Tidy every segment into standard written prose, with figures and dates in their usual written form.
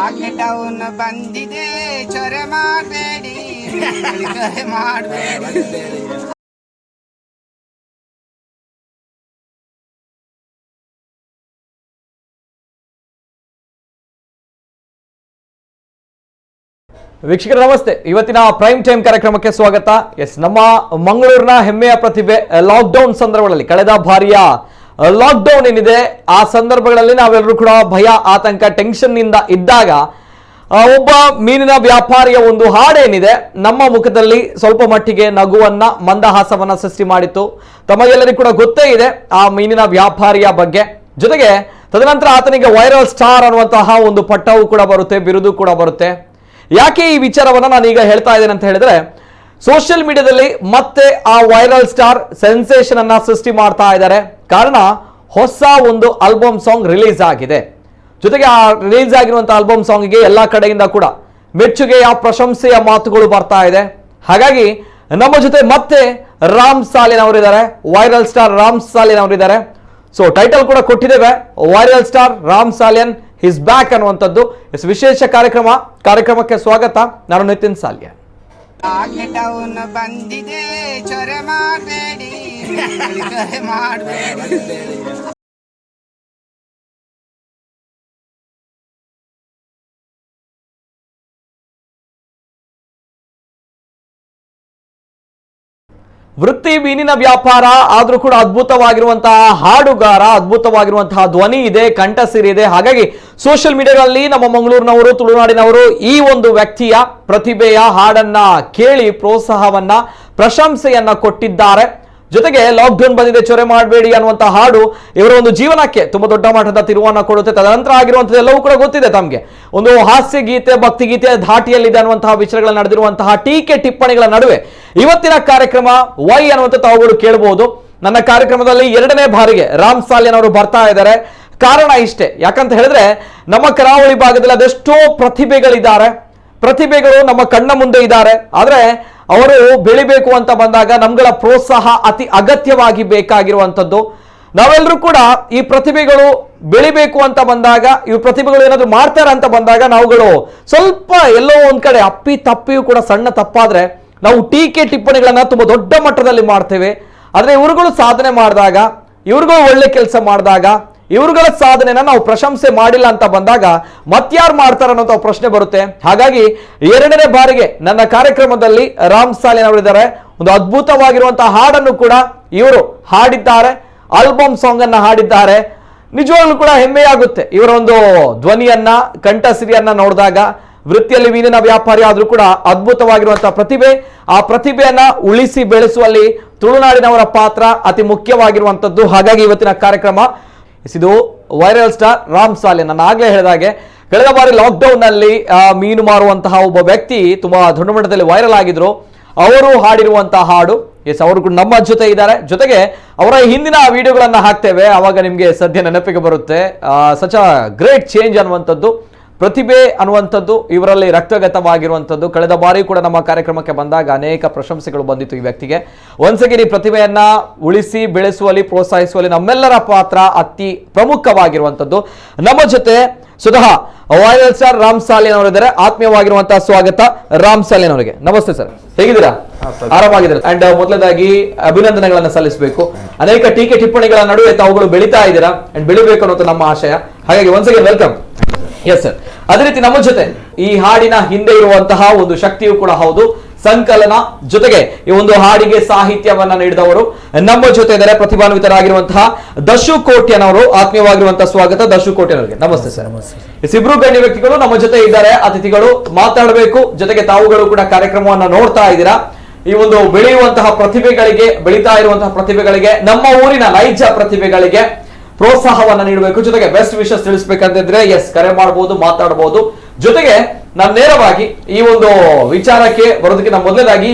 Lockdown ಬಂದಿದೆ, ಚೊರೆ ಮಾಡಬೇಡಿ, ಚೊರೆ ಮಾಡಬೇಡಿ. ವೀಕ್ಷಕರ ನಮಸ್ತೆ. ಇವತ್ತಿನ ಪ್ರೈಮ್ ಟೈಮ್ ಕಾರ್ಯಕ್ರಮಕ್ಕೆ ಸ್ವಾಗತ. ಎಸ್, ನಮ್ಮ ಮಂಗಳೂರಿನ ಹೆಮ್ಮೆಯ ಪ್ರತಿಭೆ ಲಾಕ್ಡೌನ್ ಸಂದರ್ಭಗಳಲ್ಲಿ, ಕಳೆದ ಬಾರಿಯ ಲಾಕ್ಡೌನ್ ಏನಿದೆ ಆ ಸಂದರ್ಭಗಳಲ್ಲಿ ನಾವೆಲ್ಲರೂ ಕೂಡ ಭಯ, ಆತಂಕ, ಟೆನ್ಷನ್ ನಿಂದ ಇದ್ದಾಗ ಒಬ್ಬ ಮೀನಿನ ವ್ಯಾಪಾರಿಯ ಒಂದು ಹಾಡೇನಿದೆ ನಮ್ಮ ಮುಖದಲ್ಲಿ ಸ್ವಲ್ಪ ಮಟ್ಟಿಗೆ ನಗುವನ್ನ, ಮಂದಹಾಸವನ್ನ ಸೃಷ್ಟಿ ಮಾಡಿತ್ತು. ತಮಗೆಲ್ಲರಿಗೂ ಕೂಡ ಗೊತ್ತೇ ಇದೆ ಆ ಮೀನಿನ ವ್ಯಾಪಾರಿಯ ಬಗ್ಗೆ. ಜೊತೆಗೆ ತದನಂತರ ಆತನಿಗೆ ವೈರಲ್ ಸ್ಟಾರ್ ಅನ್ನುವಂತಹ ಒಂದು ಪಟ್ಟವೂ ಕೂಡ ಬರುತ್ತೆ, ಬಿರುದು ಕೂಡ ಬರುತ್ತೆ. ಯಾಕೆ ಈ ವಿಚಾರವನ್ನ ನಾನೀಗ ಹೇಳ್ತಾ ಇದ್ದೇನೆ ಅಂತ ಹೇಳಿದ್ರೆ, ಸೋಷಿಯಲ್ ಮೀಡಿಯಾದಲ್ಲಿ ಮತ್ತೆ ಆ viral star sensation ಅನ್ನ ಸೃಷ್ಟಿ ಮಾಡ್ತಾ ಇದ್ದಾರೆ. ಕಾರಣ, ಹೊಸ ಒಂದು album song release ಆಗಿದೆ. ಜೊತೆಗೆ ಆ ರಿಲೀಸ್ ಆಗಿರುವಂತಹ ಆಲ್ಬಮ್ ಸಾಂಗ್ಗೆ ಎಲ್ಲ ಕಡೆಯಿಂದ ಕೂಡ ಮೆಚ್ಚುಗೆಯ, ಪ್ರಶಂಸೆಯ ಮಾತುಗಳು ಬರ್ತಾ ಇದೆ. ಹಾಗಾಗಿ ನಮ್ಮ ಜೊತೆ ಮತ್ತೆ ರಾಮ್ ಸಾಲಿನ್ ಅವರಿದ್ದಾರೆ, ವೈರಲ್ ಸ್ಟಾರ್ ರಾಮ್ ಸಾಲಿನ್ ಅವರಿದ್ದಾರೆ. ಸೊ ಟೈಟಲ್ ಕೂಡ ಕೊಟ್ಟಿದ್ದೇವೆ, viral star Ram Salian is back ಅನ್ನುವಂಥದ್ದು. ಎಸ್, ವಿಶೇಷ ಕಾರ್ಯಕ್ರಮಕ್ಕೆ ಸ್ವಾಗತ. ನಾನು ನಿತಿನ್ ಸಾಲಿಯನ್. ಲಾಕ್ಡೌನ್ ಬಂದಿದೆ, ಚೊರೆ ಮಾಡಬೇಡಿ, ಚೊರೆ ಮಾಡಬೇಡಿ. ವೃತ್ತಿ ಮೀನಿನ ವ್ಯಾಪಾರ ಆದ್ರೂ ಕೂಡ ಅದ್ಭುತವಾಗಿರುವಂತಹ ಹಾಡುಗಾರ, ಅದ್ಭುತವಾಗಿರುವಂತಹ ಧ್ವನಿ ಇದೆ, ಕಂಠಸಿರಿ ಇದೆ. ಹಾಗಾಗಿ ಸೋಷಿಯಲ್ ಮೀಡಿಯಾಗಳಲ್ಲಿ ನಮ್ಮ ಮಂಗಳೂರಿನವರು, ತುಳುನಾಡಿನವರು ಈ ಒಂದು ವ್ಯಕ್ತಿಯ ಪ್ರತಿಭೆಯ ಹಾಡನ್ನ ಕೇಳಿ ಪ್ರೋತ್ಸಾಹವನ್ನ, ಪ್ರಶಂಸೆಯನ್ನ ಕೊಟ್ಟಿದ್ದಾರೆ. ಜೊತೆಗೆ ಲಾಕ್ಡೌನ್ ಬಂದಿದೆ ಚೊರೆ ಮಾಡಬೇಡಿ ಅನ್ನುವಂತಹ ಹಾಡು ಇವರ ಒಂದು ಜೀವನಕ್ಕೆ ತುಂಬಾ ದೊಡ್ಡ ಮಟ್ಟದ ತಿರುವನ್ನ ಕೊಡುತ್ತೆ. ತದನಂತರ ಆಗಿರುವಂತದ್ದು ಎಲ್ಲವೂ ಕೂಡ ಗೊತ್ತಿದೆ ತಮಗೆ. ಒಂದು ಹಾಸ್ಯ ಗೀತೆ, ಭಕ್ತಿ ಗೀತೆ ಧಾಟಿಯಲ್ಲಿದೆ ಅನ್ನುವಂತಹ ವಿಚಾರಗಳ ನಡೆದಿರುವಂತಹ ಟೀಕೆ ಟಿಪ್ಪಣಿಗಳ ನಡುವೆ ಇವತ್ತಿನ ಕಾರ್ಯಕ್ರಮ ವೈ ಅನ್ನುವಂಥ ತಾವುಗಳು ಕೇಳಬಹುದು. ನನ್ನ ಕಾರ್ಯಕ್ರಮದಲ್ಲಿ ಎರಡನೇ ಬಾರಿಗೆ ರಾಮ್ ಸಾಲಿಯನ್ ಅವರು ಬರ್ತಾ ಇದ್ದಾರೆ. ಕಾರಣ ಇಷ್ಟೇ, ಯಾಕಂತ ಹೇಳಿದ್ರೆ ನಮ್ಮ ಕರಾವಳಿ ಭಾಗದಲ್ಲಿ ಅದೆಷ್ಟೋ ಪ್ರತಿಭೆಗಳಿದ್ದಾರೆ, ಪ್ರತಿಭೆಗಳು ನಮ್ಮ ಕಣ್ಣ ಮುಂದೆ ಇದ್ದಾರೆ. ಆದ್ರೆ ಅವರು ಬೆಳಿಬೇಕು ಅಂತ ಬಂದಾಗ ನಮ್ಗಳ ಪ್ರೋತ್ಸಾಹ ಅತಿ ಅಗತ್ಯವಾಗಿ ಬೇಕಾಗಿರುವಂಥದ್ದು. ನಾವೆಲ್ಲರೂ ಕೂಡ ಈ ಪ್ರತಿಭೆಗಳು ಬೆಳಿಬೇಕು ಅಂತ ಬಂದಾಗ, ಈ ಪ್ರತಿಭೆಗಳು ಏನಾದ್ರು ಮಾಡ್ತಾರೆ ಅಂತ ಬಂದಾಗ ನಾವುಗಳು ಸ್ವಲ್ಪ ಎಲ್ಲೋ ಒಂದ್ ಕಡೆ ಅಪ್ಪಿ ತಪ್ಪಿಯೂ ಕೂಡ ಸಣ್ಣ ತಪ್ಪಾದ್ರೆ ನಾವು ಟೀಕೆ ಟಿಪ್ಪಣಿಗಳನ್ನ ತುಂಬಾ ದೊಡ್ಡ ಮಟ್ಟದಲ್ಲಿ ಮಾಡ್ತೇವೆ. ಆದ್ರೆ ಇವರುಗಳು ಸಾಧನೆ ಮಾಡಿದಾಗ, ಇವ್ರುಗಳು ಒಳ್ಳೆ ಕೆಲಸ ಮಾಡಿದಾಗ, ಇವ್ರುಗಳ ಸಾಧನೆನ ನಾವು ಪ್ರಶಂಸೆ ಮಾಡಿಲ್ಲ ಅಂತ ಬಂದಾಗ ಮತ್ಯಾರು ಮಾಡ್ತಾರ ಅನ್ನೋ ಪ್ರಶ್ನೆ ಬರುತ್ತೆ. ಹಾಗಾಗಿ ಎರಡನೇ ಬಾರಿಗೆ ನನ್ನ ಕಾರ್ಯಕ್ರಮದಲ್ಲಿ ರಾಮ್ ಸಾಲಿನ್ ಅವರಿದ್ದಾರೆ. ಒಂದು ಅದ್ಭುತವಾಗಿರುವಂತಹ ಹಾಡನ್ನು ಕೂಡ ಇವರು ಹಾಡಿದ್ದಾರೆ, ಆಲ್ಬಮ್ ಸಾಂಗ್ ಅನ್ನ ಹಾಡಿದ್ದಾರೆ. ನಿಜವಾಗ್ಲೂ ಕೂಡ ಹೆಮ್ಮೆಯಾಗುತ್ತೆ ಇವರ ಒಂದು ಧ್ವನಿಯನ್ನ, ಕಂಠಸಿರಿಯನ್ನ ನೋಡಿದಾಗ. ವೃತ್ತಿಯಲ್ಲಿ ಮೀನಿನ ವ್ಯಾಪಾರಿ ಆದ್ರೂ ಕೂಡ ಅದ್ಭುತವಾಗಿರುವಂತಹ ಪ್ರತಿಭೆ. ಆ ಪ್ರತಿಭೆಯನ್ನ ಉಳಿಸಿ ಬೆಳೆಸುವಲ್ಲಿ ತುಳುನಾಡಿನವರ ಪಾತ್ರ ಅತಿ ಮುಖ್ಯವಾಗಿರುವಂತದ್ದು. ಹಾಗಾಗಿ ಇವತ್ತಿನ ಕಾರ್ಯಕ್ರಮ ಇದು ವೈರಲ್ ಸ್ಟಾರ್ ರಾಮ್ ಸಾಲಿಯನ್. ನಾನು ಆಗ್ಲೇ ಹೇಳಿದಾಗೆ ಕಳೆದ ಬಾರಿ ಲಾಕ್ಡೌನ್ ನಲ್ಲಿ ಮೀನು ಮಾರುವಂತಹ ಒಬ್ಬ ವ್ಯಕ್ತಿ ತುಂಬಾ ದೊಡ್ಡ ಮಟ್ಟದಲ್ಲಿ ವೈರಲ್ ಆಗಿದ್ರು. ಅವರು ಹಾಡಿರುವಂತಹ ಹಾಡು. ಎಸ್, ಅವರು ಕೂಡ ನಮ್ಮ ಜೊತೆ ಇದ್ದಾರೆ. ಜೊತೆಗೆ ಅವರ ಹಿಂದಿನ ವಿಡಿಯೋಗಳನ್ನ ಹಾಕ್ತೇವೆ, ಅವಾಗ ನಿಮ್ಗೆ ಸದ್ಯ ನೆನಪಿಗೆ ಬರುತ್ತೆ. Such a great change ಅನ್ನುವಂಥದ್ದು, ಪ್ರತಿಭೆ ಅನ್ನುವಂಥದ್ದು ಇವರಲ್ಲಿ ರಕ್ತಗತವಾಗಿರುವಂಥದ್ದು. ಕಳೆದ ಬಾರಿ ಕೂಡ ನಮ್ಮ ಕಾರ್ಯಕ್ರಮಕ್ಕೆ ಬಂದಾಗ ಅನೇಕ ಪ್ರಶಂಸೆಗಳು ಬಂದಿತ್ತು ಈ ವ್ಯಕ್ತಿಗೆ. ಒನ್ಸ್ ಅಗೇನ್ ಈ ಪ್ರತಿಭೆಯನ್ನ ಉಳಿಸಿ ಬೆಳೆಸುವಲ್ಲಿ, ಪ್ರೋತ್ಸಾಹಿಸುವಲ್ಲಿ ನಮ್ಮೆಲ್ಲರ ಪಾತ್ರ ಅತಿ ಪ್ರಮುಖವಾಗಿರುವಂಥದ್ದು. ನಮ್ಮ ಜೊತೆ ಸ್ವತಃ ವೈರಲ್ ಸ್ಟಾರ್ ರಾಮ್ ಸಾಲಿಯನ್ ಅವರಿದ್ದಾರೆ. ಆತ್ಮೀಯವಾಗಿರುವಂತಹ ಸ್ವಾಗತ ರಾಮ್ ಸಾಲಿಯನ್ ಅವರಿಗೆ. ನಮಸ್ತೆ ಸರ್, ಹೇಗಿದ್ದೀರಾ? ಆರಾಮಾಗಿದ್ದೀರಾ? ಅಂಡ್ ಮೊದಲನೇದಾಗಿ ಅಭಿನಂದನೆಗಳನ್ನ ಸಲ್ಲಿಸಬೇಕು. ಅನೇಕ ಟೀಕೆ ಟಿಪ್ಪಣಿಗಳ ನಡುವೆ ತಾವುಗಳು ಬೆಳೀತಾ ಇದ್ದೀರಾ ಅಂಡ್ ಬೆಳಿಬೇಕು ಅನ್ನೋದು ನಮ್ಮ ಆಶಯ. ಹಾಗಾಗಿ once again welcome. Yes sir. ಅದೇ ರೀತಿ ನಮ್ಮ ಜೊತೆ ಈ ಹಾಡಿನ ಹಿಂದೆ ಇರುವಂತಹ ಒಂದು ಶಕ್ತಿಯು ಕೂಡ ಹೌದು, ಸಂಕಲನ ಜೊತೆಗೆ ಈ ಒಂದು ಹಾಡಿಗೆ ಸಾಹಿತ್ಯವನ್ನ ನೀಡಿದವರು ನಮ್ಮ ಜೊತೆ ಇದ್ದಾರೆ ಪ್ರತಿಭಾನ್ವಿತರಾಗಿರುವಂತಹ ದಶು ಕೋಟ್ಯನವರು. ಆತ್ಮೀಯವಾಗಿರುವಂತಹ ಸ್ವಾಗತ ದಶು ಕೋಟ್ಯನವರಿಗೆ. ನಮಸ್ತೆ ಸರ್. ಇಬ್ರು ಗಣ್ಯ ವ್ಯಕ್ತಿಗಳು ನಮ್ಮ ಜೊತೆ ಇದ್ದಾರೆ, ಅತಿಥಿಗಳು ಮಾತಾಡಬೇಕು. ಜೊತೆಗೆ ತಾವುಗಳು ಕೂಡ ಕಾರ್ಯಕ್ರಮವನ್ನ ನೋಡ್ತಾ ಇದ್ದೀರಾ. ಈ ಒಂದು ಬೆಳೆಯುವಂತಹ ಪ್ರತಿಭೆಗಳಿಗೆ, ಬೆಳೀತಾ ಇರುವಂತಹ ಪ್ರತಿಭೆಗಳಿಗೆ, ನಮ್ಮ ಊರಿನ ನೈಜ ಪ್ರತಿಭೆಗಳಿಗೆ ಪ್ರೋತ್ಸಾಹವನ್ನ ನೀಡಬೇಕು. ಜೊತೆಗೆ ಬೆಸ್ಟ್ ವಿಶಸ್ ತಿಳಿಸ್ಬೇಕಂತಿದ್ರೆ ಎಸ್, ಕರೆ ಮಾಡಬಹುದು, ಮಾತಾಡಬಹುದು. ಜೊತೆಗೆ ನಾನು ನೇರವಾಗಿ ಈ ಒಂದು ವಿಚಾರಕ್ಕೆ ಬರೋದಕ್ಕಿಂತ ಮೊದಲನೇದಾಗಿ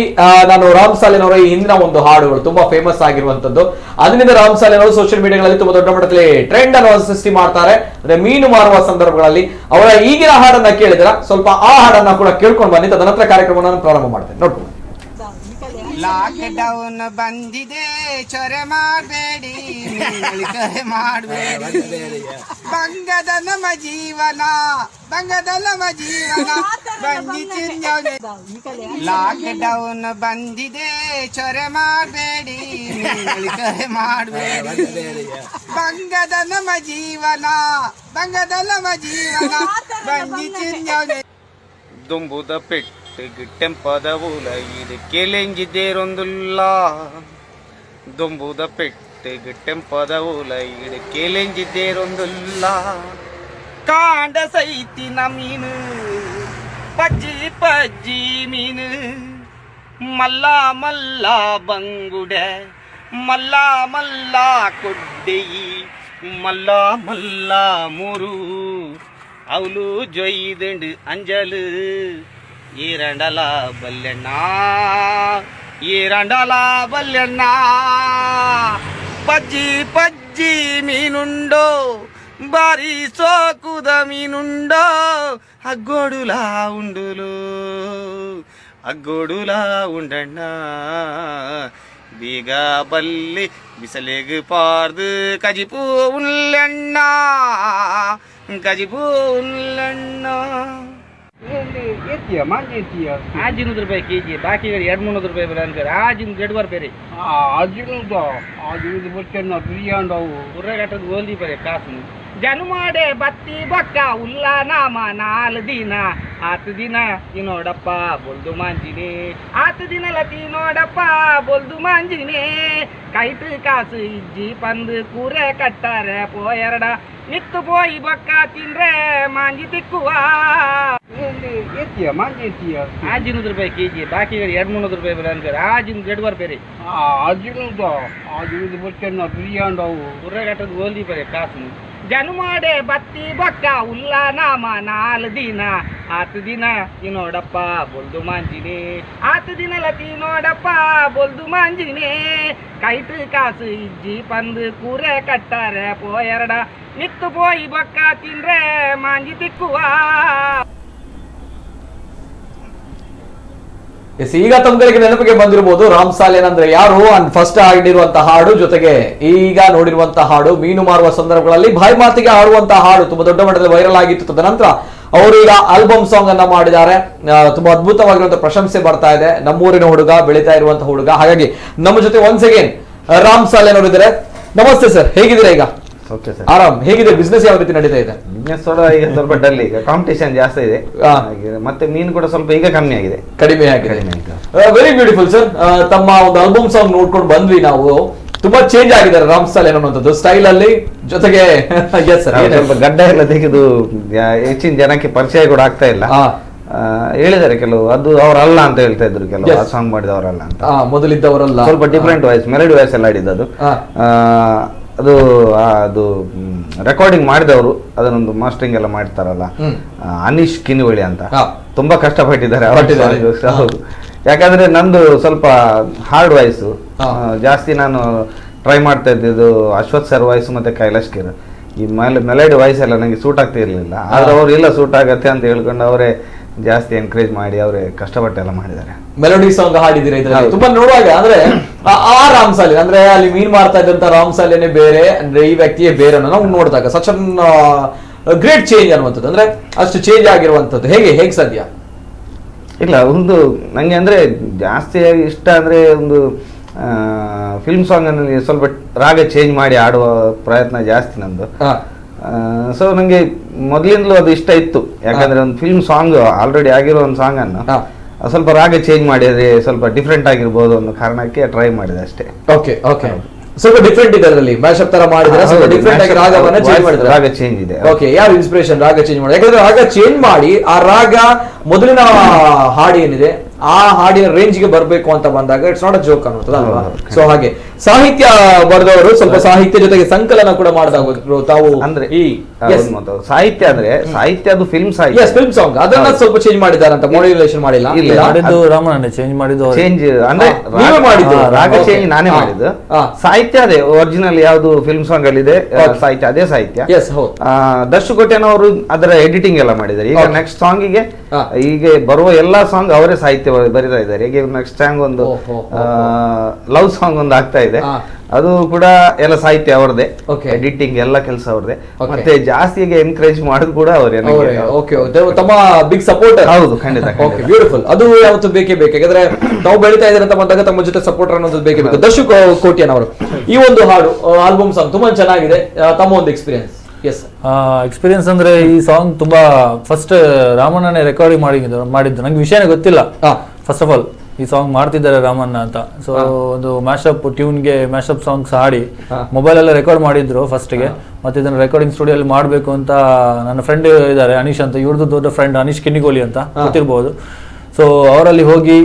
ನಾನು ರಾಮ್ ಸಾಲಿನ್ ಅವರ ಈ ಹಿಂದಿನ ಒಂದು ಹಾಡುಗಳು ತುಂಬಾ ಫೇಮಸ್ ಆಗಿರುವಂತದ್ದು. ಅದರಿಂದ ರಾಮ್ ಸಾಲಿನ್ ಅವರು ಸೋಷಿಯಲ್ ಮೀಡಿಯಾಗಳಲ್ಲಿ ತುಂಬಾ ದೊಡ್ಡ ಮಟ್ಟದಲ್ಲಿ ಟ್ರೆಂಡ್ ಅನ್ನು ಸೃಷ್ಟಿ ಮಾಡ್ತಾರೆ. ಅಂದ್ರೆ ಮೀನು ಮಾರುವ ಸಂದರ್ಭಗಳಲ್ಲಿ ಅವರ ಈಗಿನ ಹಾಡನ್ನ ಕೇಳಿದ್ರ ಸ್ವಲ್ಪ ಆ ಹಾಡನ್ನ ಕೂಡ ಕೇಳ್ಕೊಂಡು ಬನ್ನಿ. ತದನಂತರ ಕಾರ್ಯಕ್ರಮವನ್ನು ನಾನು ಪ್ರಾರಂಭ ಮಾಡ್ತೇನೆ. ನೋಡ್ಕೊಂಡು. Lock down ಬಂದಿದೆ, ಚೊರೆ ಮಾಡಬೇಡಿ, ಚೊರೆ ಮಾಡಬೇಡಿ. ಬಂಗದ ನಮ್ಮ ಜೀವನ, ಬಂಗದ ನಮ್ಮ ಜೀವನ ಬಂದಿ ಚಿನ್ನವನೆ. ಲಾಕ್ ಡೌನ್ ಬಂದಿದೆ, ಚೊರೆ ಮಾಡಬೇಡಿ, ಚೊರೆ ಮಾಡಬೇಡಿ. ಬಂಗದ ನಮ್ಮ ಜೀವನ, ಬಂಗದ ನಮ್ಮ ಜೀವನ ಬಂದಿ ಚಿನ್ನವನೆ. ದುಂಬುದ ಪೆಟ್ಟಿಗೆ ಟೆಂಪದ ಉಲಯಿದು ಕೆಲೆಂಜಿದ್ದೇರೊಂದುಲ್ಲ. ದುಂಬುದ ಪೆಟ್ಟಿಗೆ ಟೆಂಪದ ಉಲಯಿಡು ಕೆಲೆಂಜಿದ್ದೇರೊಂದುಲ್ಲ. ಕಾಂಡ ಸೈತಿನ ಮೀನು, ಪಜ್ಜಿ ಪಜ್ಜಿ ಮೀನು, ಮಲ್ಲ ಮಲ್ಲ ಬಂಗುಡೆ, ಮಲ್ಲ ಮಲ್ಲ ಕೊಡ್ಡೆಯಿ, ಮಲ್ಲ ಮಲ್ಲ ಮುರು, ಅವಳು ಜೊಯ್ದಂಡು ಅಂಜಲು. ಈರಂಡಲ ಬಲ್ಲೆಣ್ಣ, ಈರಂಡಲ ಬಲ್ಲೆಣ್ಣ. ಪಜ್ಜಿ ಪಜ್ಜಿ ಮೀನುಂಡೋ, ಬಾರಿ ಸೋಕುದ ಮೀನುಂಡೋ, ಅಗ್ಗೋಡುಲ ಉಂಡುಲು, ಅಗ್ಗೋಡುಲ ಉಂಡಣ್ಣ. ಬೀಗ ಬಲ್ಲಿ ಬಿಸಲೆಗು ಪಾರ್ದು ಕಜಿಪು ಉಲ್ಲೆಣ್ಣ, ಕಜಿಪು ಉಲ್ಲೆಣ್ಣ. ಆಜಿನೂರು ರೂಪಾಯಿ ಕೆಜಿ, ಬಾಕಿ 200-300 ರೂಪಾಯಿ ಅಂತಾರೆ. ಆಜಿನ ಗಡುವಾರ ಬೇರೆ ಉರ್ರಗಟ್ಟದ ಗೋಲ್ದಿ ಬರೆ ಕಾಸು ಜನುಮಾಡೆ ಬತ್ತಿ ಬಕ್ಕ ಉಲ್ಲ ನಾಮ 4 ದಿನ ಆತು ದಿನ ನೋಡಪ್ಪ ಬೊಲ್ದು ಮಾಂಜಿನಿ, ಆತು ದಿನ ಲತಿ ನೋಡಪ್ಪ ಬೊಲ್ದು ಮಾಂಜಿನಿ. ಕೈಟು ಕಾಸು ಇಜ್ಜಿ ಪಂದು ಕೂರೆ ಕಟ್ಟಾರೆ ಪೋಯರಡ, ನಿತ್ತು ಪೋಯಿ ಬೊಕ್ಕ ತಿಂದ್ರೆ ಮಾಂಜಿ ತಿಕ್ಕುವ. ಆಜಿನೂರು ರೂಪಾಯಿ ಕೆಜಿ, ಬಾಕಿ 200-300 ರೂಪಾಯಿ ಅಂತಾರೆ. ಆಜಿನ ಗಡುವಾರ ಬೇರೆ ಉರ್ರಗಟ್ಟದ ಗೋಲ್ದಿ ಬರೆ ಕಾಸು ಜನುಮಾಡೆ ಬತ್ತಿ ಬಕ್ಕ ಉಲ್ಲ ನಾಮ 4 ದಿನ ಆತು ದಿನ ನೋಡಪ್ಪ ಬೊಲ್ದು ಮಾಂಜಿನಿ, ಆತು ದಿನ ಲತಿ ನೋಡಪ್ಪ ಬೊಲ್ದು ಮಾಂಜಿನಿ. ಕೈಟು ಕಾಸು ಇಜ್ಜಿ ಪಂದು ಕೂರೆ ಕಟ್ಟಾರೆ ಪೋಯರಡ, ನಿತ್ತು ಪೋಯಿ ಬೊಕ್ಕ ತಿಂದ್ರೆ ಮಾಂಜಿ ತಿಕ್ಕುವ. ಎಸ್, ಈಗ ತಮ್ಗಳಿಗೆ ನೆನಪಿಗೆ ಬಂದಿರಬಹುದು ರಾಮ್ ಸಾಲೇನ್ ಅಂದ್ರೆ ಯಾರು. ಅಂಡ್ ಫಸ್ಟ್ ಹಾಡಿರುವಂತಹ ಹಾಡು ಜೊತೆಗೆ ಈಗ ನೋಡಿರುವಂತಹ ಹಾಡು, ಮೀನು ಮಾರುವ ಸಂದರ್ಭಗಳಲ್ಲಿ ಬಾಯಿ ಮಾತಿಗೆ ಹಾಡುವಂತಹ ಹಾಡು ತುಂಬಾ ದೊಡ್ಡ ಮಟ್ಟದಲ್ಲಿ ವೈರಲ್ ಆಗಿತ್ತು. ತದನಂತರ ಅವರು ಈಗ ಆಲ್ಬಮ್ ಸಾಂಗ್ ಅನ್ನ ಮಾಡಿದ್ದಾರೆ. ತುಂಬಾ ಅದ್ಭುತವಾಗಿರುವಂತಹ ಪ್ರಶಂಸೆ ಬರ್ತಾ ಇದೆ. ನಮ್ಮೂರಿನ ಹುಡುಗ, ಬೆಳೀತಾ ಇರುವಂತಹ ಹುಡುಗ. ಹಾಗಾಗಿ ನಮ್ಮ ಜೊತೆ ಒನ್ಸ್ ಅಗೇನ್ ರಾಮ್ ಸಾಲೇನ್ ಅವರು ಇದ್ದಾರೆ. ನಮಸ್ತೆ ಸರ್, ಹೇಗಿದ್ದೀರಾ ಈಗ? ಓಕೆ ಸರ್, ಆರಾಮ್. ಹೇಗಿದೆ ಬಿಸ್ನೆಸ್, ಯಾವ ರೀತಿ ನಡೀತಾ ಇದೆ? ಬಿಸ್ನೆಸ್ ಈಗ ಸ್ವಲ್ಪ ಡಲ್, ಈಗ ಕಾಂಪಿಟೇಷನ್ ಜಾಸ್ತಿ ಇದೆ. ಮತ್ತೆ ಮೀನು ಕೂಡ ಸ್ವಲ್ಪ ಈಗ ಕಮ್ಮಿ ಆಗಿದೆ, ಕಡಿಮೆ ಆಗಿದೆ. Very beautiful sir. ತಮ್ಮ ಒಂದು ಆಲ್ಬಮ್ ಸಾಂಗ್ ನೋಡ್ಕೊಂಡು ಬಂದ್ವಿ ನಾವು. ತುಂಬಾ ಚೇಂಜ್ ಆಗಿದ್ದಾರೆ ರಾಮ್ ಸಾಲೇನ್ ಅನ್ನುವಂಥದ್ದು ಸ್ಟೈಲ್ ಅಲ್ಲಿ, ಜೊತೆಗೆ ಸ್ವಲ್ಪ ಗಡ್ಡ ಎಲ್ಲ ತೆಗೆದು ಹೆಚ್ಚಿನ ಜನಕ್ಕೆ ಪರಿಚಯ ಕೂಡ ಆಗ್ತಾ ಇಲ್ಲ. ಹೇಳಿದ್ದಾರೆ ಕೆಲವು, ಅದು ಅವರಲ್ಲ ಅಂತ ಹೇಳ್ತಾ ಇದ್ರು ಕೆಲವು, ಆ ಸಾಂಗ್ ಮಾಡಿದವರಲ್ಲ ಅಂತ, ಮೊದಲಿದ್ದವರಲ್ಲ, ಸ್ವಲ್ಪ different voice, melody voice ಎಲ್ಲ ಆಡಿದ್ದು. ಅದು ಅದು ರೆಕಾರ್ಡಿಂಗ್ ಮಾಡಿದವರು, ಅದನ್ನೊಂದು ಮಾಸ್ಟರಿಂಗ್ ಎಲ್ಲ ಮಾಡ್ತಾರಲ್ಲ, ಅನೀಶ್ ಕಿನ್ವಳಿ ಅಂತ, ತುಂಬಾ ಕಷ್ಟಪಟ್ಟಿದ್ದಾರೆ. ಹೌದು, ಯಾಕಂದ್ರೆ ನಂದು ಸ್ವಲ್ಪ ಹಾರ್ಡ್ ವಾಯ್ಸು ಜಾಸ್ತಿ. ನಾನು ಟ್ರೈ ಮಾಡ್ತಾ ಇದ್ದಿದ್ದು ಅಶ್ವಥ್ ಸರ್ ವಾಯ್ಸ್ ಮತ್ತೆ ಕೈಲಾಶ್ ಖೇರ್. ಈ ಮೆಲಡಿ ವಾಯ್ಸ್ ಎಲ್ಲ ನನಗೆ ಸೂಟ್ ಆಗ್ತಾ ಇರ್ಲಿಲ್ಲ. ಆದ್ರೆ ಅವ್ರು ಇಲ್ಲ ಸೂಟ್ ಆಗತ್ತೆ ಅಂತ ಹೇಳ್ಕೊಂಡು ಅವರೇ ಜಾಸ್ತಿ ಎನ್ಕರೇಜ್ ಮಾಡಿ ಅವರೇ ಕಷ್ಟಪಟ್ಟೆಲ್ಲ ಮಾಡಿದ್ದಾರೆ. ಮೆಲೋಡಿ ಸಾಂಗ್ ಹಾಡಿದಿರ ಇದ್ರಲ್ಲಿ ತುಂಬಾ ನೋಡುವಾಗ ಅಂದ್ರೆ ಆ ರಾಮ್ ಸಾಲಿನ್ ಅಂದ್ರೆ ಅಲ್ಲಿ ಮೀನ್ ಮಾರ್ತಾ ಇದ್ದಂತ ರಾಮ್ ಸಾಲಿನೇ ಬೇರೆ, ಅಂದ್ರೆ ಈ ವ್ಯಕ್ತಿಯೇ ಬೇರೆ ಅನ್ನೋ ನಾವು ನೋಡಿದಾಗ such an great change ಅನ್ನುವಂಥದ್ದು, ಅಂದ್ರೆ ಅಷ್ಟು ಚೇಂಜ್ ಆಗಿರುವಂಥದ್ದು ಹೇಗೆ ಹೇಗೆ ಸಾಧ್ಯ? ಇಲ್ಲ, ಒಂದು ನಂಗೆ ಅಂದ್ರೆ ಜಾಸ್ತಿ ಇಷ್ಟ ಅಂದ್ರೆ ಒಂದು ಫಿಲ್ಮ್ ಸಾಂಗ್ ಅಲ್ಲಿ ಸ್ವಲ್ಪ ರಾಗ ಚೇಂಜ್ ಮಾಡಿ ಆಡುವ ಪ್ರಯತ್ನ ಜಾಸ್ತಿ ನಂದು. ಸೊ ನಂಗೆ ಮೊದಲಿಂದಲೂ ಅದು ಇಷ್ಟ ಇತ್ತು. ಯಾಕಂದ್ರೆ ಒಂದು film song already ಆಗಿರೋ ಒಂದು ಸಾಂಗ್ ಅನ್ನು ಸ್ವಲ್ಪ ರಾಗ ಚೇಂಜ್ ಮಾಡಿದ್ರೆ ಸ್ವಲ್ಪ ಡಿಫ್ರೆಂಟ್ ಆಗಿರ್ಬೋದು ಅನ್ನೋ ಕಾರಣಕ್ಕೆ ಟ್ರೈ ಮಾಡಿದೆ ಅಷ್ಟೇ. ಓಕೆ ಓಕೆ, ಸ್ವಲ್ಪ ಡಿಫ್ರೆಂಟ್ ಇದೆ ಅದರಲ್ಲಿ, ಮ್ಯಾಶಪ್ ತರ ಮಾಡಿದ್ರೆ ಸ್ವಲ್ಪ ಡಿಫ್ರೆಂಟ್ ಆಗಿ ರಾಗವನ್ನ ಚೇಂಜ್ ಮಾಡಿದ್ರೆ, ರಾಗ ಚೇಂಜ್ ಇದೆ. ಓಕೆ, ಯಾರು ಇನ್ಸ್ಪಿರೇಷನ್ ರಾಗ ಚೇಂಜ್ ಮಾಡಿ? ಯಾಕಂದ್ರೆ ರಾಗ ಚೇಂಜ್ ಮಾಡಿ ಆ ರಾಗ ಮೊದಲಿನ ಹಾಡು ಏನಿದೆ ಆ ಹಾಡಿನ ರೇಂಜ್ ಗೆ ಬರಬೇಕು ಅಂತ ಬಂದಾಗ it's not a joke ಅನ್ನೋದು ಅಲ್ವಾ? ಸೊ ಹಾಗೆ ಸಾಹಿತ್ಯ ಬರೆದವರು, ಸ್ವಲ್ಪ ಸಾಹಿತ್ಯ ಜೊತೆಗೆ ಸಂಕಲನ ಕೂಡ ಮಾಡಿದ್ರು ತಾವು. ಅಂದ್ರೆ ಈ ಸಾಹಿತ್ಯ ಅಂದ್ರೆ ಸಾಹಿತ್ಯ ಅದು ಫಿಲ್ಮ್ ಸಾಹಿತ್ಯ, ಫಿಲ್ಮ್ ಸಾಂಗ್ ಅದನ್ನ ಸ್ವಲ್ಪ ಚೇಂಜ್ ಮಾಡಿದ್ದಾರೆ ಅಂತ, ಮಾಡ್ಯುಲೇಷನ್ ಮಾಡಿಲ್ಲ. ಮಾಡಿದ್ದು ರಾಮಣ್ಣ ಚೇಂಜ್ ಮಾಡಿದ್ದು, ಚೇಂಜ್ ಅಂದ್ರೆ ನೀವೇ ಮಾಡಿದ್ದು, ರಾಗ ಚೇಂಜ್ ನಾನೇ ಮಾಡಿದ್ದು. ಸಾಹಿತ್ಯ ಅದೇ ಒರಿಜಿನಲ್ ಯಾವುದು ಫಿಲ್ಮ್ ಸಾಂಗ್ ಅಲ್ಲಿ ಇದೆ ಸಾಹಿತ್ಯ, ಅದೇ ಸಾಹಿತ್ಯ. ದರ್ಶು ಕೋಟ್ಯಾನ್ ಅವರು ಅದರ ಎಡಿಟಿಂಗ್ ಎಲ್ಲ ಮಾಡಿದ್ದಾರೆ. ಈಗ ನೆಕ್ಸ್ಟ್ ಸಾಂಗಿಗೆ ಈಗ ಬರುವ ಎಲ್ಲಾ ಸಾಂಗ್ ಅವರೇ ಸಾಹಿತ್ಯ ಬರೀತಾ ಇದ್ದಾರೆ. ಈಗ ನೆಕ್ಸ್ಟ್ ಸಾಂಗ್ ಒಂದು ಲವ್ ಸಾಂಗ್ ಒಂದು ಆಗ್ತಾ ಇದೆ, ಅದು ಕೂಡ ಎಲ್ಲ ಸಾಹಿತ್ಯ ಅವರದೇ, ಎಡಿಟಿಂಗ್ ಎಲ್ಲ ಕೆಲಸ ಅವ್ರದೇ. ಮತ್ತೆ ಜಾಸ್ತಿ ಎನ್ಕರೇಜ್ ಮಾಡೋದು ಕೂಡ ಅವರೇ. ತಮ್ಮ ಬಿಗ್ ಸಪೋರ್ಟರ್. ಹೌದು, ಖಂಡಿತ. Okay, beautiful. ಅದು ಯಾವತ್ತು ಬೇಕೇ ಬೇಕು, ಯಾಕಂದ್ರೆ ತಾವು ಬೆಳೀತಾ ಇದ್ದಾರೆ ಅಂತ ಬಂದಾಗ ತಮ್ಮ ಜೊತೆ ಸಪೋರ್ಟರ್ ಅನ್ನೋದು ಬೇಕೇ ಬೇಕು. ದರ್ಶು ಕೋಟ್ಯಾನ್ ಅವರು ಈ ಒಂದು ಹಾಡು ಆಲ್ಬಮ್ ಸಾಂಗ್ ತುಂಬಾ ಚೆನ್ನಾಗಿದೆ, ತಮ್ಮ ಒಂದು experience. S, experience ಅಂದ್ರೆ ಈ ಸಾಂಗ್ ತುಂಬಾ ಫಸ್ಟ್ ರಾಮಣ್ಣನೇ ರೆಕಾರ್ಡಿಂಗ್ ಮಾಡಿದ್ದು, ನಂಗೆ ವಿಷಯನೇ ಗೊತ್ತಿಲ್ಲ. First of all ಈ ಸಾಂಗ್ ಮಾಡ್ತಿದ್ದಾರೆ ರಾಮಣ್ಣ ಅಂತ. ಸೊ ಒಂದು ಮ್ಯಾಶಪ್ ಟ್ಯೂನ್ಗೆ ಮ್ಯಾಶಪ್ ಸಾಂಗ್ಸ್ ಹಾಡಿ ಮೊಬೈಲ್ ಎಲ್ಲ ರೆಕಾರ್ಡ್ ಮಾಡಿದ್ರು ಫಸ್ಟ್ಗೆ. ಮತ್ತೆ ಇದನ್ನ ರೆಕಾರ್ಡಿಂಗ್ ಸ್ಟುಡಿಯೋಲ್ಲಿ ಮಾಡಬೇಕು ಅಂತ ನನ್ನ ಫ್ರೆಂಡ್ ಇದ್ದಾರೆ ಅನೀಶ್ ಅಂತ, ಇವ್ರದ್ದು ದೊಡ್ಡ ಫ್ರೆಂಡ್ ಅನೀಶ್ ಕಿನ್ನಿಗೋಲಿ ಅಂತ ಗೊತ್ತಿರ್ಬೋದು. ಸೊ ಅವರಲ್ಲಿ ಹೋಗಿ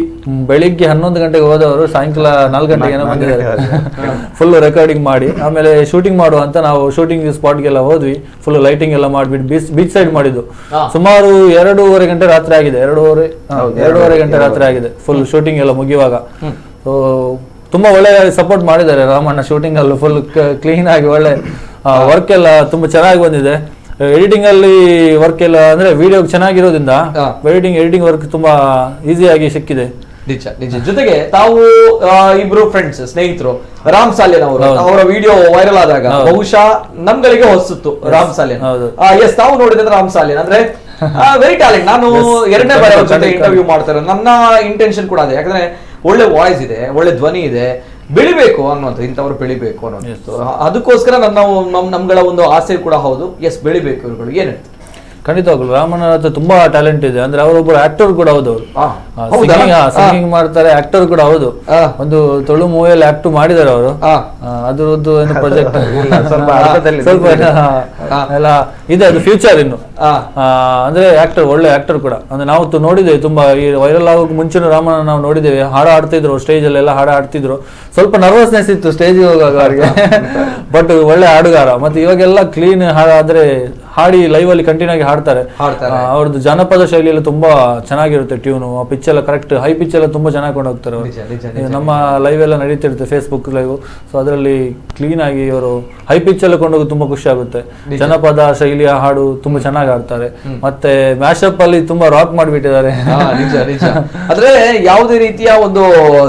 ಬೆಳಿಗ್ಗೆ 11 ಗಂಟೆಗೆ ಹೋದವರು ಸಾಯಂಕಾಲ 4 ಗಂಟೆಗೆ ಏನೋ ಬಂದಿದ್ದಾರೆ. ಫುಲ್ ರೆಕಾರ್ಡಿಂಗ್ ಮಾಡಿ ಆಮೇಲೆ ಶೂಟಿಂಗ್ ಮಾಡುವ ಅಂತ ನಾವು ಶೂಟಿಂಗ್ ಸ್ಪಾಟ್ಗೆಲ್ಲ ಹೋದ್ವಿ. ಫುಲ್ ಲೈಟಿಂಗ್ ಎಲ್ಲ ಮಾಡಿಬಿಟ್ಟು ಬೀಚ್ ಸೈಡ್ ಮಾಡಿದ್ದು. ಸುಮಾರು 2.5 ಗಂಟೆ ರಾತ್ರಿ ಆಗಿದೆ, 2.5 ಗಂಟೆ ರಾತ್ರಿ ಆಗಿದೆ ಫುಲ್ ಶೂಟಿಂಗ್ ಎಲ್ಲ ಮುಗಿಯುವಾಗ. ಸೊ ತುಂಬಾ ಒಳ್ಳೆ ಸಪೋರ್ಟ್ ಮಾಡಿದ್ದಾರೆ ರಾಮಣ್ಣ ಶೂಟಿಂಗ್ ಅಲ್ಲೂ, ಫುಲ್ ಕ್ಲೀನ್ ಆಗಿ ಒಳ್ಳೆ ವರ್ಕ್ ಎಲ್ಲ ತುಂಬಾ ಚೆನ್ನಾಗಿ ಬಂದಿದೆ. ಎಡಿಟಿಂಗ್ ಅಲ್ಲಿ ವರ್ಕ್ ಎಲ್ಲ ಅಂದ್ರೆ ವಿಡಿಯೋ ಚೆನ್ನಾಗಿರೋದ್ರಿಂದ ಎಡಿಟಿಂಗ್ ವರ್ಕ್ ತುಂಬಾ ಈಸಿಯಾಗಿ ಸಿಕ್ಕಿದೆ. ನಿಜ ನಿಜ. ಜೊತೆಗೆ ತಾವು ಇಬ್ರು ಫ್ರೆಂಡ್ಸ್, ಸ್ನೇಹಿತರು ರಾಮ್ ಸಾಲಿಯನ್ ಅವರು, ಅವರ ವಿಡಿಯೋ ವೈರಲ್ ಆದಾಗ ಬಹುಶಃ ನಮ್ಗಳಿಗೆ ಹೊಸತ್ತು ರಾಮ್ ಸಾಲಿಯನ್. ಎಸ್, ತಾವು ನೋಡಿದ್ರೆ ರಾಮ್ ಸಾಲಿಯನ್ ಅಂದ್ರೆ ವೆರಿ ಟ್ಯಾಲೆಂಟ್. ನಾನು ಎರಡನೇ ಬಾರಿ ಅವ್ರ ಜೊತೆ ಇಂಟರ್ವ್ಯೂ ಮಾಡ್ತಾರೆ, ನನ್ನ ಇಂಟೆನ್ಷನ್ ಕೂಡ ಅದೇ. ಯಾಕಂದ್ರೆ ಒಳ್ಳೆ ವಾಯ್ಸ್ ಇದೆ, ಒಳ್ಳೆ ಧ್ವನಿ ಇದೆ, ಬೆಳಿಬೇಕು ಅನ್ನೋದು, ಇಂಥವ್ರು ಬೆಳಿಬೇಕು ಅನ್ನೋದು, ಅದಕ್ಕೋಸ್ಕರ ನನ್ನ ನಮ್ಗಳ ಒಂದು ಆಸೆ ಕೂಡ ಹೌದು. ಎಸ್, ಬೆಳಿಬೇಕು ಇವ್ರುಗಳು. ಏನ್ ಹೇಳ್ತಾರೆ? ಖಂಡಿತವಾಗ್ಲು ರಾಮಣ್ಣ ಹತ್ರ ತುಂಬಾ ಟ್ಯಾಲೆಂಟ್ ಇದೆ. ಅಂದ್ರೆ ಅವರೊಬ್ಬರು ಆಕ್ಟರ್ ಕೂಡ ಹೌದು, ಅವರು ಸಿಂಗಿಂಗ್ ಮಾಡ್ತಾರೆ, ಆಕ್ಟರ್ ಕೂಡ ಹೌದು. ಒಂದು ತುಳು ಮೂವಿಯಲ್ಲಿ ಆಕ್ಟ್ ಮಾಡಿದ್ದಾರೆ ಅವರು. ಅದರದ್ದು ಏನು ಪ್ರಾಜೆಕ್ಟ್ ಸ್ವಲ್ಪ ಎಲ್ಲ ಇದೆ, ಅದು ಫ್ಯೂಚರ್ ಇನ್ನು. ಅಂದ್ರೆ ಆಕ್ಟರ್, ಒಳ್ಳೆ ಆಕ್ಟರ್ ಕೂಡ. ಅಂದ್ರೆ ನಾವು ನೋಡಿದ್ದೇವೆ ತುಂಬಾ, ಈ ವೈರಲ್ ಆಗೋಕ್ ಮುಂಚೆನೂ ರಾಮಣ್ಣ ನಾವು ನೋಡಿದ್ದೇವೆ, ಹಾಡು ಆಡ್ತಿದ್ರು ಸ್ಟೇಜ್ ಅಲ್ಲೆಲ್ಲ ಹಾಡು ಆಡ್ತಿದ್ರು. ಸ್ವಲ್ಪ ನರ್ವಸ್ನೆಸ್ ಇತ್ತು ಸ್ಟೇಜ್ ಹೋಗುವಾಗ ಅವ್ರಿಗೆ, ಬಟ್ ಒಳ್ಳೆ ಹಾಡುಗಾರ. ಮತ್ತೆ ಇವಾಗೆಲ್ಲ ಕ್ಲೀನ್ ಹಾಡು ಆದ್ರೆ ಹಾಡಿ ಲೈವ್ ಅಲ್ಲಿ ಕಂಟಿನ್ಯೂ ಆಗಿ ಹಾಡ್ತಾರೆ. ಅವ್ರದ್ದು ಜಾನಪದ ಶೈಲಿಯಲ್ಲಿ ತುಂಬಾ ಚೆನ್ನಾಗಿರುತ್ತೆ ಟ್ಯೂನು, ಆ ಪಿಚ್ ಎಲ್ಲ correct, high pitch ಎಲ್ಲ ತುಂಬಾ ಚೆನ್ನಾಗಿ ಕೊಂಡು ಹೋಗ್ತಾರೆ ಅವರು. ನಮ್ಮ ಲೈವ್ ಎಲ್ಲ ನಡೀತಿರುತ್ತೆ Facebook live, so ಅದರಲ್ಲಿ ಕ್ಲೀನ್ ಆಗಿ ಇವರು ಹೈ ಪಿಚ್ ಎಲ್ಲ ಕೊಂಡೋಗಿ ತುಂಬಾ ಖುಷಿ ಆಗುತ್ತೆ. ಜನಪದ ಶೈಲಿಯ ಹಾಡು ತುಂಬಾ ಚೆನ್ನಾಗಿ ಹಾಡ್ತಾರೆ. ಮತ್ತೆ ಮ್ಯಾಶಪ್ ಅಲ್ಲಿ ತುಂಬಾ ರಾಕ್ ಮಾಡಿಬಿಟ್ಟಿದ್ದಾರೆ. ನಿಜ ನಿಜ. ಅಂದ್ರೆ ಯಾವುದೇ ರೀತಿಯ ಒಂದು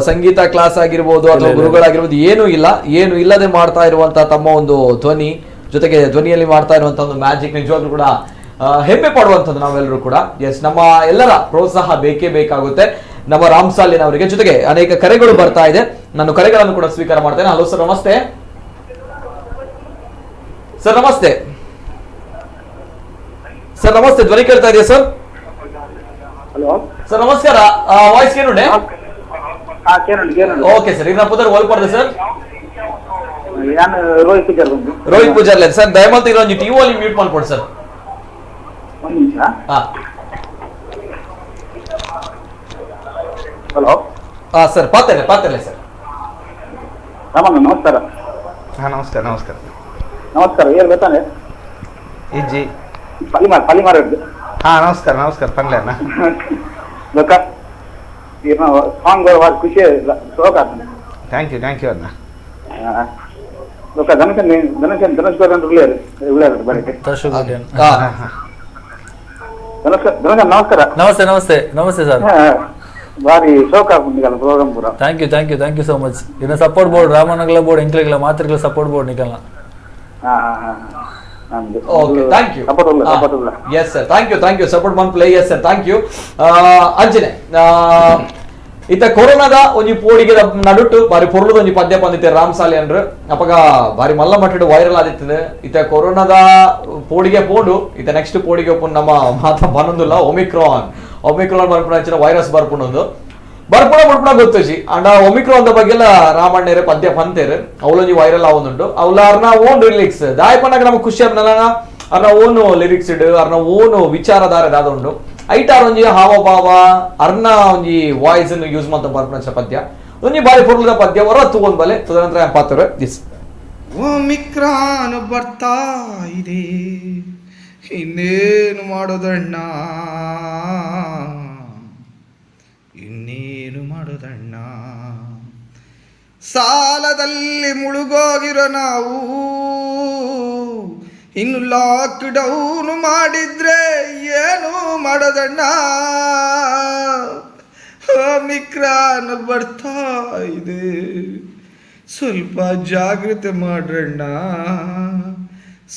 ಸಂಗೀತ ಕ್ಲಾಸ್ ಆಗಿರ್ಬೋದು ಅಥವಾ ಗುರುಗಳಾಗಿರ್ಬೋದು ಏನು ಇಲ್ಲ, ಏನು ಇಲ್ಲದೆ ಮಾಡ್ತಾ ಇರುವಂತಹ ತಮ್ಮ ಒಂದು ಧ್ವನಿ ಜೊತೆಗೆ ಧ್ವನಿಯಲ್ಲಿ ಮಾಡ್ತಾ ಇರುವಂತಹ ಒಂದು ಮ್ಯಾಜಿಕ್ ನಿಜವಾಗ್ಲೂ ಕೂಡ ಹೆಮ್ಮೆ ಪಡುವಂಥದ್ದು ನಾವೆಲ್ಲರೂ ಕೂಡ. ಎಸ್, ನಮ್ಮ ಎಲ್ಲರ ಪ್ರೋತ್ಸಾಹ ಬೇಕೇ ಬೇಕಾಗುತ್ತೆ ನಮ್ಮ ರಾಮ್ ಸಾಲಿನ್ ಅವರಿಗೆ. ಜೊತೆಗೆ ಅನೇಕ ಕರೆಗಳು ಬರ್ತಾ ಇದೆ, ನಾನು ಕರೆಗಳನ್ನು ಕೂಡ ಸ್ವೀಕಾರ ಮಾಡ್ತೇನೆ. ಹಲೋ ಸರ್, ನಮಸ್ತೆ. ಸರ್ ನಮಸ್ತೆ. ಸರ್ ನಮಸ್ತೆ, ಧ್ವನಿ ಕೇಳ್ತಾ ಇದೆಯಾ sir? Hello sir ನಮಸ್ಕಾರ. ವಾಯ್ಸ್ ಏನುಂಡೆ? ಓಕೆ ಸರ್, ಇದನ್ನ ಪುದರ್ ಓಲ್ಪಡ್ದೆ ಸರ್. ರೋಹಿತ್ ಪೂಜಾರ್. ರೋಹಿತ್ ಪೂಜಾರ್ ಸರ್, ದಯಮಾಡಿ ಒಂಜಿ ಟಿವಿ ಅಲ್ಲಿ ಮ್ಯೂಟ್ ಮಾಡ್ಕೊಡಿ ಸರ್. ಒಂದು ನಿಮಿಷ. ಹಲೋ ಸರ್, ಪಾತಲೆ ಪಾತಲೆ ಸರ್. ರಾಮಣ್ಣ ನಮಸ್ಕಾರ. ನಮಸ್ಕಾರ ನಮಸ್ಕಾರ. ನಮಸ್ಕಾರ, ಏನು ಗೊತ್ತಾನೆ? ಇಜ್ಜಿ ಪಲಿಮಾರ್ ಪಲಿಮಾರ್. ಹಾ ನಮಸ್ಕಾರ ನಮಸ್ಕಾರ ಪನ್ಲೇನ ಗೊತ್ತಾ ಸಾಂಗ್ ಖುಷಿ ಶೋಕ. Thank you thank you ಅಣ್ಣ. ನಮಸ್ಕಾರ. ನಮಸ್ತೆ ನಮಸ್ತೆ ನಮಸ್ತೆ ಸರ್. ಬಾರಿ ಶೋಕ ಪ್ರೋಗ್ರಾಮ್ ಪೂರ. Thank you thank you thank you so much. ಇನ್ನು ಸಪೋರ್ಟ್ ಬೋರ್ಡ್ ರಾಮನಗರ ಬೋರ್ಡ್ ಎಂಕ್ಲೆಗಳ ಮಾತ್ರೆಗಳ ಸಪೋರ್ಟ್ ಬೋರ್ಡ್ ನಿಕಲ್ನ. Okay, thank you. Yes sir, thank you thank you. Support Mann play. Yes sir, thank you. ಅಂಜನೆ ಇತ್ತ ಕೊರೋನಾದ ಒಂಜಿ ಪೋಡಿಗೆ ನಡುಟು ಬಾರಿ ಪೊರ್ಲದ ಒಂಜಿ ಪದ್ಯ ಪಂದಿತ್ತೆ ರಾಮ್ ಸಾಲಿಯನ್ರು. ಅಪಗ ಬಾರಿ ಮಲ್ಲ ಮಟ್ಟಡ್ ವೈರಲ್ ಆದಿತ್ತದ. ಇತ್ತ ಕೊರೋನಾದ ಪೋಡಿಗೆ ಪೋಂಡು ಇತ್ತ ನೆಕ್ಸ್ಟ್ ಪೋಡಿಗೆ ನಮ್ಮ ಮಾತ ಬನ್ನೊಂದುಲ್ಲ ಒಮಿಕ್ರಾನ್. ಒಮಿಕ್ರಾನ್ ಬರ್ಪುಣ ವೈರಸ್ ಬರ್ಪುಣೊಂದು ಬರ್ಪುಣ ಬುಡ್ಪುಣ ಗೊತ್ತುಜಿ. ಅಂಡ ಒಮಿಕ್ರಾನ್ the ಬಗ್ಗೆ ಎಲ್ಲ ರಾಮಣ್ಣೇರು ಪದ್ಯ ಪಂತೇರು ಅವಲೊಂಜಿ ವೈರಲ್ ಆವೊಂದುಂಡು. ಅವಲ ಅರ್ನ ಓನ್ ಲಿರಿಕ್ಸ್ ದಾಯ ಪನ್ನಗ ನಮಗೆ ಖುಷಿ ಆಪ್ನಲ ಅರ್ನ ಓನ್ ಲಿರಿಕ್ಸ್ ಇಡು ಅರ್ನ ಓನ್ ವಿಚಾರಧಾರೆ ದಾದ ಉಂಡು. ಐಟಾರ್ ಒಂಜಿ ಹಾವಭಾವ ಅರ್ನ ಒಂಜಿ ವಾಯ್ಸ್ ಯೂಸ್ ಮಾಡ್ತಾ ಬರ್ಪುಣ ಪದ್ಯ ಒಂಜಿ ಬಾರಿ ಪೊರ್ಲುದ ಪದ್ಯ ಹೊರ ತೂವೊಂದು ಬಲೆ ತದನಂತರ ಪಾತ್ರ ಎಸ್. ಒಮಿಕ್ರಾನ್ ಬರ್ತಾ ಇದೆ, ಇನ್ನೇನು ಮಾಡೋದಣ್ಣ, ಇನ್ನೇನು ಮಾಡೋದಣ್ಣ, ಸಾಲದಲ್ಲಿ ಮುಳುಗೋಗಿರೋ ನಾವು ಇನ್ನು ಲಾಕ್ ಡೌನ್ ಮಾಡಿದ್ರೆ ಏನು ಮಾಡೋದಣ್ಣ, ಒಮಿಕ್ರಾನ್ ಬರ್ತಾ ಇದೆ, ಸ್ವಲ್ಪ ಜಾಗ್ರತೆ ಮಾಡ್ರಣ್ಣ,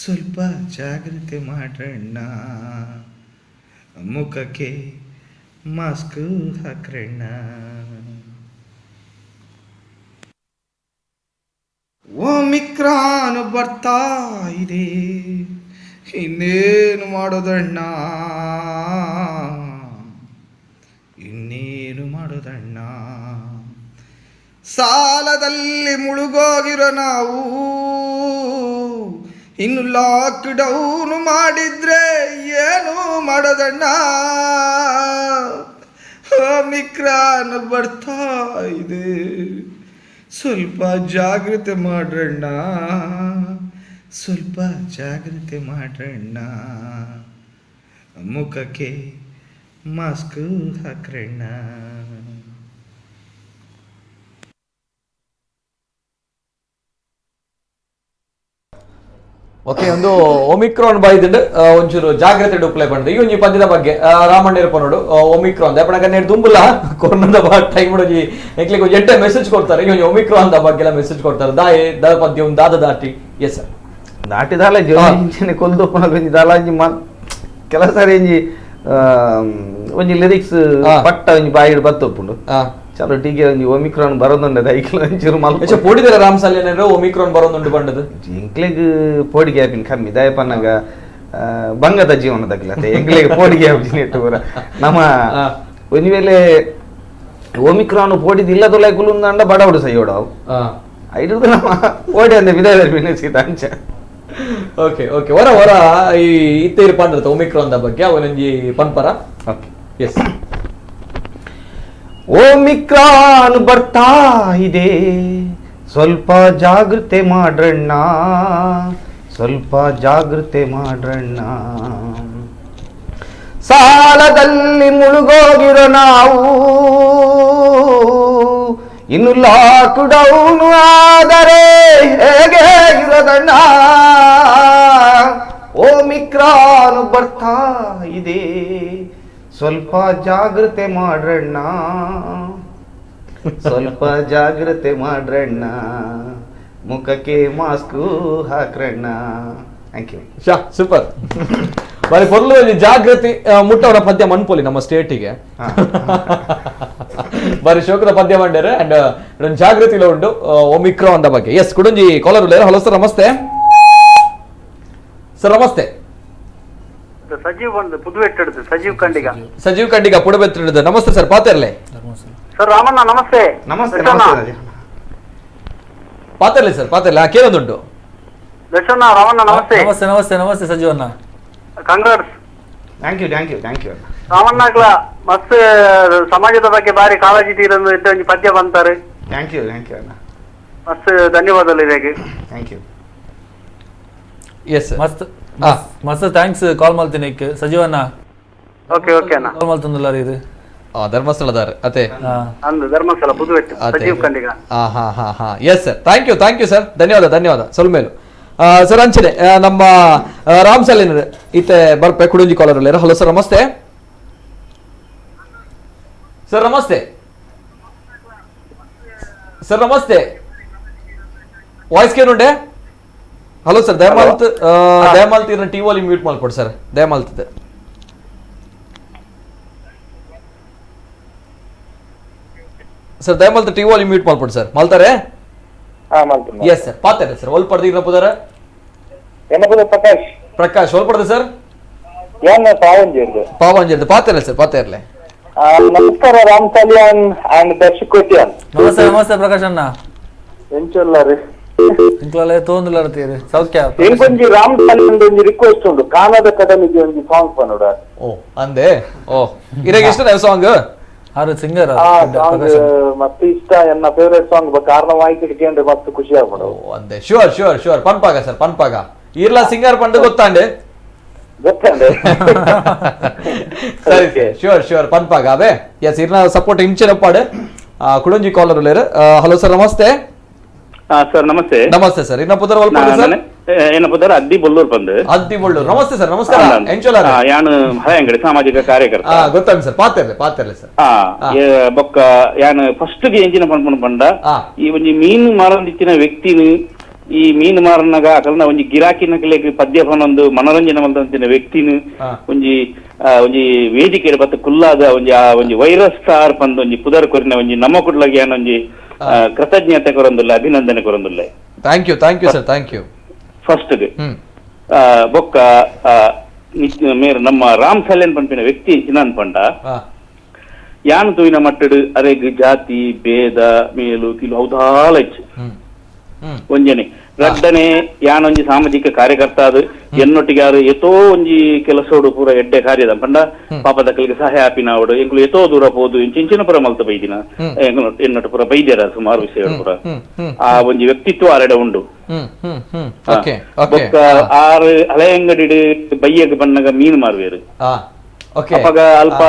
ಸ್ವಲ್ಪ ಜಾಗ್ರತೆ ಮಾಡ್ರಣ್ಣ, ಮುಖಕ್ಕೆ ಮಾಸ್ಕ್ ಹಾಕ್ರಣ್ಣ. ಒಮಿಕ್ರಾನ್ ಬರ್ತಾ ಇದೆ, ಇನ್ನೇನು ಮಾಡೋದಣ್ಣ, ಇನ್ನೇನು ಮಾಡೋದಣ್ಣ, ಸಾಲದಲ್ಲಿ ಮುಳುಗೋಗಿರೋ ನಾವು ಇನ್ನು ಲಾಕ್ ಡೌನ್ ಮಾಡಿದ್ರೆ ಏನು ಮಾಡೋದಣ್ಣ, ಒಮಿಕ್ರಾನ್ ಬರ್ತಾ ಇದೆ, ಸ್ವಲ್ಪ ಜಾಗ್ರತೆ ಮಾಡ್ರಣ್ಣ, ಸ್ವಲ್ಪ ಜಾಗ್ರತೆ ಮಾಡ್ರಣ್ಣ, ಮುಖಕ್ಕೆ ಮಾಸ್ಕ್ ಹಾಕ್ರಣ್ಣ. ಓಕೆ, ಒಂದು ಒಮಿಕ್ರಾನ್ ಬಾಯ್ದುಂಡು ಒಂಚೂರು ಜಾಗ್ರತೆ ಡುಪ್ಲೆ ಬಂದು ಈ ಒಂಜಿ ಪದ್ಯದ ಬಗ್ಗೆ ರಾಮಣ್ಣೇರ್ ಪನೋಡು ಒಮಿಕ್ರಾನ್ ದಯಪಣಕ ನೇರ್ ದುಂಬುಲ ಕೊರೋನಾದ ಟೈಮ್ ಒಂಜಿ ಎಂಕ್ಲೆಗ್ ಒಂಜಿ ಎಡ್ಡೆ ಮೆಸೇಜ್ ಕೊಡ್ತಾರೆ. ಈ ಒಂಜಿ ಒಮಿಕ್ರಾನ್ the ಬಗ್ಗೆ ಎಲ್ಲ ಮೆಸೇಜ್ ಕೊಡ್ತಾರೆ. ದಾಯೆ the ಪದ್ಯ ಒಂದು ದಾದ ದಾಟಿ. Yes sir. ದಾಟಿದಾಲ ಜೀವನ ಕೊಲ್ದು ಒಂಜಿ ದಾಲ ಒಂಜಿ ಕೆಲ ಸಾರಿ ಒಂಜಿ ಒಂಜಿ ಲಿರಿಕ್ಸ್ ಪಟ್ಟ ಒಂಜಿ ಬಾಯಿಡ್ ಬತ್ತೊಪ್ಪುಂಡು. ಚಲೋ ಟೀಕೆ ಒಂಜಿ ಒಮಿಕ್ರಾನ್ ಬರೋದುಂಡದ ಐಕ್ಲ ಒಂಚೂರು ಮಲ್ಪ ಪೋಡಿದರ ರಾಮ್ ಸಾಲ್ಯನೇರು ಒಮಿಕ್ರಾನ್ ಬರೋದುಂಡು ಬಂಡದು ಎಂಕ್ಲೆಗ್ ಪೋಡಿಗೆ ಆಪಿನ ಕಮ್ಮಿ ದಯಪನ್ನಗ ಬಂಗದ ಜೀವನ ದಗ್ಲತೆ ಎಂಕ್ಲೆಗ್ ಪೋಡಿಗೆ ಆಪಿನ ಇಟ್ಟು ಪೂರ ನಮ್ಮ ಒಂಜಿ ವೇಳೆ ಒಮಿಕ್ರಾನ್ ಪೋಡಿದ ಇಲ್ಲದೊಲ ಕುಲುಂದಾಂಡ ಬಡವಡು ಸೈಯೋಡು ಅವು ಐದು ನಮ್ಮ ಪೋಡಿ ಅಂದೆ ವಿದಾಯ ಸೀತ ಅಂಚ. ಓಕೆ ಓಕೆ, ಹೊರ ಹೊರ ಈ ಇತ್ತೇರು ಪಂಡಿರ್ತ ಒಮಿಕ್ರಾನ್ the ಬಗ್ಗೆ ಅವನೊಂಜಿ ಪನ್ಪರ. Okay yes. Omicron ಬರ್ತಾ ಇದೆ, ಸ್ವಲ್ಪ ಜಾಗೃತೆ ಮಾಡ್ರಣ್ಣ, ಸ್ವಲ್ಪ ಜಾಗೃತೆ ಮಾಡ್ರಣ್ಣ, ಸಾಲದಲ್ಲಿ ಮುಳುಗೋಗಿರೋ ನಾವು ಇನ್ನು ಲಾಕ್ ಡೌನ್ ಆದರೆ ಹೇಗೆ ಇರೋದಣ್ಣ, ಒಮಿಕ್ರಾನ್ ಬರ್ತಾ ಇದೆ, ಸ್ವಲ್ಪ ಜಾಗೃತೆ ಮಾಡ್ರಣ್ಣ, ಸ್ವಲ್ಪ ಜಾಗೃತೆ ಮಾಡ್ರಣ್ಣ, ಮುಖಕ್ಕೆ mask ಹಾಕ್ರಣ್ಣ. Thank you. Shah super. ಬಾರಿ ಪೊರ್ಲು ಜಾಗೃತಿ ಮುಟ್ಟವರ ಪದ್ಯ ಮನ್ಪೊಲಿ ನಮ್ಮ ಸ್ಟೇಟಿಗೆ. ಬಾರಿ ಶೋಕದ ಪದ್ಯ ಮಂಡ್ಯಾರೆ ಅಂಡ್ ಜಾಗೃತಿಲ ಉಂಟು ಒಮಿಕ್ರಾನ್ the ಬಗ್ಗೆ. ಎಸ್, ಕುಡುಂಜಿ ಕಾಲರ್ ಉಲ್ಲೇರು. ಹಲೋ ಸರ್, ನಮಸ್ತೆ. ಸರ್ ನಮಸ್ತೆ. ಸಜೀವ್ ಬಂದು ಪುದುವೆಟ್ಟಿಡ್ದು ಸಜೀವ್ ಖಂಡಿಗ. ಸಜೀವ್ ಖಂಡಿಗ ಪುಡುಬೆತ್ತಿಡ್ದು. ನಮಸ್ತೆ ಸರ್, ಪಾತೆರ್ಲೆ. ಸರ್ ರಾಮಣ್ಣ ನಮಸ್ತೆ. ನಮಸ್ತೆ ನಮಸ್ತೆ. ಪಾತೆರ್ಲೆ ಸರ್, ಪಾತೆರ್ಲೆ ಕೇಳೋದುಂಟು. ದರ್ಶನ ರಾಮಣ್ಣ ನಮಸ್ತೆ. ನಮಸ್ತೆ ನಮಸ್ತೆ namaste ಸಜೀವಣ್ಣ. Congrats. Thank you thank you thank you. ರಾಮಣ್ಣಗ್ಲ ಮಸ್ತ್ ಸಮಾಜದ ಬಗ್ಗೆ ಬಾರಿ ಕಾಳಜಿ ತೀರೊಂದು ಒಂಜಿ ಪದ್ಯ ಬಂತಾರೆ. Thank you thank you ಅಣ್ಣ, ಮಸ್ತ್ ಧನ್ಯವಾದಗಳು ಇದಕ್ಕೆ. Thank U. S, ಮಸ್ತ್ ಮಸ್ತ್ thanks ಕಾಲ್ ಮಾಡ್ತೀನಿ ಸಜೀವಣ್ಣ. ಓಕೆ ಓಕೆ ಅಣ್ಣ. ಕಾಲ್ ಮಾಡ್ತಂದಲ್ಲ ಇದು ಧರ್ಮಸ್ಥಳದಾರ ಅದೇ ಅಂದು ಧರ್ಮಸ್ಥಳ ಪುದುವೆಟ್ಟು ಸಜೀವ್ ಖಂಡಿಗ. ಹಾ ಹಾ ಹಾ ಹಾ yes sir, thank you thank you sir, ಧನ್ಯವಾದ ಧನ್ಯವಾದ. ಸೊಲ್ಮೇಲು ಸರ್. ಅಂಚನೆ ನಮ್ಮ ರಾಮ್ ಸಾಲಿನ ಇತ್ತೆ ಬರ್ಪೆ ಕುಡುಂಜಿ collar. Hello sir ನಮಸ್ತೆ. ಸರ್ ನಮಸ್ತೆ. ಸರ್ ನಮಸ್ತೆ. ವಾಯ್ಸ್ ಕೇನುಂಡೆ? ಹಲೋ ಸರ್, ದಯಮಾಲ್ತ್ ದಯಮಾಲ್ತ್ ಇರ T volume mute ಮಾಡ್ಕೊಡಿ ಸರ್, ದಯಮಾಲ್ತದೆ. ಸರ್ ದಯಮಾಲ್ತ್ T volume mute ಮಾಡ್ಕೊಡಿ ಸರ್. ಮಾಲ್ತಾರೆ? ಎಸ್ ಸರ್, ಪಾತಾರೆ ಸರ್. ಒಲ್ ಪಡ್ದು ಪುದಾರ ಪ್ರಕಾಶ್. ಪ್ರಕಾಶ್ ಒಲ್ ಪಡ್ದು ಸರ್? ಪಾವಂಜಿ ಪಾತೇರ್ಲೆ ಸರ್, ಪಾತೇರ್ಲೆ. ನಮಸ್ಕಾರ ರಾಮ್ ಸಾಲಿಯಾನ್ ಅಂಡ್ ದರ್ಶಕ್ ಕೋಟ್ಯಾನ್. ನಮಸ್ತೆ ನಮಸ್ತೆ ಪ್ರಕಾಶ್ ಅಣ್ಣ. ಎಂಚೊಲ್ಲಾರಿ ಇಂಕ್ಲಲೆ ತೋಂದುಲಾರ್ತೀರಿ ಸೌಖ್ಯ. ಎಂಕೊಂಜಿ ರಾಮ್ ಸಾಲಿಯಾನ್ ಒಂಜಿ ರಿಕ್ವೆಸ್ಟ್ ಉಂಡು, ಕಾನದ ಕಡಲಿಗೆ ಒಂಜಿ ಸಾಂಗ್ ಪನೋಡ. ಓ ಅಂದೆ ಓ ಇರೆಗೆ ಇಷ್ಟ ಸಾಂಗ್? ಆರು ಸಿಂಗರ್ ಆ ಸಾಂಗ್ ಮಸ್ತ್ ಇಷ್ಟ, ಎನ್ನ ಫೇವರೇಟ್ ಸಾಂಗ್ ಕಾರಣವಾಗಿ ಕೇಂದ್ರ ಮಸ್ತ್ ಖುಷಿ ಆಗ್ಬಿಡು. ಅಂದೆ sure sure sure ಪನ್ಪಾಗ sir ಪನ್ಪಾಗ ಇರ್ಲ ಸಿಂಗರ್ ಪಂಡು ಗೊತ್ತಾಂಡೆ ಗೊತ್ತಂಡೆ. ಸರಿ ಶ್ಯೂರ್ ಶ್ಯೂರ್ ಪನ್ಪಾಗ ಅವೇ ಎಸ್ ಇರ್ನ ಸಪೋರ್ಟ್ ಇಂಚಿನಪ್ಪಾಡು. ಕುಡಂಜಿ ಕಾಲರ್ ಉಳ್ಳೇರು. ಹಲೋ ಸರ್ ನಮಸ್ತೆ. ಸರ್ ನಮಸ್ತೆ. ನಮಸ್ತೆ ಸರ್, ಇನ್ನ ಪುದರ್ ಸರ್ ಏನ ಪುದರ್ ಅದ್ದಿ ಬೊಲ್ಲೂರ್ ಬಂದು. ಅದ್ದಿ ಬೊಳ್ಳೂರ್, ನಮಸ್ತೆ ಸರ್. ನಮಸ್ಕಾರ. ಎಂಚೋಲ ಯಾನು ಹಳೆಯಂಗಡಿ ಸಾಮಾಜಿಕ ಕಾರ್ಯಕರ್ತ. ಗೊತ್ತಾಗ ಸರ್, ಪಾತಿರ್ಲೆ ಪಾತಿರ್ಲೆ ಸರ್. ಬೊಕ್ಕ ಯಾನು ಫಸ್ಟ್ ಗೆ ಎಂಜಿನ ಪನ್ಪುನ ಪಂಡ ಈ ಒಂಜಿ ಮೀನು ಮಾರಂದಿತ್ತಿನ ವ್ಯಕ್ತಿನ ಈ ಮೀನು ಮಾರನಾಗ ಅಕಲ್ನ ಒಂಜಿ ಗಿರಾಕಿನಕಲೆಗ್ ಪದ್ಯ ಪನೊಂದು ಮನೋರಂಜನೆ ಮಲ್ದಂತಿನ ವ್ಯಕ್ತಿನ ಒಂಜಿ ಒಂಜಿ ವೇದಿಕೆ ಬತ್ತ ಕುಲ್ಲಾದ ಒಂಜಿ ಆ ಒಂಜಿ ವೈರಸ್ ಸ್ಟಾರ್ ಪಂದ್ ಒಂಜಿ ಪುದರ್ ಕೊರಿನ ಒಂಜಿ ನಮ್ಮ ಕುಡ್ಲಗೆ ಒಂಜಿ ಕೃತಜ್ಞತೆ ಕೊರೊಂದುಲ್ಲ, ಅಭಿನಂದನೆ ಕೊರೊಂದುಲ್ಲ. Thank you thank you sir, thank you. First ಬೊಕ್ಕ ಮೇರ್ ನಮ್ಮ ರಾಮ್ ಸಲೇನ್ ಪನ್ಪಿನ ವ್ಯಕ್ತಿ ಚಿನ್ನನ್ ಪಂಡ ಯಾನ್ ತೂಯಿನ ಮಟ್ಟಡು ಅರೆಗ್ ಜಾತಿ ಭೇದ ಮೇಲು ಕಿಲು ಹೌದಾಲ ಹೆಚ್ಚು ಒಂಜನೆ. ರಡ್ಡನೆ ಯಾನೊಂಜಿ ಸಾಮಾಜಿಕ ಕಾರ್ಯಕರ್ತ ಅದು ಎನ್ನೊಟ್ಟಿಗೆ ಎತೋ ಒಂಜಿ ಕೆಲಸೋಡು ಪೂರ ಎಡ್ಡೆ ಕಾರ್ಯದ ಪಂಡ ಪಾಪದ ಕಲಿಗೆ ಸಹಾಯ ಆಪಿನಾವಡು ಎಂಕುಲು ಎತೋ ದೂರ ಪೋದು ಇಂಚಿನ ಪುರ ಮಲ್ತ ಬೈದಿನ ಎನ್ನೊಟ್ಟು ಪೂರ ಬೈದ್ಯರ ಸುಮಾರು ವಿಷಯ ಪೂರ ಆ ಒಂಜಿ ವ್ಯಕ್ತಿತ್ವ ಅರೆಡೆ ಉಂಡು. ಬೊಕ್ಕ ಆರು ಹಳೆಯಂಗಡಿ ಬೈಯಗ್ ಬಣ್ಣಗ ಮೀನು ಮಾರುವೇರು. ಅವಾಗ ಅಲ್ಪ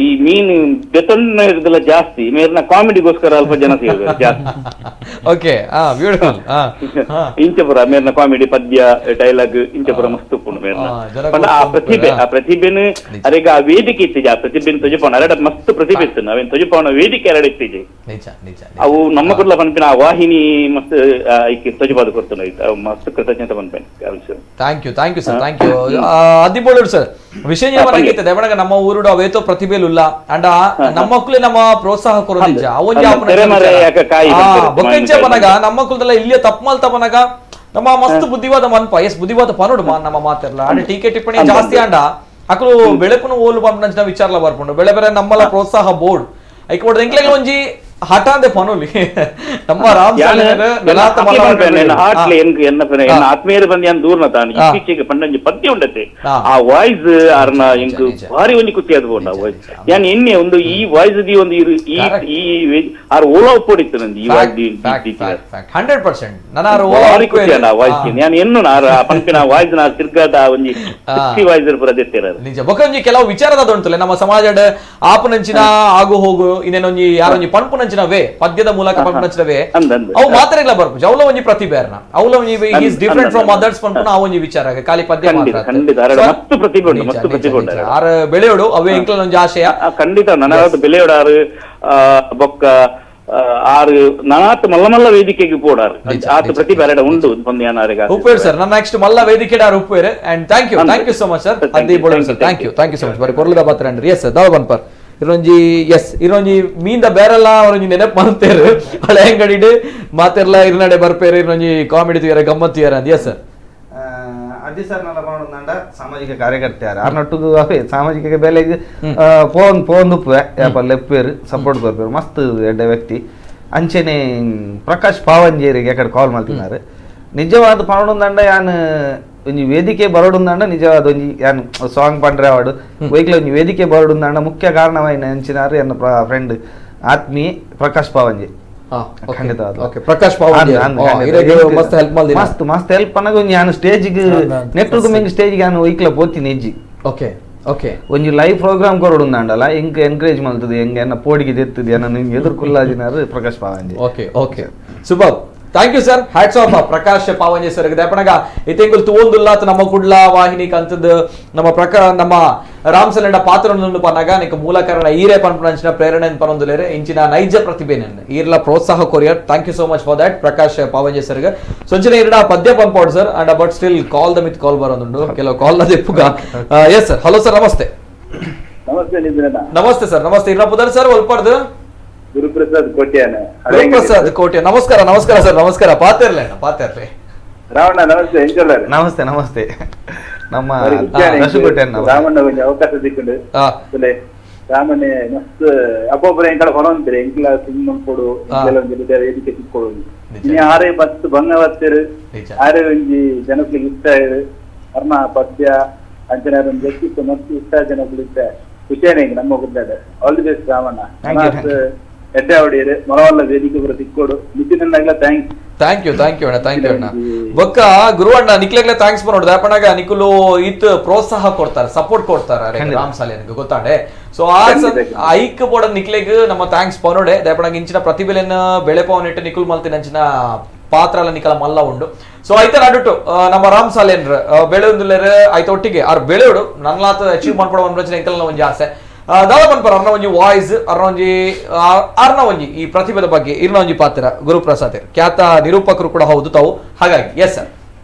ಈ ಮೀನು ಬೆತನ್ನ ಇರೋದಿಲ್ಲ ಜಾಸ್ತಿ, ಮೇರ್ನ ಕಾಮಿಡಿಗೋಸ್ಕರ ಅಲ್ಪ ಜನ ಸೇರಿದ್ದಾರೆ ಜಾಸ್ತಿ. Okay, beautiful. ಇಂಚಪುರ ಮೇರ್ನ ಕಾಮಿಡಿ ಪದ್ಯ ಡೈಲಾಗ್ ಇಂಚಪುರ ಮಸ್ತ್ ಉಪ್ಪುಂಡು ಮೇರ್ನ. ಆ ಪ್ರತಿಭೆ, ಆ ಪ್ರತಿಭೆನು ಅರೆಗ ಆ ವೇದಿಕೆ ಇತ್ತಿಜೆ, ಆ ಪ್ರತಿಭೆನ ತೊಜಪವನ ಅರಡ ಮಸ್ತ್ ಪ್ರತಿಭೆ ಇತ್ತು, ನಾವೇನ್ ತೊಜಪವನ ವೇದಿಕೆ ಎರಡ ಇತ್ತಿಜೆ. ಅವು ನಮ್ಮ ಕುಡ್ಲ ಪನ್ಪಿನ ಆ ವಾಹಿನಿ ಮಸ್ತ್ ತೊಜಪಾದ ಕೊಡ್ತಾನೆ, ಮಸ್ತ್ ಕೃತಜ್ಞತೆ ಪನ್ಪೇನೆ. Thank you thank you sir, thank you. ಅದಿಬೋಳೂರು sir, ವಿಷಯ ಏನಾಗಿತ್ತು ನಮ್ಮ ಊರುಡು ಅವೇತೋ ಪ್ರತಿಭೆಲುಲ್ಲ ಅಂಡ ನಮ್ಮ ಮಕ್ಕಳು ನಮ್ಮ ಪ್ರೋತ್ಸಾಹ ಕೊರೋದಿಜ್ಜ ಅವೊಂಜಿ ಬೊಕ್ಕಂಚ ಪನಗ ನಮ್ಮ ಕುಲದಲ್ಲ ಇಲ್ಲಿಯ ತಪ್ಪು ಮಲ್ತ ಪನಗ ನಮ್ಮ ಮಸ್ತ್ ಬುದ್ಧಿವಾದ ಮನ್ಪ ಎಸ್ ಬುದ್ಧಿವಾದ ಪನೋಡು ನಮ್ಮ ಮಾತಿರ್ಲ ಅಂಡ್ ಟೀಕೆ ಟಿಪ್ಪಣಿ ಜಾಸ್ತಿ ಅಂಡ ಅಕಲು ಬೆಳಪುನ ಓಲು ಪಂಪನಂಚಿನ ವಿಚಾರಲ ಬರ್ಪುಂಡು ಬೆಳೆ ಬೇರೆ ನಮ್ಮಲ ಪ್ರೋತ್ಸಾಹ ಬೋರ್ಡ್ ಐಕೋಡ್ ಎಂಕ್ಲೆಗ್ ಒಂಜಿ ಹಠ ಅಂದೆ ಪನೋಲಿ ನಮ್ಮ ರಾಮ್ ಆತ್ಮೀಯರು ಬಂದು ಏನ್ ದೂರ ತಾನು ಇತ್ತೀಚೆಗೆ ಪಂಡಂಜಿ ಪದ್ಯ ಉಂಡತೆ ಆ ವಾಯ್ಸ್ ಅರ್ನ ಎಂಕ್ ಭಾರಿ ಒಂಜಿ ಕುತ್ತಿ ಅದು ಬೋಂಡ ವಾಯ್ಸ್ ಯಾನ್ ಎನ್ನೆ ಒಂದು ಈ ವಾಯ್ಸ್ the ಒಂದು ಈ ಆರ್ ಓಲಾ ಉಪ್ಪೊಡಿತ್ತು ನಂದು ಈ ವಾಯ್ಸ್ the 100% ನನ್ನ ಭಾರಿ ಕುತ್ತಿ ಅಲ್ಲ ವಾಯ್ಸ್ ಯಾನ್ ಎನ್ನು ನಾರ ಪಂಪಿನ ವಾಯ್ಸ್ ನಾ ತಿರ್ಗಾದ ಒಂಜಿ ಕುತ್ತಿ ವಾಯ್ಸ್ ಪುರ ದೆತ್ತಿರ ನಿಜ. ಬೊಕೊಂಜಿ ಕೆಲವು ವಿಚಾರದ ಉಂಟುಲೆ ನಮ್ಮ ಸಮಾಜದ ಆಪನಂಚಿನ ಆಗು ಹೋಗು ಇನ್ನೇನೊಂಜಿ ಯಾರೊಂಜಿ ಪಂಪುನಂಚಿನ ವೇ ಪದ್ಯದ ಮೂಲಕ ಪಂಪನಂಚಿನವೇ ಅವು ಮಾತ್ರ ಇಲ್ಲ ಬರ್ಪುಜ ಅವಲ ಒಂಜಿ ಪ್ರತಿಭೆ ಅರ್ನ ಅವಲ ಒಂಜಿ is different from others ಪಂಪುನ ಆ ಒಂಜಿ ವಿಚಾರ ಖಾಲಿ ಪದ್ಯ ಮಾತ್ರ. ಮಸ್ತ್ ಪ್ರತಿಭೆ ಉಂಟು, ಮಸ್ತ್ ಪ್ರತಿಭೆ ಉಂಟು ಆರ್ ಬೆಳೆಯೋಡು ಅವೇ ಎಂಕ್ಲನ ಒಂಜಿ ಆಶಯ ಖಂಡಿತ ನನಗಾದ ಬೆಳೆಯೋಡಾರು ಬೊಕ್ಕ ಆರು ನಾತ್ ಮಲ್ಲ ಮಲ್ಲ ವೇದಿಕೆಗೆ ಪೋಡಾರು ಆತ ಪ್ರತಿಭೆ ಅರೆಡ ಉಂಟು ಉಪ್ಪೇರು ಸರ್. ನನ್ನ ನೆಕ್ಸ್ಟ್ ಮಲ್ಲ ವೇದಿಕೆ ಉಪ್ಪೇರು and thank you thank you so much sir. ಅದಿ Boloor sir, thank you thank you so much. ಬರೀ ಪೊರ್ಲದ ಪಾತ್ರ and S sir Dawa ಬನ್ಪರ್ ಇರೊಂಜಿ S ಇರೊಂಜಿ ಮೀಂದ ಬೇರೆಲ್ಲ ಅವರೊಂಜಿ ನೆನಪು ಮಾಡ್ತೇರು ಹಳೆ ಅಂಗಡಿಡು ಮಾತೆರ್ಲ ಇರ್ನಡೆ ಬರ್ಪೇರು ಇರೊಂಜಿ ಕಾಮಿಡಿ ತುಯರ ಗಮ್ಮತ್ತಿಯರ ಅಂತ. ಎಸ್ ಸರ್ ಅಜ್ಜಿ ಸರ್ ನಲ್ಲ ಮಾಡೋದಂಡ ಸಾಮಾಜಿಕ ಕಾರ್ಯಕರ್ತ ಆರ್ನೊಟ್ಟಿಗೂ ಅವೇ ಸಾಮಾಜಿಕ ಬೆಲೆಗೆ ಫೋನ್ ಫೋನ್ ಉಪ್ಪುವೆ ಯಾಪ ಲೆಪ್ಪೇರು ಸಪೋರ್ಟ್ ಬರ್ಪೇರು ಮಸ್ತ್ ಎಡ್ಡೆ ವ್ಯಕ್ತಿ. ಅಂಚೆನೆ ಪ್ರಕಾಶ್ ಪಾವಂಜೇರಿಗೆ ಯಾಕಡೆ ಕಾಲ್ ಮಾಡ್ತಿದ್ದಾರೆ ನಿಜವಾದ ಪನೊಂದಂಡ ಯಾನ್ ಒಂಜಿ ವೇದಿಕೆ ಬರೋಡುಂದಂಡ ನಿಜವಾದ ಒಂಜಿ ಯಾನ್ ಸಾಂಗ್ ಪಂಡ್ರೆ ಅವಾಡು ವೈಕ್ಲ ಒಂಜಿ ವೇದಿಕೆ ಬರೋಡುಂದಂಡ ಮುಖ್ಯ ಕಾರಣವಾಯಿನ ಅಂಚಿನಾರು ಎನ್ನ ಫ್ರೆಂಡ್ ಆತ್ಮೀಯ ಪ್ರಕಾಶ್ ಪಾವಂಜೆ. ಖಂಡಿತ ಪ್ರಕಾಶ್ ಪಾವಂಜೆ ಮಸ್ತ್ ಹೆಲ್ಪ್ ಮಾಡಿದ, ಮಸ್ತ್ ಮಸ್ತ್ ಹೆಲ್ಪ್ ಅನ್ನಾಗ ಒಂಜಿ ಯಾನ್ ಸ್ಟೇಜ್ಗೆ ನೆಟ್ಟುದು ಮೆಂಗ್ ಸ್ಟೇಜ್ಗೆ ಯಾನ್ ವೈಕ್ಲ ಪೋತೀನಿ ಹೆಜ್ಜಿ. ಓಕೆ ಓಕೆ ಒಂಜಿ ಲೈವ್ ಪ್ರೋಗ್ರಾಮ್ ಕೊರಡುಂದಾಂಡಲ ಎಂಕ್ ಎನ್ಕರೇಜ್ ಮಲ್ತದೆ ಹೆಂಗೆ ಎನ್ನ ಪೋಡಿಗೆ ದೆತ್ತದೆ ಎನ್ನ ಎದುರು ಕುಲ್ಲಾಜಿನಾರು Prakash Pavanje. Okay okay super, thank you sir. Hats off Prakash Pavanje sir. ದಯಪಣಗ ಇತೆಂಗುಲ್ ತುವೊಂದುಲ್ಲಾತ ನಮ್ಮ ಕುಡ್ಲ ವಾಹಿನಿ ಕಂತದ ನಮ್ಮ ನಮ್ಮ ರಾಮ್ ಸಲಂಡ ಪಾತ್ರ ಪನ್ನಾಗ ನಿಕ ಮೂಲ ಕಾರಣ ಈರೇ ಪನ್ಪುನಂಚಿನ ಪ್ರೇರಣೆ ಪನೊಂದುಲೇರೆ ಇಂಚಿನ ನೈಜ ಪ್ರತಿಭೆ ಈರ್ಲ ಪ್ರೋತ್ಸಾಹ courier. Thank you so much for that Prakash Pavanje sir. ಸೊಂಚಿನ ಈರ್ಡ ಪದ್ಯ ಪನ್ಪೌಡ್ sir and but still call the Mith ಕಾಲ್ ಬರೋದುಂಡು ಕೆಲವು ಕಾಲ್ ದೆಪ್ಪುಗ. Yes sir, hello sir, namaste. ನಮಸ್ತೆ ನಮಸ್ತೆ ಸರ್, ನಮಸ್ತೆ. ಇರ್ನ ಪುದರ್ ಸರ್ ಒಲ್ಪರ್ದು? ಗುರುಪ್ರಸಾದ್ ಕೋಟ್ಯಾನ. ಗುರುಪ್ರಸಾದ್ ಕೋಟ್ಯ, ನಮಸ್ಕಾರ ನಮಸ್ಕಾರ ಸರ್, ನಮಸ್ಕಾರ. ಪಾತಿರ್ಲೆ ಅಣ್ಣ, ಪಾತಿರ್ಲೆ. ರಾವಣ ನಮಸ್ತೆ, ಎಂಜೋಲರ್. ನಮಸ್ತೆ ನಮಸ್ತೆ. ನಮ್ಮ ರಾಮಣ್ಣ ಒಂಜಿ ಅವಕಾಶ ಸಿಕ್ಕಿಂಡು ರಾಮಣ್ಣೆ ಮಸ್ತ್ ಅಪ್ಪೊಬ್ಬರ ಎಂಕಳ ಹೊರೊಂತಾರೆ ಎಂಕ್ಲ ಸಿನಿಮಾ ಕೊಡು ಎಂಕ್ಲೆಲ್ಲ ಒಂಜಿ ವೇದಿಕೆ ಸಿಕ್ಕೊಡು ಇನಿ ಆರೇ ಮಸ್ತ್ ಬಂಗ ಬತ್ತೇರು ಆರೇ ಒಂಜಿ ಜನಕ್ಲೆಗ್ ಇಷ್ಟ ಆಯೆರ್ ಅರ್ನ ಪದ್ಯ ಅಂಚನೆ ಒಂಜಿ ವ್ಯಕ್ತಿತ್ವ ಮಸ್ತ್ ಇಷ್ಟ ಜನಕ್ಲು ಇಷ್ಟ. ಖುಷಿಯಾನೆ ನಮ್ಮ ಗುಡ್ಡಾಡ. All the best Ramanna. ಎಡ್ಡೆ ಹೊಡಿಯರು ಮರವಲ್ಲ ವೇದಿಕೆ ಬರ ತಿಕ್ಕೋಡು Nitin thanks. Thank you thank you ಅಣ್ಣ, thank you ಅಣ್ಣ. ಬೊಕ್ಕ ಗುರುವಣ್ಣ ನಿಕ್ಲೆಗ್ಲೆ thanks ಬರೋಡು ದಾಪಣಾಗ ನಿಕುಲು ಇತ್ ಪ್ರೋತ್ಸಾಹ ಕೊಡ್ತಾರೆ, ಸಪೋರ್ಟ್ ಕೊಡ್ತಾರೆ ರಾಮ್ ಸಾಲಿಯನ್ಗೆ ಗೊತ್ತಾಂಡೆ. ಸೊ ಆ ಐಕ್ ಬೋರ್ಡ್ ನಿಕ್ಲೆಗ್ ನಮ್ಮ thanks ಪನೋಡೆ ದಾಪಣಾಗ ಇಂಚಿನ ಪ್ರತಿಭೆಲೆನ್ ಬೆಳೆಪವನಿಟ್ಟು ನಿಕುಲ್ ಮಲ್ತಿನ ಅಂಚಿನ ಪಾತ್ರ ಎಲ್ಲ ನಿಕಲ ಮಲ್ಲ ಉಂಡು. ಸೊ ಐತ ನಡುಟು ನಮ್ಮ ರಾಮ್ ಸಾಲೇನ್ರ ಬೆಳೆಯೊಂದುಲ್ಲೇರ್ ಐತ ಒಟ್ಟಿಗೆ ಆರ್ ಬೆಳೆಯೋಡು ನನ್ಲಾತ ಅಚೀವ್ ಮಾಡ್ಕೊಡೋ ಒಂದು ರಚನೆ ಎಂಕಲ್ನ ಒಂಜಿ ಆಸೆ ದಾದ ಪನ್ಪರ್ ಅರ್ನ ಒಂಜಿ ವಾಯ್ಸ್ ಅರ್ನ ಒಂಜಿ ಅರ್ನ ಒಂಜಿ ಈ ಪ್ರತಿಭೆದ ಬಗ್ಗೆ ಇರ್ನ ಒಂಜಿ ಪಾತ್ರ ಗುರುಪ್ರಸಾದ್ ಖ್ಯಾತ ನಿರೂಪಕರು ಕೂಡ ಹೌದು ತಾವು, ಹಾಗಾಗಿ ಎಸ್ ಸರ್.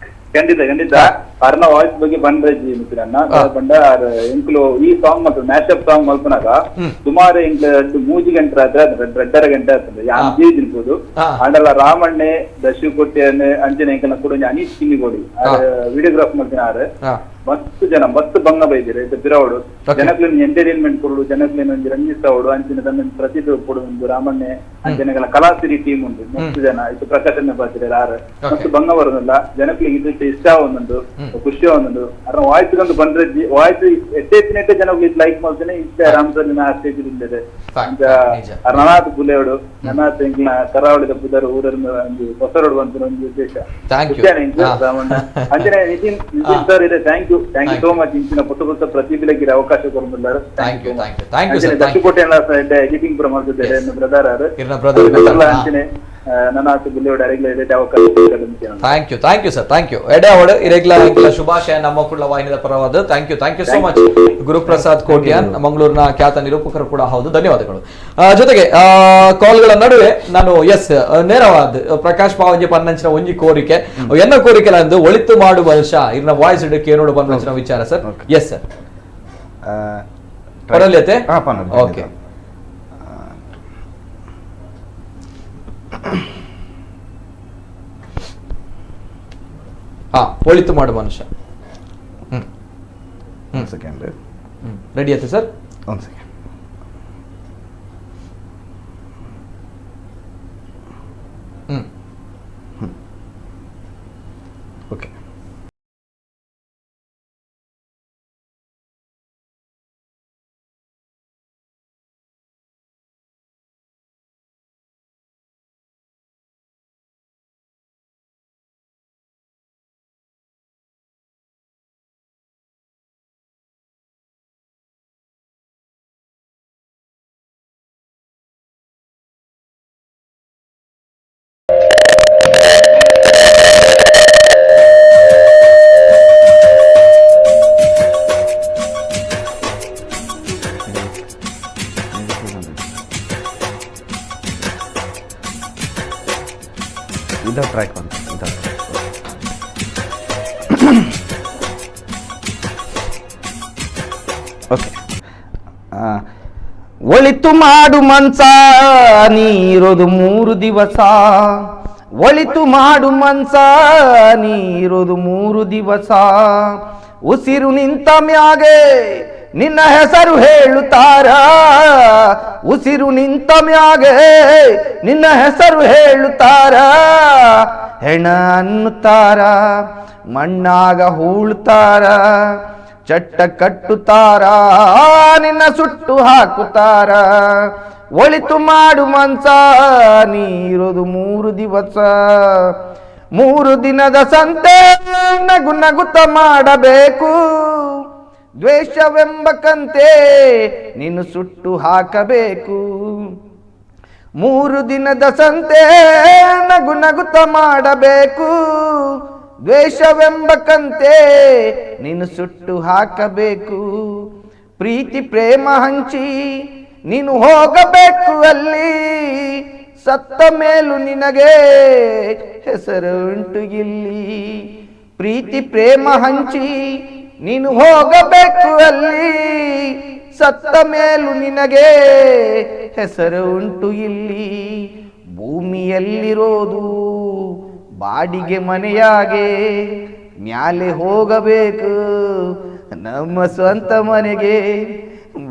ಖಂಡಿತ ಖಂಡಿತ ಅರ್ನ ವಾಯ್ಸ್ ಬಗ್ಗೆ ಬಂದ್ರಜ್ಜಿ ಮಿತ್ರನ್ನ ಬಂಡ ಎಂಕ್ಲು ಈ ಸಾಂಗ್ ಮಲ್ತ ಮ್ಯಾಶಪ್ ಸಾಂಗ್ ಮಲ್ಪನಾಗ ಸುಮಾರು ಎಂಕ್ಲು 3 ಗಂಟೆ ಆದ್ರೆ 2.5 ಗಂಟೆ ಆಗ್ತದೆ ಯಾನ್ ತಿನ್ಬೋದು. ಆಂಡಲ ರಾಮಣ್ಣೆ ದಶು ಕೊಟ್ಟೆ ಅಂಚನೆ ಎಂಕಲ್ನ ಕೂಡ ಅನೀಶ್ ಕಿನ್ನಿಗೋಡಿ ವಿಡಿಯೋಗ್ರಾಫ್ ಮಲ್ತಿನ ಆರು ಮಸ್ತ್ ಜನ ಮಸ್ತ್ ಬಂಗ ಬೈದಿರ ಬಿರವಡು ಜನಕ್ಲಿನ ಎಂಟರ್ಟೈನ್ಮೆಂಟ್ ಕೊಡು, ಜನಕ್ಲಿನ ಒಂಜಿ ರಂಜಿಸಾವಡು ಅಂಚಿನ ತನ್ನ ಪ್ರತಿಭೆ ಕೊಡು ಒಂದು ರಾಮಣ್ಣೆ ಅಂಚನೆಗಳ ಕಲಾಸಿರಿ ಟೀಮ್ ಉಂಟು ಮಸ್ತ್ ಜನ ಇದು ಪ್ರಕಾಶನ ಬಾತಿರ ಆರು ಮಸ್ತ್ ಬಂಗ ಬರೋದಿಲ್ಲ ಜನಕ್ಲಿಗೆ ಇದು ಇಷ್ಟ ಒಂದೊಂದು ಖುಷಿ ಒಂದೊಂದು ಅದ್ರ ವಾಯ್ಸ್ ಒಂದು ಬಂದ್ರೆ ವಾಯ್ಸ್ ಎಟ್ಟೆ ಜನಗಳಿಗೆ ಲೈಕ್ ಮಾಡ್ತೇನೆ ಇಷ್ಟ ರಾಮಸಲ್ಲಿನ ಸ್ಟೇಜ್ ಇಲ್ಲದೆ ನನಾಥ್ ಬುಲೆಯೋಡು ನನಾಥ್ ಎಂಕ್ಲ ಕರಾವಳಿದ ಬುಧರು ಊರನ್ನು ಒಂದು ಹೊಸರೋಡು ಅಂತ ಒಂದು ಉದ್ದೇಶ ರಾಮಣ್ಣ ಅಂಚನೆ ನಿತಿನ್ ನಿತಿನ್ ಸರ್ ಇದೆ. Thank you thank you so much. ಇಂಚಿನ ಹೊಸ ಹೊಸ ಪ್ರತಿಭೆಗೆ ಅವಕಾಶ ಕೊಡ್ತಿದ್ದಾರೆ. Thank you thank you thank you sir. ದಶುಕೋಟೆ editing ಪೂರ ಮಾಡ್ತಿದ್ದಾರೆ ಬ್ರದರ್ ಅವರು ಅಂಚನೆ ನನಾಥ್ ಬುಲೆಯೋಡು ಅರೆಗ್ಲ ಅವಕಾಶ. Thank you thank you sir, thank you. ಎಡೆ ಅವಳು ಇರೆಗ್ಲ ಶುಭಾಶಯ ನಮ್ಮ ಕುಳ್ಳ ವಾಹಿನಿದ ಪರವಾದ. Thank you thank you so much Guruprasad Kotian, ಮಂಗಳೂರಿನ ಖ್ಯಾತ ನಿರೂಪಕರು ಕೂಡ ಹೌದು, ಧನ್ಯವಾದಗಳು. ಜೊತೆಗೆ ಕಾಲ್ಗಳ ನಡುವೆ ನಾನು ಎಸ್ ನೇರವಾದ ಪ್ರಕಾಶ್ ಪಾವಂಜೆ ಪನ್ನಂಚಿನ ಒಂಜಿ ಕೋರಿಕೆ ಎನ್ನ ಕೋರಿಕೆ ಅಂದು ಒಳಿತು ಮಾಡು ವರ್ಷ ಇರ್ನ ವಾಯ್ಸ್ ಇಡಕ್ಕೆ ಏನೋಡು ಪನ್ನಂಚಿನ ವಿಚಾರ sir. Yes sir, ಪರಲ್ಯತೆ okay. ಹಾ, ಒಳಿತು ಮಾಡು ಮನುಷ್ಯ. ಸೆಕೆಂಡ್ ರೆಡಿ ಆಯ್ತು ಸರ್? ಒಂದು ಸೆಕೆಂಡ್. ಓಕೆ. ಇದರ ಟ್ರ್ಯಾಕ್ ಬಂತು, ಇದರ ಓಕೆ. ಒಳಿತು ಮಾಡು ಮನ್ಸ ನೀರೋದು 3 ದಿವಸ, ಒಳಿತು ಮಾಡು ಮನ್ಸ ನೀರೋದು 3 ದಿವಸ, ಉಸಿರು ನಿಂತ ಮ್ಯಾಗೆ ನಿನ್ನ ಹೆಸರು ಹೇಳುತ್ತಾರ, ಉಸಿರು ನಿಂತ ಮ್ಯಾಗೆ ನಿನ್ನ ಹೆಸರು ಹೇಳುತ್ತಾರ, ಹೆಣ ಅನ್ನುತ್ತಾರ ಮಣ್ಣಾಗ ಹೂಳುತ್ತಾರ, ಚಟ್ಟ ಕಟ್ಟುತ್ತಾರ ನಿನ್ನ ಸುಟ್ಟು ಹಾಕುತ್ತಾರ, ಒಳಿತು ಮಾಡು ಮನ್ಸ ನೀರೋದು 3 ದಿವಸ, 3 ದಿನದ ಸಂತೆ ನಗು ನಗುತ್ತ ಮಾಡಬೇಕು, ದ್ವೇಷವೆಂಬ ಕಂತೆ ನೀನು ಸುಟ್ಟು ಹಾಕಬೇಕು, 3 ದಿನದ ಸಂತೆ ನಗು ನಗುತ್ತ ಮಾಡಬೇಕು, ದ್ವೇಷವೆಂಬ ಕಂತೆ ನೀನು ಸುಟ್ಟು ಹಾಕಬೇಕು, ಪ್ರೀತಿ ಪ್ರೇಮ ಹಂಚಿ ನೀನು ಹೋಗಬೇಕು ಅಲ್ಲಿ, ಸತ್ತ ಮೇಲೂ ನಿನಗೆ ಹೆಸರು ಉಂಟು ಇಲ್ಲಿ, ಪ್ರೀತಿ ಪ್ರೇಮ ಹಂಚಿ ನೀನು ಹೋಗಬೇಕು ಅಲ್ಲಿ, ಸತ್ತ ಮೇಲೂ ನಿನಗೆ ಹೆಸರು ಉಂಟು ಇಲ್ಲಿ, ಭೂಮಿಯಲ್ಲಿರೋದು ಬಾಡಿಗೆ ಮನೆಯಾಗೆ ಮ್ಯಾಲೆ ಹೋಗಬೇಕು ನಮ್ಮ ಸ್ವಂತ ಮನೆಗೆ,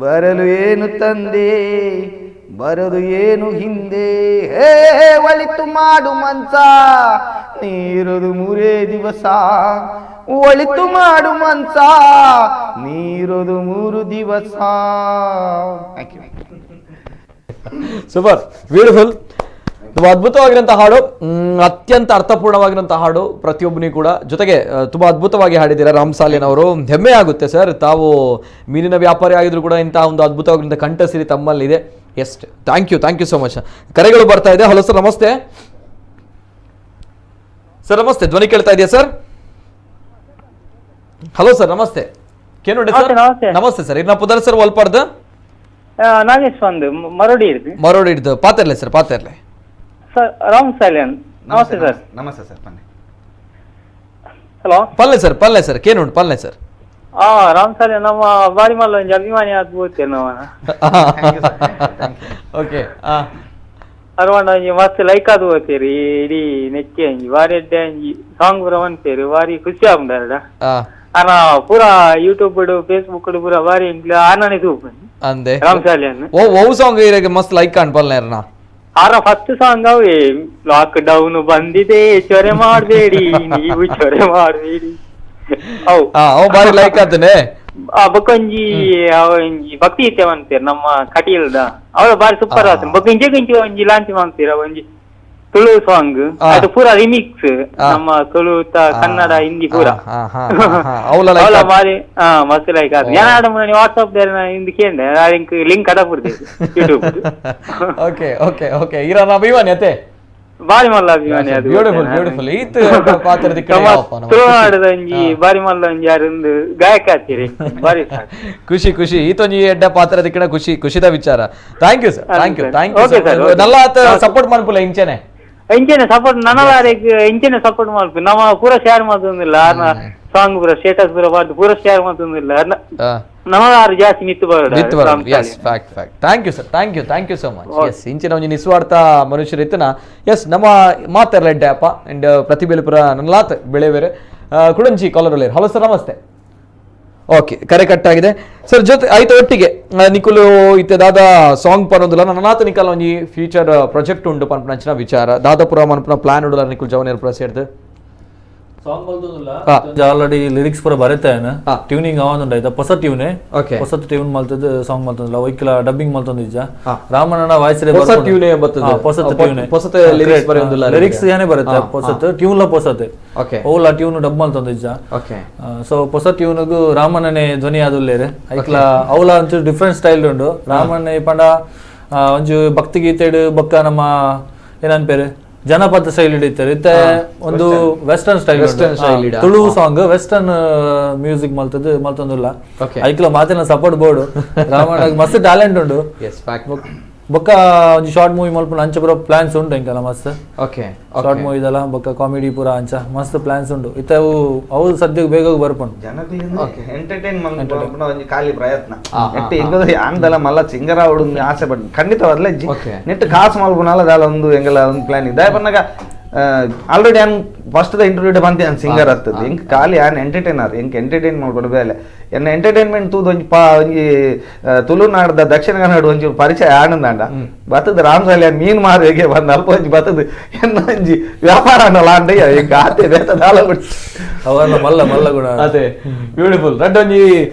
ಬರಲು ಏನು ತಂದೆ ಬರದು ಏನು ಹಿಂದೆ, ಹೇ ಒಳಿತು ಮಾಡು ಮನ್ಸ ನೀರೋದು ಮೂರೇ ದಿವಸ, ಒಳಿತು ಮಾಡು ಮನ್ಸ, ನೀರೋದು 3 ದಿವಸ. Thank you. Super, beautiful. ತುಂಬ ಅದ್ಭುತವಾಗಿರೋಂಥ ಹಾಡು, ಅತ್ಯಂತ ಅರ್ಥಪೂರ್ಣವಾಗಿರೋಂಥ ಹಾಡು ಪ್ರತಿಯೊಬ್ಬನಿಗೂ ಕೂಡ. ಜೊತೆಗೆ ತುಂಬ ಅದ್ಭುತವಾಗಿ ಹಾಡಿದ್ದೀರಾ ರಾಮ್ ಸಾಲಿಯನ್ ಅವರು. ಹೆಮ್ಮೆ ಆಗುತ್ತೆ ಸರ್, ತಾವು ಮೀನಿನ ವ್ಯಾಪಾರಿ ಆಗಿದ್ರು ಕೂಡ ಇಂತಹ ಒಂದು ಅದ್ಭುತವಾಗಿರೋಂಥ ಕಂಠಸಿರಿ ತಮ್ಮಲ್ಲಿದೆ. Yes, thank you, thank you so much. ಕರೆಗಳು ಬರ್ತಾ ಇದೆ. ಹಲೋ ಸರ್, ನಮಸ್ತೆ. ಸರ್ ನಮಸ್ತೆ, ಧ್ವನಿ ಕೇಳ್ತಾ ಇದೆಯಾ sir? Hello sir, ನಮಸ್ತೆ. ಕೇನುಂಡೆ ಸರ್, ನಮಸ್ತೆ ಸರ್. ಇರ್ನ ಪುದರ್ ಸರ್ ಒಲ್ಪಾರ್ದು? ನಾಗೇಶ್ ಒಂದು ಮರೋಡಿ ಹಿಡ್ದು. ಮರೋಡಿ ಹಿಡ್ದು ಪಾತಿರ್ಲೆ ಸರ್, ಪಾತಿರ್ಲೆ ಸರ್. ರಾಮ್ ಸಾಲಿಯನ್ ನಮಸ್ತೆ ಸರ್. ನಮಸ್ತೆ ಸರ್, ಬನ್ನಿ. ಹಲೋ, ಪಲ್ಲೆ ಸರ್, ಪಲ್ಲೆ ಸರ್, ಕೇನುಂಡು ಪಲ್ಲೆ ಸರ್. ರಾಮ್ ಸಾಲಿಯನ್ ನಮ್ಮ ಬಾರಿ ಮಲ್ಲ ಒಂಜಿ ಅಭಿಮಾನಿ ಆದ್ ಬೋತೇನೆ ನಮ್ಮ. ಓಕೆ, ಅರವಣ ಒಂಜಿ ಮಸ್ತ್ ಲೈಕ್ ಆದ್ ಹೋಗ್ತೀರಿ ಇಡೀ ನೆಕ್ಕೆ ಒಂಜಿ ಬಾರಿ ಎಡ್ಡೆ ಒಂಜಿ ಸಾಂಗ್ ಪೂರ ಬಂತೇರಿ, ಬಾರಿ ಖುಷಿ ಆಪುಂಡು. ಆನ ಪೂರ ಯೂಟ್ಯೂಬ್ ಫೇಸ್ಬುಕ್ ಪೂರ ಬಾರಿ ಆನನೆ ತೂಪುಂಡು ಅಂದೆ ರಾಮ್ ಸಾಲಿಯನ್. ಓ ಓ ಸಾಂಗ್ ಇರಗೆ ಮಸ್ತ್ ಲೈಕ್ ಆಂಡ್ ಪಲ್ಲೆ ಆರ ಫಸ್ಟ್ ಸಾಂಗ್ ಅವೇ ಲಾಕ್ ಡೌನ್ ಬಂದಿದೆ ಚೊರೆ ಮಾಡಬೇಡಿ ನೀವು ಚೊರೆ ಮಾಡಬೇಡಿ. ಅವು ಬಾರಿ ಲೈಕ್ ಆತನೆ. ಬೊಕ್ಕೊಂಜಿ ಒಂಜಿ ಭಕ್ತಿ ಗೀತೆ ಮಾಡ್ತೀರ ನಮ್ಮ ಕಟೀಲ್ದ, ಅವಳ ಬಾರಿ ಸೂಪರ್ ಆತನ. ಬೊಕ್ಕ ಇಂಚೆ ಒಂಜಿ ಲಾಂಚ್ ಮಾಡ್ತೀರ ಒಂಜಿ ತುಳು ಸಾಂಗ್, ಅದು ಪೂರಾ ರಿಮಿಕ್ಸ್ ನಮ್ಮ ತುಳು ಕನ್ನಡ ಹಿಂದಿ ಪೂರ ಅವಳ ಬಾರಿ ಮಸ್ತ್ ಲೈಕ್ ಆತ. ಏನಾಡ ವಾಟ್ಸ್ಆಪ್ ಹಿಂದಿ ಕೇಂದ್ರ ಲಿಂಕ್ ಅಡ ಪುಡ್ದೆ YouTube. Okay okay okay, ಇರ ಅಭಿಮಾನಿ ಅತೆ ಬಾರಿ ಮಲ್ಲ ಅಭಿಮಾನಿ ಅದು. Beautiful beautiful. ಈತ ಪಾತ್ರದ ತುಳುನಾಡದ ಒಂಜಿ ಬಾರಿ ಮಲ್ಲ ಒಂಜಿ ಯಾರೊಂದು ಗಾಯಕ ಆತೀರಿ, ಬಾರಿ ಖುಷಿ ಖುಷಿ. ಈತೊಂಜಿ ಎಡ್ಡ ಪಾತ್ರದ ಕಡೆ ಖುಷಿ ಖುಷಿದ ವಿಚಾರ. Thank you sir, thank you, thank you. ನಲ್ಲ ಆತ ಸಪೋರ್ಟ್ ಮನ್ಪುಲ ಇಂಚೆನೆ ಇಂಚೆನೆ ಸಪೋರ್ಟ್ ನನಲಾರೆಗ್ ಇಂಚೆನೆ ಸಪೋರ್ಟ್ ಮಲ್ಪು. ನಮ್ಮ ಪೂರ ಶೇರ್ ಮಾಡ್ತೊಂದಿಲ್ಲ ಸಾಂಗ್ ಪೂರ ಸ್ಟೇಟಸ್ ಪೂರ ಬಾರ್ದು ಪೂರ ಶೇರ್ ಮಾಡ್ತೊಂದಿಲ್ಲ ನಮ್ಮದಾರು ಜಾಸ್ತಿ ನಿತ್ತು ಬರೋದು. Yes, fact fact. Thank you sir, thank you, thank you so much. Yes, ಇಂಚಿನ ಒಂಜಿ ನಿಸ್ವಾರ್ಥ ಮನುಷ್ಯರು ಇತ್ತನ. ಎಸ್, ನಮ್ಮ ಮಾತೆರ್ಲ ಎಡ್ಡೆ ಅಪ್ಪ ಅಂಡ್ ಪ್ರತಿಭೆಲು ಪೂರ ನನ್ಲಾತ್ ಬೆಳೆ ಬೇರೆ. ಕುಡಂಚಿ collar. Hello sir, namaste. Okay, ಕರೆ ಕಟ್ ಆಗಿದೆ ಸರ್. ಜೊತೆ ಆಯ್ತು ಒಟ್ಟಿಗೆ ನಿಕುಲು ಇತ್ತೆ ದಾದ ಸಾಂಗ್ ಪನೊಂದುಲ್ಲ ನನ್ನಾತ ನಿಕಲ್ ಒಂಜಿ ಫ್ಯೂಚರ್ ಪ್ರಾಜೆಕ್ಟ್ ಉಂಡು ಪನ್ಪುನಂಚಿನ ವಿಚಾರ ದಾದಾಪುರ ಮನ್ಪುನ ಪ್ಲಾನ್ ಉಂಡುಲ ನಿಕುಲ್ ಜವನೇರ್ ಪುರ ಸೇರ್ದು ಸಾಂಗ್ ಮಲ್ತೊಂದುಲ್ಲ ಆಲ್ರೆಡಿ ಲಿರಿಕ್ಸ್ ಪೂರ ಬರೆತಾಯನ ಟ್ಯೂನಿಂಗ್ ಆವೊಂದುಂಡು ಆಯ್ತಾ. ಹೊಸ ಟ್ಯೂನೆ, ಹೊಸ ಟ್ಯೂನ್ ಮಲ್ತದ್ದು ಸಾಂಗ್ ಮಲ್ತೊಂದುಲ್ಲ ಒಯ್ಕಲ ಡಬ್ಬಿಂಗ್ ಮಲ್ತೊಂದಿಜ್ಜ ರಾಮಣ್ಣ ವಾಯ್ಸ್ ಹೊಸ ಟ್ಯೂನೆ ಬರ್ತದೆ. ಹೊಸ ಟ್ಯೂನೆ ಹೊಸತ ಲಿರಿಕ್ಸ್ ಬರೆಯೊಂದುಲ್ಲ, ಲಿರಿಕ್ಸ್ ಏನೇ ಬರುತ್ತೆ ಹೊಸತ ಟ್ಯೂನ್ಲ ಹೊಸತೆ. ಓಕೆ, ಓಲ ಟ್ಯೂನ್ ಡಬ್ ಮಲ್ತೊಂದಿಜ್ಜ. ಓಕೆ, ಸೊ ಹೊಸ ಟ್ಯೂನ್ಗು ರಾಮಣ್ಣನೆ ಧ್ವನಿ ಆದುಲ್ಲೇರೆ ಐಕ್ಲ ಅವಲ ಒಂಚೂರು ಡಿಫ್ರೆಂಟ್ ಸ್ಟೈಲ್ ಉಂಡು. ರಾಮಣ್ಣೆ ಪಂಡ ಒಂಜು ಭಕ್ತಿ ಗೀತೆಡು ಬೊಕ್ಕ ನಮ್ಮ ಏನನ್ಪೇರು ಜನಪದ ಶೈಲಿ ಹಿಡಿತಾರೆ. ಇತ್ತೆ ಒಂದು western style, Tulu song western music ಮಲ್ತದ್ದು ಮಲ್ತೊಂದುಲ್ಲ. ಐಕ್ಲ ಮಾತಿನ ಸಪೋರ್ಟ್ ಬೋರ್ಡ್ ರಾಮಣ್ಣ ಮಸ್ತ್ ಟ್ಯಾಲೆಂಟ್ ಉಂಡು. ಬೊಕ್ಕ ಒಂಜಿ ಶಾರ್ಟ್ ಮೂವಿ ಮಲ್ಪುನ ಅಂಚ ಪೂರ ಪ್ಲಾನ್ಸ್ ಉಂಟು ಇಂಕಲ ಮಸ್ತ್. Okay, short movie ಇದಲ್ಲ ಬೊಕ್ಕ ಕಾಮಿಡಿ ಪೂರ ಅಂಚ ಮಸ್ತ್ ಪ್ಲಾನ್ಸ್ ಉಂಟು. ಇತ್ತೆ ಅವು ಅವು ಸದ್ಯಕ್ಕೆ ಬೇಗ ಬರ್ಪುಂಡು. ಎಂಟರ್ಟೈನ್ ಮಲ್ಪುನ ಒಂಜಿ ಖಾಲಿ ಪ್ರಯತ್ನ. ನೆಟ್ ಎಂಗಲ ಆಂದಲ ಮಲ್ಲ ಸಿಂಗರ್ ಆವಡು ಆಸೆ ಪಟ್ಟು ಖಂಡಿತವಾದ್ಲ ನೆಟ್ ಕಾಸು ಮಲ್ಪುನಲ್ಲ ದಾಲ ಒಂದು ಎಂಗಲ ಒಂದು ಪ್ಲಾನ್ ಇದೆ. ಪನ್ನಗ already on first the interview ಬಂತೆ an singer ಆಗ್ತದೆ. ಎಂಕ್ ಖಾಲಿ ಆನ್ ಎಂಟರ್ಟೈನರ್, ಎಂಕ್ ಎಂಟರ್ಟೈನ್ ಮಾಡ್ಕೊಂಡು ಬೇಲೆ ಎನ್ನ ಎಂಟರ್ಟೈನ್ಮೆಂಟ್ ತೂದು ಒಂಜಿ ಪಾ ಒಂಜಿ ತುಳುನಾಡ್ದ ದಕ್ಷಿಣ ಕನ್ನಡ ಒಂಜಿ ಪರಿಚಯ ಆನಂದಾಂಡ ಬತ್ತದ ರಾಮ್ ಸಾಲಿಯನ್ ಮೀನು ಮಾರುವಿಗೆ ಬಂದ ಅಲ್ಪ ಒಂಜಿ ಬತ್ತದ ಎನ್ನ ಒಂಜಿ ವ್ಯಾಪಾರ ಅನ್ನಲ್ಲ ಅಂಡ ಎಂಕ್ ಆತೆ ಬೇತ ದಾಲ ಬಿಟ್ಟು ಅವನ್ನ ಮಲ್ಲ ಮಲ್ಲ ಗುಣ ಅದೇ ಬ್ಯೂಟಿಫುಲ್. ರಡ್ಡ್ ಒಂಜಿ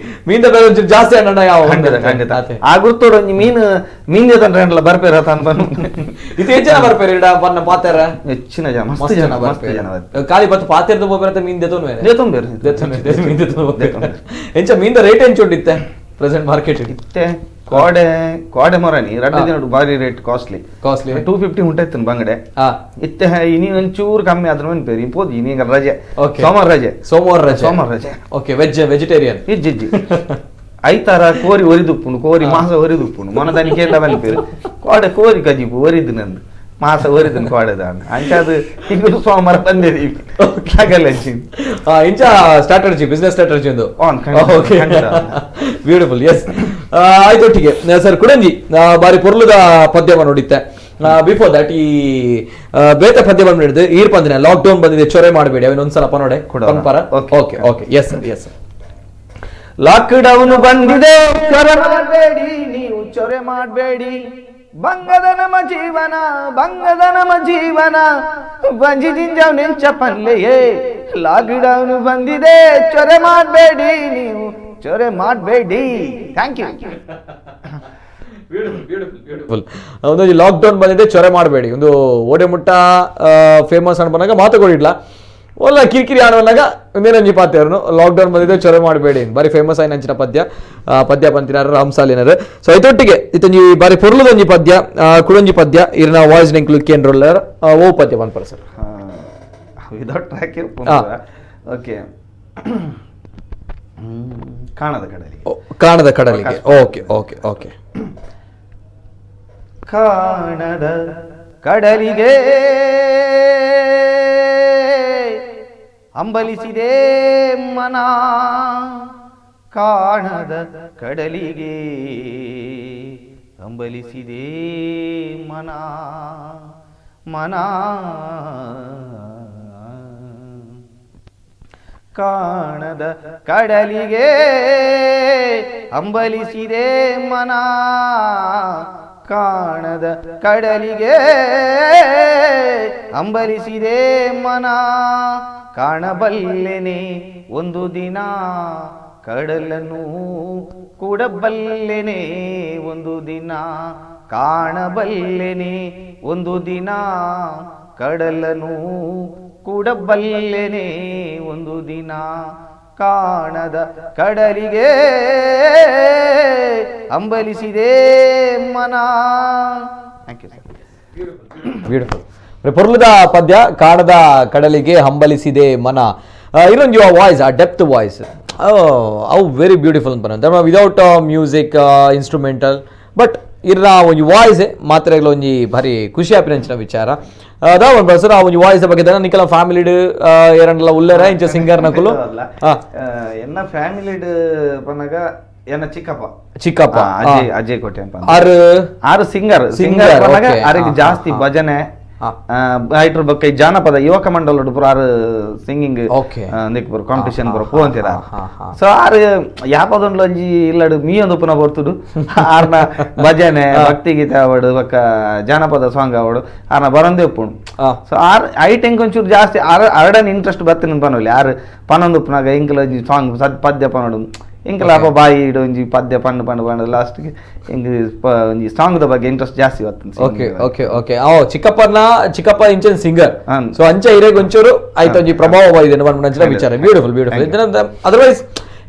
ಮೀನ್ದ ಬೇರೆ ಒಂಚೂರು ಜಾಸ್ತಿ ಅಣ್ಣ ಯಾವ ಖಂಡಿತ ಖಂಡಿತ ಆ ಗುರ್ತೋಡು ಒಂಜಿ ಮೀನು ಮೀನ್ ಜೊತೆ ಬರ್ಪೇರ ತಾನು ಇದು ಹೆಚ್ಚು ಜನ ಬರ್ಪೇರ ಇಡ ಬನ್ನ ಪಾತೆರ ಹೆಚ್ಚಿನ ಜನ ಮಸ್ತ್ ಜನ ಮಸ್ತ್ ಜನ ಖಾಲಿ ಬತ್ತು ಪಾತೆರ್ದು ಬೋಪೇರ ಮೀನ್ ದೆತೊನು ಬೇರೆ ದೆತೊನು ಬೇರೆ ದೆತೊನು ಮೀನ್ ದೆತೊನು ಎಂಚ ಮೀನ್ದ ರೇಟ್ ಎಂಚ ಉಂಡಿತ್ತೆ ಪ್ರೆಸೆಂಟ್ ಮಾರ್ಕೆಟ್ ಇತ್ತೆ ಕೋಡೆ ಕೋಡೆ ಮೊರನಿ ರಡ್ಡು ದಿನ ಬಾರಿ rate costly costly 250 ಉಂಟಾಯ್ತು ಬಂಗಡೆ ಇತ್ತೆ ಇನಿ ಒಂಚೂರು ಕಮ್ಮಿ ಆದ್ರೂ ಬೇರೆ ಪೋದು ಇನಿ ರಜೆ ಸೋಮವಾರ ರಜೆ ಸೋಮವಾರ ರಜೆ ಸೋಮವಾರ ರಜೆ. Okay, veg vegetarian ಇಜ್ಜಿ ಐತಾರ ಕೋರಿ ಒರಿದುಪ್ಪುಂಡು ಕೋರಿ ಮಾಸ ಒರಿದುಪ್ಪುಂಡು ಮೊನದಾನಿ ಕೇಂದ್ರ ಬನ್ಪೇರು ಕೋಡೆ ಕೋರಿ ಕಜಿಪು ಒರಿದು ನಂದು ಮಾಸ ಒರಿದನ್ ಕೋಡೆದ ಅಂಚಾದ ಈಗ ಸೋಮವಾರ ಬಂದಿರಿ ಆಗಲ್ಲ ಇಂಚ strategy business strategy ಒಂದು okay beautiful. S ಆಯ್ತು ಒಟ್ಟಿಗೆ ಸರ್ ಕುಡಂಜಿ ಬಾರಿ ಪೊರ್ಲುದ ಪದ್ಯವ ನೋಡಿತ್ತೆ. ಬಿಫೋರ್ that ಈ ಬೇತೆ ಪದ್ಯ ಬಂದ್ಬಿಡಿದ್ದು ಈರ್ ಪಂದಿನ ಲಾಕ್ ಡೌನ್ ಬಂದಿದೆ ಚೊರೆ ಮಾಡಬೇಡಿ ಅವನೊಂದ್ಸಲ ಪನೋಡೆ ಪಂಪರ. Okay okay yes sir yes sir. Lockdown ಬಂದಿದೆ ಚೊರೆ ಮಾಡಬೇಡಿ ನೀವು ಚೊರೆ ಮಾಡಬೇಡಿ ಬಂಗದ ನಮ್ಮ ಜೀವನ, ಬಂಗದ ನಮ್ಮ ಜೀವನ, ಬಂಜಿ ಜಿಂಜವ್ ನೆಂಚ ಪಲ್ಲೆಯೇ, ಲಾಕ್ಡೌನ್ ಬಂದಿದೆ ಚೊರೆ ಮಾಡಬೇಡಿ, ನೀವು ಚೊರೆ ಮಾಡಬೇಡಿ. Thank you. Beautiful. ಒಂದು ಲಾಕ್ಡೌನ್ ಬಂದಿದೆ ಚೊರೆ ಮಾಡಬೇಡಿ, ಒಂದು ಓಡೆ ಮುಟ್ಟ ಫೇಮಸ್ ಅನ್ಬನಾಗ ಮಾತುಗಳಿಡ್ಲ ಒಲ್ಲ ಕಿರಿಕಿರಿ ಆಡುವನ್ನಾಗ ಒಂದೇನಂಜಿ ಪಾತೆಯವ್ರನು ಲಾಕ್ಡೌನ್ ಬಂದಿದೆ ಚೊರೆ ಮಾಡಬೇಡಿ, ಬಾರಿ ಫೇಮಸ್ ಆಗಿ ನಂಚಿನ ಪದ್ಯ ಪದ್ಯ ಪಂತಿನಾರು ರಾಮಸಾಲಿನರು. ಸೊ ಐತೊಟ್ಟಿಗೆ ಇತ್ತೊಂಜಿ ಬಾರಿ ಪೊರ್ಲುದೊಂಜಿ ಪದ್ಯ, ಕುಡೊಂಜಿ ಪದ್ಯ ಇರ್ನ ವಾಯ್ಸ್ ನೆಂಕ್ಲು ಕೇಂದ್ರೊಲ್ಲರ್ ಓ ಪದ್ಯ ಪನ್ಪರ sir without track. Okay, ಕಾಣದ ಕಡಲಿಗೆ. ಕಾಣದ ಕಡಲಿಗೆ, okay okay okay. ಕಾಣದ ಕಡಲಿಗೆ ಹಂಬಲಿಸಿದೆ ಮನ, ಕಾಣದ ಕಡಲಿಗೆ ಹಂಬಲಿಸಿದೆ ಮನ, ಮನ ಕಾಣದ ಕಡಲಿಗೆ ಹಂಬಲಿಸಿದೆ ಮನ, ಕಾಣದ ಕಡಲಿಗೆ ಹಂಬಲಿಸಿದೆ ಮನ, ಕಾಣಬಲ್ಲೆನೆ ಒಂದು ದಿನ ಕಡಲನ್ನು ಕೂಡಬಲ್ಲೆನೆ ಒಂದು ದಿನ, ಕಾಣಬಲ್ಲೆನೆ ಒಂದು ದಿನ ಕಡಲನ್ನು ಕೂಡಬಲ್ಲೆನೆ ಒಂದು ದಿನ, ಕಾಣದ ಕಡಲಿಗೆ ಹಂಬಲಿಸಿದೆ ಮನ. Thank you sir. Beautiful. ಪೊರ್ಲುದ ಪದ್ಯ, ಕಾಣದ ಕಡಲಿಗೆ ಹಂಬಲಿಸಿದೆ ಮನ. ಇನ್ನೊಂದು ವಾಯ್ಸ್, ಆ ಡೆಪ್ತ್ ವಾಯ್ಸ್ ಅವು ವೆರಿ ಬ್ಯೂಟಿಫುಲ್ ಅಂತ without music instrumental, but ಇರ್ನ ಒಂಜಿ ವಾಯ್ಸ್ ಮಾತ್ರ ಒಂಜಿ ಭಾರಿ ಖುಷಿ ಆಪಿನಂಚಿನ ವಿಚಾರ. ಅದ ಒಂದು ಸರ್ ಆ ಒಂಜಿ ವಾಯ್ಸ್ ಬಗ್ಗೆ ನಿಕಲ ಫ್ಯಾಮಿಲಿಡ್ ಏರಂಡಲ ಉಲ್ಲೇರ ಇಂಚ ಸಿಂಗರ್ ನಕುಲು? ಎನ್ನ ಫ್ಯಾಮಿಲಿಡ್ ಪನ್ನಗ ಎನ್ನ ಚಿಕ್ಕಪ್ಪ, ಚಿಕ್ಕಪ್ಪ ಅಜಯ್, ಅಜಯ್ ಕೋಟೆ ಅಂತ ಆರು ಆರು ಸಿಂಗರ್, ಸಿಂಗರ್ ಪನ್ನಗ ಆರಿಗೆ ಜಾಸ್ತಿ ಭಜನೆ ಐಟ್ರ ಬಗ್ಗೆ ಜಾನಪದ ಯುವಕ ಮಂಡಲ ಪೂರ ಆರು ಸಿಂಗಿಂಗ್ ಪೂರ ಕಾಂಪಿಟಿಷನ್ ಪೂರ ಪೂ ಅಂತೀರ. ಸೊ ಆರು ಯಾಪದೊಂಡ್ಲ ಒಂಜಿ ಇಲ್ಲಡು ಮೀಯೊಂದು ಪುನಃ ಬರ್ತುಡು ಆರ್ನ ಭಜನೆ ಭಕ್ತಿಗೀತೆ ಆವಡು ಬೊಕ್ಕ ಜಾನಪದ ಸಾಂಗ್ ಆವಡು ಆರ್ನ ಬರಂದೇ ಉಪ್ಪುಂಡು. ಸೊ ಆರ್ ಐಟ್ ಎಂಕ್ ಒಂಚೂರು ಜಾಸ್ತಿ ಆರ್ ಅರಡನ್ ಇಂಟ್ರೆಸ್ಟ್ ಬತ್ತಿನ ಪನೊಲಿ ಆರು ಪನೊಂದು ಉಪ್ಪುನಾಗ ಇಂಕ್ಲ ಒಂಜಿ ಸಾಂಗ್ ಪದ್ಯ ಪನೊಡು ಇಂಕ್ಲ ಅಪ್ಪ ಬಾಯಿ ಇಡು ಒಂಜಿ ಪದ್ಯ ಪಂಡು ಪಂಡು ಪಂಡು ಲಾಸ್ಟ್ಗೆ ಇಂಗ್ ಒಂಜಿ ಸಾಂಗ್ the ಬಗ್ಗೆ ಇಂಟ್ರೆಸ್ಟ್ ಜಾಸ್ತಿ ಬರ್ತದೆ. Okay okay okay. ಚಿಕ್ಕಪ್ಪನ ಚಿಕ್ಕಪ್ಪ ಇಂಚನ್ ಸಿಂಗರ್, ಸೊ ಅಂಚ ಹಿರೇಗ್ ಒಂಚೂರು ಆಯ್ತು ಒಂಜಿ ಪ್ರಭಾವ ಇದೆ ಪನ್ಪುನಂಚಿನ ವಿಚಾರ. Beautiful beautiful. Otherwise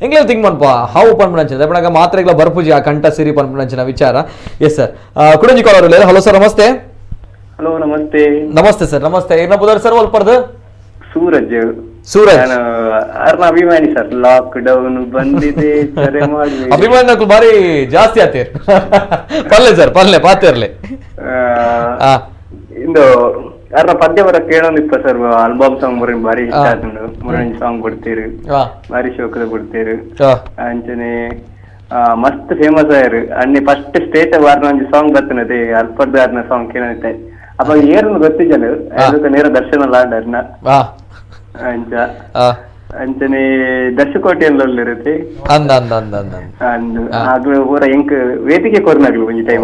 ಎಂಗ್ಲೇ think ಮನ್ಪ ಹಾವು ಪನ್ಪುನಂಚಿನ ದಪ್ಪನಾಗ ಮಾತ್ರೆಗಳ ಬರ್ಪುಜಿ ಆ ಕಂಠ ಸಿರಿ ಪನ್ಪುನಂಚಿನ ವಿಚಾರ. ಎಸ್ ಸರ್, ಕುಡಂಜಿ collar. Hello sir, ನಮಸ್ತೆ. ಹಲೋ, ನಮಸ್ತೆ. ನಮಸ್ತೆ ಸರ್, ನಮಸ್ತೆ. ಏನ ಬುದರ್ ಸರ್ ಒಲ್ಪರ್ದು? ಸೂರಜ್. ಸೂರಜ್ ಅರ್ನ ಅಭಿಮಾನಿ sir. Lock down ಬಂದಿದೆ ಅಭಿಮಾನಿ ಬಾರಿ ಜಾಸ್ತಿ ಆತೀರ್. ಪಲ್ಲೆ ಸರ್, ಪಲ್ಲೆ ಪಾತಿರ್ಲಿ. ಇಂದು ಅರ್ನ ಪದ್ಯ ಬರ ಕೇಳೋದಿಪ್ಪ sir. Album song ಬರ ಬಾರಿ ಇಷ್ಟ ಆತುಂಡು. ಮುರಳಿ ಸಾಂಗ್ ಕೊಡ್ತೀರು, ಬಾರಿ ಶೋಕದ ಕೊಡ್ತೀರು. ಅಂಚನೆ ಮಸ್ತ್ ಫೇಮಸ್ ಆಯರು ಅಣ್ಣೆ. ಫಸ್ಟ್ ಸ್ಟೇಟ್ ವಾರ್ನ ಒಂಜಿ ಸಾಂಗ್ ಬರ್ತನತೆ ಅಲ್ಪರ್ದ ಅರ್ನ ಸಾಂಗ್ ಕೇಳೋದಿತ್ತೆ. ಅಪ್ಪ ಏರ್ನು ಗೊತ್ತಿಜ್ಜಲ್ಲ, ನೇರ ದರ್ಶನ ಲಾಂಡ್ ಅರ್ನ. ಅಂಚ ಅಂಚನೆ ದರ್ಶಕೋಟೆ ಇರುತ್ತೆ ಆಗ್ಲೂ ಪೂರ ಎಂಕ್ ವೇದಿಕೆ ಕೊರ್ನಾಗ್ಲು ಒಂಜಿ time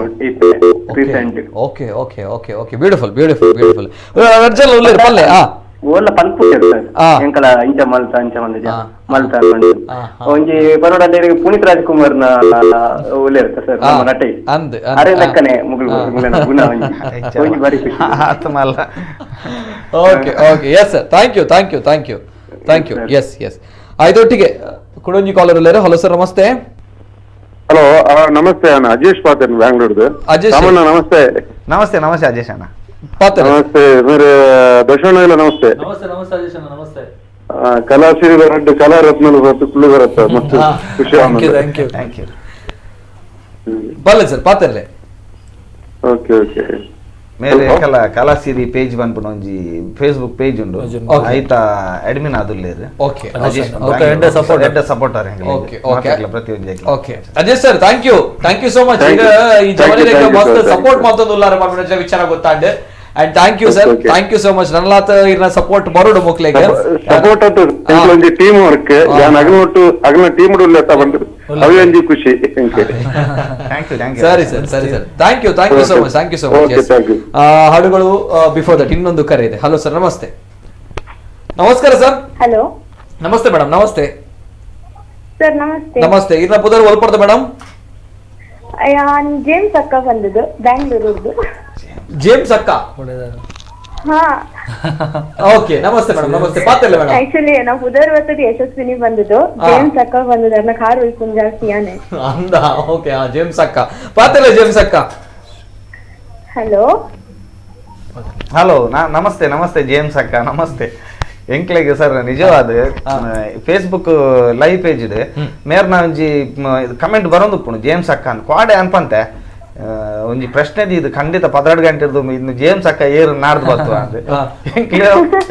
recent. Okay okay okay okay. Beautiful beautiful beautiful. ಪಲ್ಲೆ ಓಲ್ಲ ಪಲ್ಪು ಸರ್ ಎಂಕಲ ಇಂಚ ಮಲ್ತ ಅಂಚ ಮಲ್ತ ಮಲ್ತ ಒಂಜಿ ಪರೋಡ ಪುನೀತ್ ರಾಜ್ಕುಮಾರ್ ನ ಒಳ್ಳೆ ಇರುತ್ತೆ ಸರ್ ನಮ್ಮ ನಟೆ. ಅರೆ ಲೆಕ್ಕನೆ ಮುಗುಳು ಗುಣ ಒಂಜಿ ಬಾರಿ ಖುಷಿ. Okay okay, yes sir, thank you thank you thank you thank you. Yes yes. ಐದೊಟ್ಟಿಗೆ ಕುಡೊಂಜಿ collar ಉಲ್ಲೇರು. Hello sir, ನಮಸ್ತೆ. ಹಲೋ, ನಮಸ್ತೆ ಅಣ್ಣ, ಅಜೇಶ್ ಪಾತೇರ್ ಬ್ಯಾಂಗ್ಳೂರ್ದು. ಅಜೇಶ್ ನಮಸ್ತೆ. ನಮಸ್ತೆ ನಮಸ್ತೆ ಅಜೇಶ್ ಅಣ್ಣ. ನಮಸ್ತೆ ಬೇರೆ ದರ್ಶನ ಇಲ್ಲ. ನಮಸ್ತೆ ನಮಸ್ತೆ ನಮಸ್ತೆ ಅಜೇಶ್ ಅಣ್ಣ, ನಮಸ್ತೆ. ಕಲಾಸಿರಿ ಬರಡ್ಡು ಕಲಾರತ್ನ ಕುಳ್ಳು ಬರತ್ತ ಮಸ್ತ್ ಖುಷಿ. Thank you thank you. ಬಲ್ಲೆ sir, ಪಾತೇರ್ಲೆ. Okay okay. ಮೇರೆ ಕಲಾ ಕಲಾಸಿರಿ ಪೇಜ್ ಬಂದ್ಬಿಟ್ಟು ಒಂಜಿ ಫೇಸ್ಬುಕ್ ಪೇಜ್ ಉಂಡು, ಆಯ್ತಾ ಅಡ್ಮಿನ್ ಆದುಲ್ಲೇರು. ಓಕೆ, ಅಜೇಶ್ ಎಡ್ಡೆ supporter. Okay okay, ಪ್ರತಿಯೊಂದು. Okay Ajesh sir, thank you thank you so much. ಈ ಜವನಿಗೆ ಮಸ್ತ್ ಸಪೋರ್ಟ್ ಮಾಡ್ತೊಂದುಲ್ಲಾರ ಪನ್ಪಿನ ವಿಚಾರ ಗೊತ್ತಾಂಡ್. And thank you sir, thank you so much. ನನ್ನಲಾತ ಇರ್ನ support ಬರೋಡು ಮಕ್ಳಿಗೆ ಸಪೋರ್ಟ್ ಅಂತ ಒಂಜಿ ಟೀಮ್ ವರ್ಕ್. ಯಾನ್ ಅಗಲ ಒಟ್ಟು ಅಗಲ ಟೀಮ್ ಉಲ್ಲೆತ್ತ ಬಂದು ಅವೇ ಒಂಜಿ ಖುಷಿ. ಸರಿ ಸರ್, ಸರಿ sir, thank you, thank you so much, thank you so much. ಹಾಡುಗಳು ಬಿಫೋರ್ that ಇನ್ನೊಂದು ಕರೆ ಇದೆ. ಹಲೋ ಸರ್, ನಮಸ್ತೆ. ನಮಸ್ಕಾರ ಸರ್. ಹಲೋ, ನಮಸ್ತೆ ಮೇಡಮ್. ನಮಸ್ತೆ ಸರ್. ನಮಸ್ತೆ. ನಮಸ್ತೆ. ಇರ್ನ ಪುದರ್ ಒಲ್ಪಡ್ದು ಮೇಡಮ್? ಜೇಮ್ಸ್ ಅಕ್ಕ ಬಂದದ್ದು, ಬ್ಯಾಂಗ್ಳೂರ್ದು. ಜೇಮ್ಸ್ ಅಕ್ಕ? ಹಾ. ಓಕೆ, ನಮಸ್ತೆ ಮೇಡಮ್. ನಮಸ್ತೆ. ಪಾತಿಲ್ಲ ಮೇಡಮ್. ಆಕ್ಚುಲಿ ನಾವು ಪುದರ್ ಬರ್ತದೆ ಯಶಸ್ವಿನಿ ಬಂದದ್ದು, ಜೇಮ್ಸ್ ಅಕ್ಕ ಬಂದದ್ದು, ಅನ್ನ ಕಾರ್ ಉಳ್ಕೊಂಡ್ ಜಾಸ್ತಿ ಯಾನೆ ಅಂದ. ಓಕೆ, ಜೇಮ್ಸ್ ಅಕ್ಕ ಪಾತಿಲ್ಲ. ಜೇಮ್ಸ್ ಅಕ್ಕ. ಹಲೋ. ಹಲೋ, ನಮಸ್ತೆ. ನಮಸ್ತೆ ಜೇಮ್ಸ್ ಅಕ್ಕ, ನಮಸ್ತೆ. ಎಂಕ್ಲೆಗೆ ಸರ್ ನಿಜವಾದ Facebook live page ಇದೆ, ಮೇರ್ನ ಒಂಜಿ ಕಮೆಂಟ್ ಬರೋದು ಜೇಮ್ಸ್ ಅಕ್ಕ ಅಂತ ಕ್ವಾಡೆ ಅನ್ಪಂತೆ. ಒಂಜಿ ಪ್ರಶ್ನೆ ಇದು ಖಂಡಿತ 12 ಗಂಟೆ ಇನ್ನು ಜೇಮ್ಸ್ ಅಕ್ಕ ಏರು ನಾಡ್ದು ಬತ್ತು ಅಂತ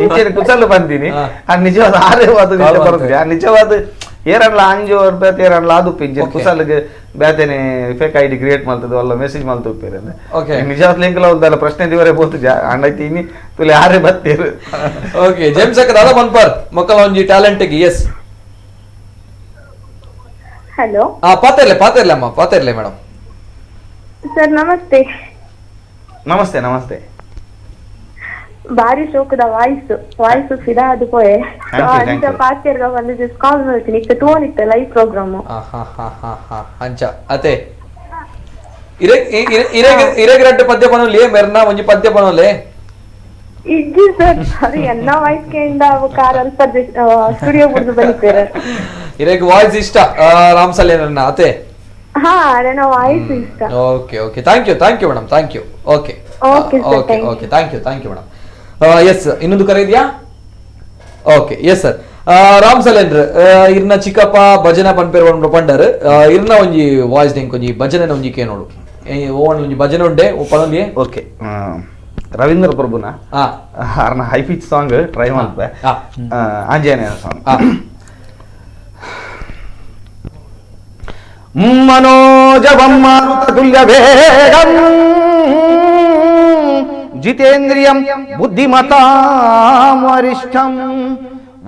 ಇಂಚಿನ ಕುಸಲು ಬಂದೀನಿ. ಆ ನಿಜವಾದ ಆರೇವಾದ ಬರುತ್ತೆ, ಆ ನಿಜವಾದ ಏರನ್ಲ ಅಂಜು ಬೇತೆ ಏರನ್ಲ ಅದು ಪಿಂಚಿನ ಕುಸಲ್ಗೆ ಬೇತೆನೆ fake ID create ಮಾಡ್ತದೆ ಅಲ್ಲ ಮೆಸೇಜ್ ಮಾಡ್ತು ನಿಜವಾದ ಲಿಂಕ್ ಒಂದಲ್ಲ ಪ್ರಶ್ನೆ ದಿವರೆ ಬೋತು ಅಂಡೈತಿ ತುಲೆ ಯಾರೇ ಬತ್ತೀರು. ಓಕೆ ಜೇಮ್ಸ್ ಅಕ್ಕ ದಾದಾ ಮನ್ಪರ್ ಮಕ್ಕಳ ಒಂಜಿ talent. S hello. ಪಾತಿರ್ಲೆ ಪಾತಿರ್ಲೆ ಅಮ್ಮ, ಪಾತಿರ್ಲೆ ಮೇಡಮ್. ಸರ್ ನಮಸ್ತೆ. ನಮಸ್ತೆ. ನಮಸ್ತೆ. ಬಾರಿ ಶೋಕದ ವಾಯ್ಸ್, ವಾಯ್ಸ್ ಫಿದಾ ಅದು ಪೋಯೆ ಅಂಚ ಪಾತಿರ್ಗ ಬಂದು ಜಸ್ಟ್ ಕಾಲ್ ಮಾಡ್ತೀನಿ ಇತ್ತ ತೋನಿತ್ತ ಲೈವ್ ಪ್ರೋಗ್ರಾಮ್. ಅಂಚ ಅತೆ ಇರೆ ಇರೆಗ್ ರಡ್ಡು ಪದ್ಯ ಪನೋಲಿ ಮೆರ್ನ ಒಂಜಿ ಪದ್ಯ ಪನೋಲೆ ಇಜ್ಜಿ ಸರ್. ಅದು ಎನ್ನ ವಾಯ್ಸ್ ಕೇಂದ ಕಾರ್ ಅಲ್ಪ ಸ್ಟುಡಿಯೋ ಬುಡ್ದು ಬಲಿತೇರೆ. ಇರೆಗ್ ವಾಯ್ಸ್ ಇಷ್ಟ ರಾಮ್ ಸಲೇನನ್ನ ಅತೆ? ಹಾ, ನನ್ನ ವಾಯ್ಸ್ ಇಷ್ಟ. Okay okay, thank you, thank you madam, thank you. Okay okay okay okay, thank you, thank you madam. Yes, ಇನ್ನೊಂದು ಕರೆ ಇದೆಯಾ? Okay, yes sir. Ram ಸಲೇಂದ್ರ ಇರ್ನ ಚಿಕ್ಕಪ್ಪ ಭಜನಾ ಪನ್ಪೇರ್ ಪಂಡರ್ ಇರ್ನ ಒಂಜಿ ವಾಯ್ಸ್ ನಿಂಕ್ ಒಂಜಿ ಭಜನೆ ಒಂಜಿ ಕೇನೋಡು ಓವನ್ ಒಂಜಿ ಭಜನೆ ಉಂಡೆ ಪನೊಂದಿ. ಓಕೆ, ರವೀಂದ್ರ ಪ್ರಭುನ ಅರ್ನ high pitch song try ಮಾಡ್ತೆ, ಆಂಜನೇಯ ಸಾಂಗ್. మనోజవం మారుతతుల్యవేగం జితేంద్రియం బుద్ధిమతాం వరిష్టం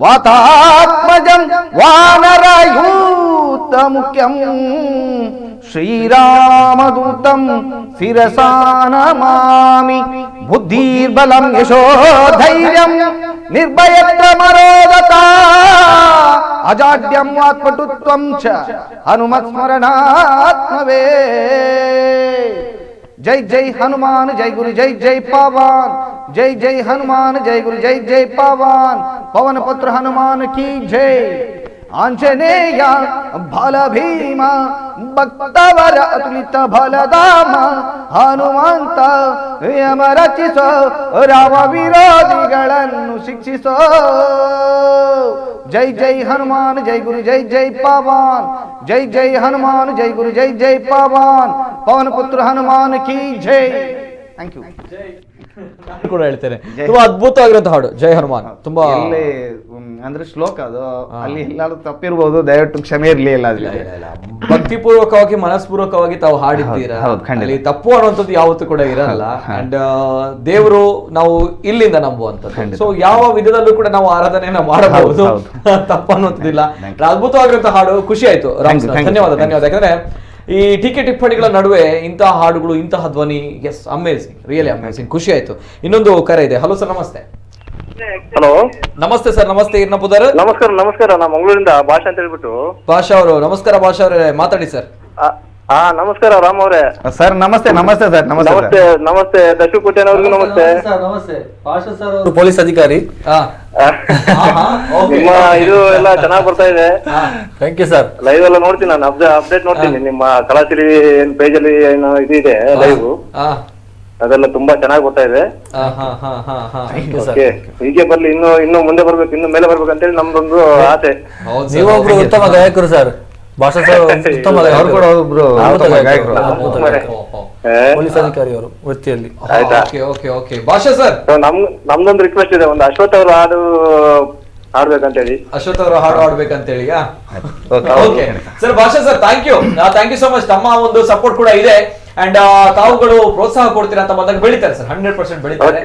వాతాత్మజం వానరయూతముఖ్యం శ్రీరామదూతం శిరసా నమామి. బుద్ధిర్బలం యశోధైర్యం నిర్భయత్వమరోదత అజాడ్యం వాక్పటుత్వం చ హనుమత్స్మరణాత్మవే. జై జై హనుమాన్ జై గురు జై జై పవన్, జై జై హనుమాన్ జై గురు జై జై పవన్, పవన్ పుత్ర హనుమాన్ కీ జై. ఆంజనేయ బల భీమ భక్తవర అతులిత బలధామ ಹನುಮಂತ ಯಮ ರಚಿಸೋ ರಾಮ ವಿರೋಧಿಗಳನ್ನು ಶಿಕ್ಷಿಸೋ. ಜೈ ಜೈ ಹನುಮಾನ್ ಜೈ ಗುರು ಜೈ ಜೈ ಪವನ್, ಜೈ ಜೈ ಹನುಮಾನ್ ಜೈ ಗುರು ಜೈ ಜೈ ಪವನ್, ಪವನ್ ಪುತ್ರ ಹನುಮಾನ್ ಕಿ ಜೈ. Thank you ಕೂಡ ಹೇಳ್ತೇನೆ. ತುಂಬಾ ಅದ್ಭುತವಾಗಿರುವಂತಹ ಹಾಡು ಜೈ ಹನುಮಾನ್. ತುಂಬಾ ಅಂದ್ರೆ ಶ್ಲೋಕ ಅದು, ಅಲ್ಲಿ ಎಲ್ಲಾದ್ರೂ ತಪ್ಪಿರ್ಬೋದು, ದಯವಿಟ್ಟು ಕ್ಷಮೆ ಇರಲಿ. ಎಲ್ಲ ಭಕ್ತಿಪೂರ್ವಕವಾಗಿ ಮನಸ್ಪೂರ್ವಕವಾಗಿ ತಾವು ಹಾಡಿದ್ದೀರಾ, ಅಲ್ಲಿ ತಪ್ಪು ಅನ್ನುವಂಥದ್ದು ಯಾವತ್ತೂ ಕೂಡ ಇರಲ್ಲ. ಅಂಡ್ ದೇವರು ನಾವು ಇಲ್ಲಿಂದ ನಂಬುವಂಥದ್ದು, ಸೊ ಯಾವ ವಿಧದಲ್ಲೂ ಕೂಡ ನಾವು ಆರಾಧನೆಯನ್ನ ಮಾಡಬಹುದು, ತಪ್ಪು ಅನ್ನುವಂಥದ್ದಿಲ್ಲ. ಅದ್ಭುತವಾಗಿರುವಂತಹ ಹಾಡು, ಖುಷಿ ಆಯ್ತು ರಾಮ್, ಧನ್ಯವಾದ ಧನ್ಯವಾದ. ಯಾಕಂದ್ರೆ ಈ ಟೀಕೆ ಟಿಪ್ಪಣಿಗಳ ನಡುವೆ ಇಂತಹ ಹಾಡುಗಳು, ಇಂತಹ ಧ್ವನಿ, S amazing, really amazing, ಖುಷಿ ಆಯ್ತು. ಇನ್ನೊಂದು ಕರೆ ಇದೆ. ಹಲೋ ಸರ್, ನಮಸ್ತೆ. ಹಲೋ, ನಮಸ್ತೆ ಸರ್. ನಮಸ್ತೆ ಇರ್ನಪುದರ್. ನಮಸ್ಕಾರ ನಮಸ್ಕಾರ, ನಾ ಮಂಗಳೂರಿಂದ ಭಾಷಾ ಅಂತ ಹೇಳ್ಬಿಟ್ಟು. ಭಾಷಾ ಅವರು, ನಮಸ್ಕಾರ ಭಾಷಾ ಅವರೇ, ಮಾತಾಡಿ ಸರ್. ಹಾ ನಮಸ್ಕಾರ ರಾಮ್ ಅವರೇ. ಸರ್ ನಮಸ್ತೆ. ನಮಸ್ತೆ ಸರ್. ನಮಸ್ತೆ ನಮಸ್ತೆ ದಶು ಕೋಟೆನ್ ಅವ್ರಿಗೂ ನಮಸ್ತೆ. ನಮಸ್ತೆ ಭಾಷಾ ಸರ್ ಅವರು ಪೊಲೀಸ್ ಅಧಿಕಾರಿ. ನಿಮ್ಮ ಇದು ಎಲ್ಲ ಚೆನ್ನಾಗ್ ಬರ್ತಾ ಇದೆ. Thank you sir. Live ಎಲ್ಲ ನೋಡ್ತೀನಿ ನಾನು, ಅಪ್ಡೇಟ್ ನೋಡ್ತೀನಿ. ನಿಮ್ಮ ಕಲಾಸಿರಿ ಏನ್ ಪೇಜ್ ಅಲ್ಲಿ ಏನು ಇದು ಇದೆ ಲೈವ್, ಅದೆಲ್ಲ ತುಂಬಾ ಚೆನ್ನಾಗಿ ಬರ್ತಾ ಇದೆ. ಹೀಗೆ ಬರ್ಲಿ, ಇನ್ನು ಇನ್ನು ಮುಂದೆ ಬರ್ಬೇಕು, ಇನ್ನು ಮೇಲೆ ಬರ್ಬೇಕು ಅಂತ ಹೇಳಿ ನಮ್ದೊಂದು ಆಸೆ. ನೀವೊಬ್ರು ಉತ್ತಮ ಗಾಯಕರು ಸರ್, ಭಾಷಾ ಸರ್ ಉತ್ತಮ ಗಾಯಕರು, ಪೊಲೀಸ್ ಅಧಿಕಾರಿ ಅವರು ವೃತ್ತಿಯಲ್ಲಿ. ಭಾಷಾ ಸರ್, ನಮ್ದೊಂದು ರಿಕ್ವೆಸ್ಟ್ ಇದೆ, ಒಂದು ಅಶ್ವಥ್ ಅವರು ಹಾಡು ಹಾಡ್ಬೇಕಂತ ಹೇಳಿ. ಅಶ್ವಥ್ ಅವರು ಹಾಡು ಹಾಡ್ಬೇಕಂತ ಹೇಳಿ. Okay sir, Bhasha sir thank you, thank you so much. ತಮ್ಮ ಒಂದು ಸಪೋರ್ಟ್ ಕೂಡ ಇದೆ ಅಂಡ್ ತಾವುಗಳು ಪ್ರೋತ್ಸಾಹ ಕೊಡ್ತೀರಾ ಅಂತ ಬಂದಾಗ ಬೆಳಿತಾರೆ ಸರ್, 100% ಬೆಳಿತಾರೆ.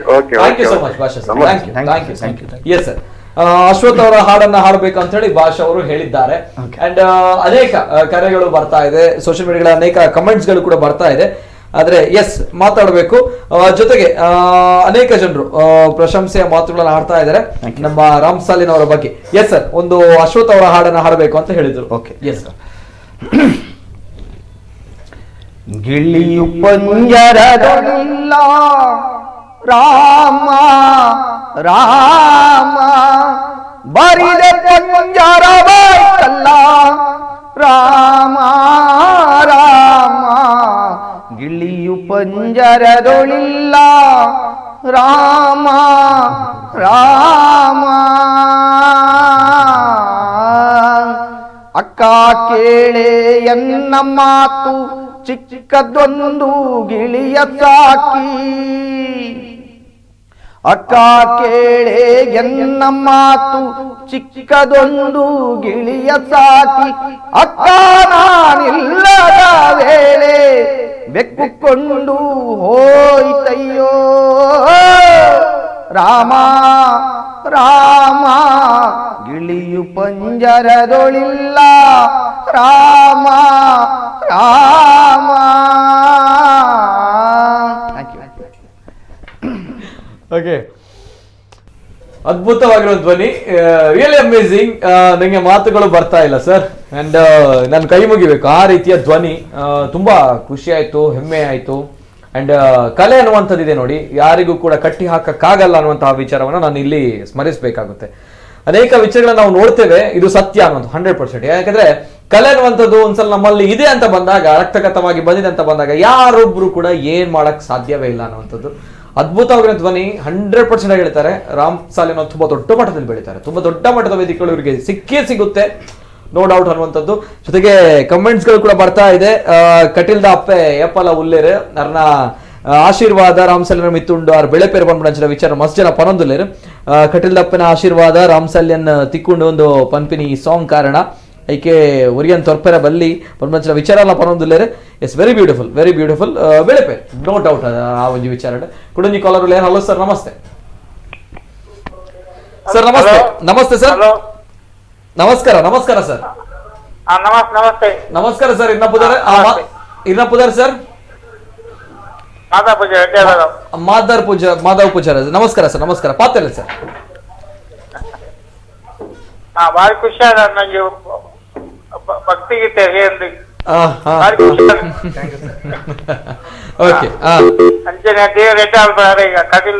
Thank you so much Bhasha sir, thank you, thank you, thank you. Yes sir. Ashwath ಅವರ ಹಾಡನ್ನ ಹಾಡಬೇಕು ಅಂತ ಹೇಳಿ ಭಾಷಾ ಅವರು ಹೇಳಿದ್ದಾರೆ. ಅಂಡ್ ಅನೇಕ ಕರೆಗಳು ಬರ್ತಾ ಇದೆ, ಸೋಷಿಯಲ್ ಮೀಡಿಯಾಗಳ ಅನೇಕ ಕಮೆಂಟ್ಸ್ ಗಳು ಕೂಡ ಬರ್ತಾ ಇದೆ. ಆದ್ರೆ ಎಸ್ ಮಾತಾಡಬೇಕು. ಜೊತೆಗೆ ಅನೇಕ ಜನರು ಪ್ರಶಂಸೆಯ ಮಾತುಗಳನ್ನು ಆಡ್ತಾ ಇದ್ದಾರೆ ನಮ್ಮ ರಾಮ್ ಸಾಲಿನ್ ಅವರ ಬಗ್ಗೆ. ಎಸ್ ಸರ್, ಒಂದು ಅಶ್ವಥ್ ಅವರ ಹಾಡನ್ನ ಹಾಡಬೇಕು ಅಂತ ಹೇಳಿದ್ರು. Okay, yes sir. ಗಿಳಿಯು ಪಂಜರದೊಳಿಲ್ಲ Rama Rama, ಬರಿದೆ ಪಂಜರವಾಯ್ತಲ್ಲ Rama Rama, ಗಿಳಿಯು ಪಂಜರದೊಳಿಲ್ಲ Rama Rama. ಅಕ್ಕ ಕೇಳೆ ಎನ್ನ ಮಾತು, ಚಿಕ್ಕದೊಂದು ಗಿಳಿಯ ಸಾಕಿ. ಅಕ್ಕ ಕೇಳೆ ಎನ್ನ ಮಾತು, ಚಿಕ್ಕದೊಂದು ಗಿಳಿಯ ಸಾಕಿ. ಅಕ್ಕ ನಾನಿಲ್ಲದ ವೇಳೆ ಬೆಕ್ಕುಕೊಂಡು ಹೋಯ್ತಯ್ಯೋ ರಾಮ ರಾಮ, ಗಿಳಿಯು ಪಂಜರದೊಳಿಲ್ಲ ರಾಮ ರಾಮ. ಓಕೆ, ಅದ್ಭುತವಾಗಿರೋ ಧ್ವನಿ, ರಿಯಲಿ ಅಮೇಸಿಂಗ್. ನನಗೆ ಮಾತುಗಳು ಬರ್ತಾ ಇಲ್ಲ ಸರ್, ಅಂಡ್ ನಾನು ಕೈ ಮುಗಿಬೇಕು. ಆ ರೀತಿಯ ಧ್ವನಿ, ತುಂಬಾ ಖುಷಿ ಆಯ್ತು, ಹೆಮ್ಮೆ ಆಯ್ತು. ಅಂಡ್ ಕಲೆ ಅನ್ನುವಂಥದ್ದಿದೆ ನೋಡಿ, ಯಾರಿಗೂ ಕೂಡ ಕಟ್ಟಿ ಹಾಕಕ್ಕಾಗಲ್ಲ ಅನ್ನುವಂತಹ ವಿಚಾರವನ್ನು ನಾನು ಇಲ್ಲಿ ಸ್ಮರಿಸಬೇಕಾಗುತ್ತೆ. ಅನೇಕ ವಿಚಾರಗಳನ್ನ ನಾವು ನೋಡ್ತೇವೆ, ಇದು ಸತ್ಯ ಅನ್ನುವಂಥ 100%. ಯಾಕಂದ್ರೆ ಕಲೆ ಅನ್ನುವಂಥದ್ದು ಒಂದ್ಸಲ ನಮ್ಮಲ್ಲಿ ಇದೆ ಅಂತ ಬಂದಾಗ, ರಕ್ತಗತವಾಗಿ ಬಂದಿದೆ ಅಂತ ಬಂದಾಗ ಯಾರೊಬ್ರು ಕೂಡ ಏನ್ ಮಾಡಕ್ ಸಾಧ್ಯವೇ ಇಲ್ಲ ಅನ್ನುವಂಥದ್ದು. ಅದ್ಭುತವಾಗಿರೋ ಧ್ವನಿ, 100% ಹೇಳ್ತಾರೆ. ರಾಮ್ ಸಾಲಿನ್ ತುಂಬಾ ದೊಡ್ಡ ಮಟ್ಟದಲ್ಲಿ ಬೆಳೀತಾರೆ, ತುಂಬಾ ದೊಡ್ಡ ಮಟ್ಟದ ವೇದಿಕೆಗಳು ಇವರಿಗೆ ಸಿಕ್ಕೇ ಸಿಗುತ್ತೆ, ನೋ ಡೌಟ್ ಅನ್ನುವಂಥದ್ದು. ಜೊತೆಗೆ ಕಮೆಂಟ್ಸ್ಗಳು ಕೂಡ ಬರ್ತಾ ಇದೆ. ಕಟೀಲ್ದ ಅಪ್ಪೆ ಏಪಲ ಉಲ್ಲೇರು ಅರ್ನ ಆಶೀರ್ವಾದ ರಾಮ್ ಸಾಲಿನ ಮಿತ್ತುಂಡು ಆರ್ ಬೆಳೆ ಪೇರು ಬಂದ್ಬಿಡಂಚಿನ ವಿಚಾರ ಮಸ್ತ್ ಜನ ಪನೊಂದುಲ್ಲೇರು. ಕಟೀಲ್ದಪ್ಪನ ಆಶೀರ್ವಾದ ರಾಮ್ ಸಾಲಿಯನ್ ತಿಕ್ಕೊಂಡು ಒಂದು ಪನ್ಪಿನಿ ಈ ಸಾಂಗ್ ಕಾರಣ ಐಕೆ ಒರಿಯನ್ ತೊರ್ಪೆರ ಬಲ್ಲಿ ಪನ್ಪಂಚಿನ ವಿಚಾರ ಎಲ್ಲ ಪನೊಂದುಲ್ಲೇರು. It's very beautiful, very beautiful ಬೆಳೆಪೇರು, no doubt ಆ ಒಂದು ವಿಚಾರ. ಕುಡಂಜಿ collar. Hello sir, ನಮಸ್ತೆ ಸರ್. ನಮಸ್ತೆ, ನಮಸ್ತೆ ಸರ್. ನಮಸ್ಕಾರ, ನಮಸ್ಕಾರ ಸರ್. ನಮಸ್ತೆ, ನಮಸ್ಕಾರ ಸರ್. ಇರ್ನಪುದಾರ್ ಸರ್, ಮಾಧವ್ ಪೂಜಾ, ಮಾಧವ್ ಪೂಜಾರ. ನಮಸ್ಕಾರ ಸರ್, ನಮಸ್ಕಾರ. ಪಾತ್ರ ಸರ್, ಭಾರಿ ಖುಷಿ ಆದ ನಂಗೆ ಭಕ್ತಿಗೀತೆ. ಓಕೆ, ಅಂಚನೆ ದೇವ್ರ ಈಗ Kateel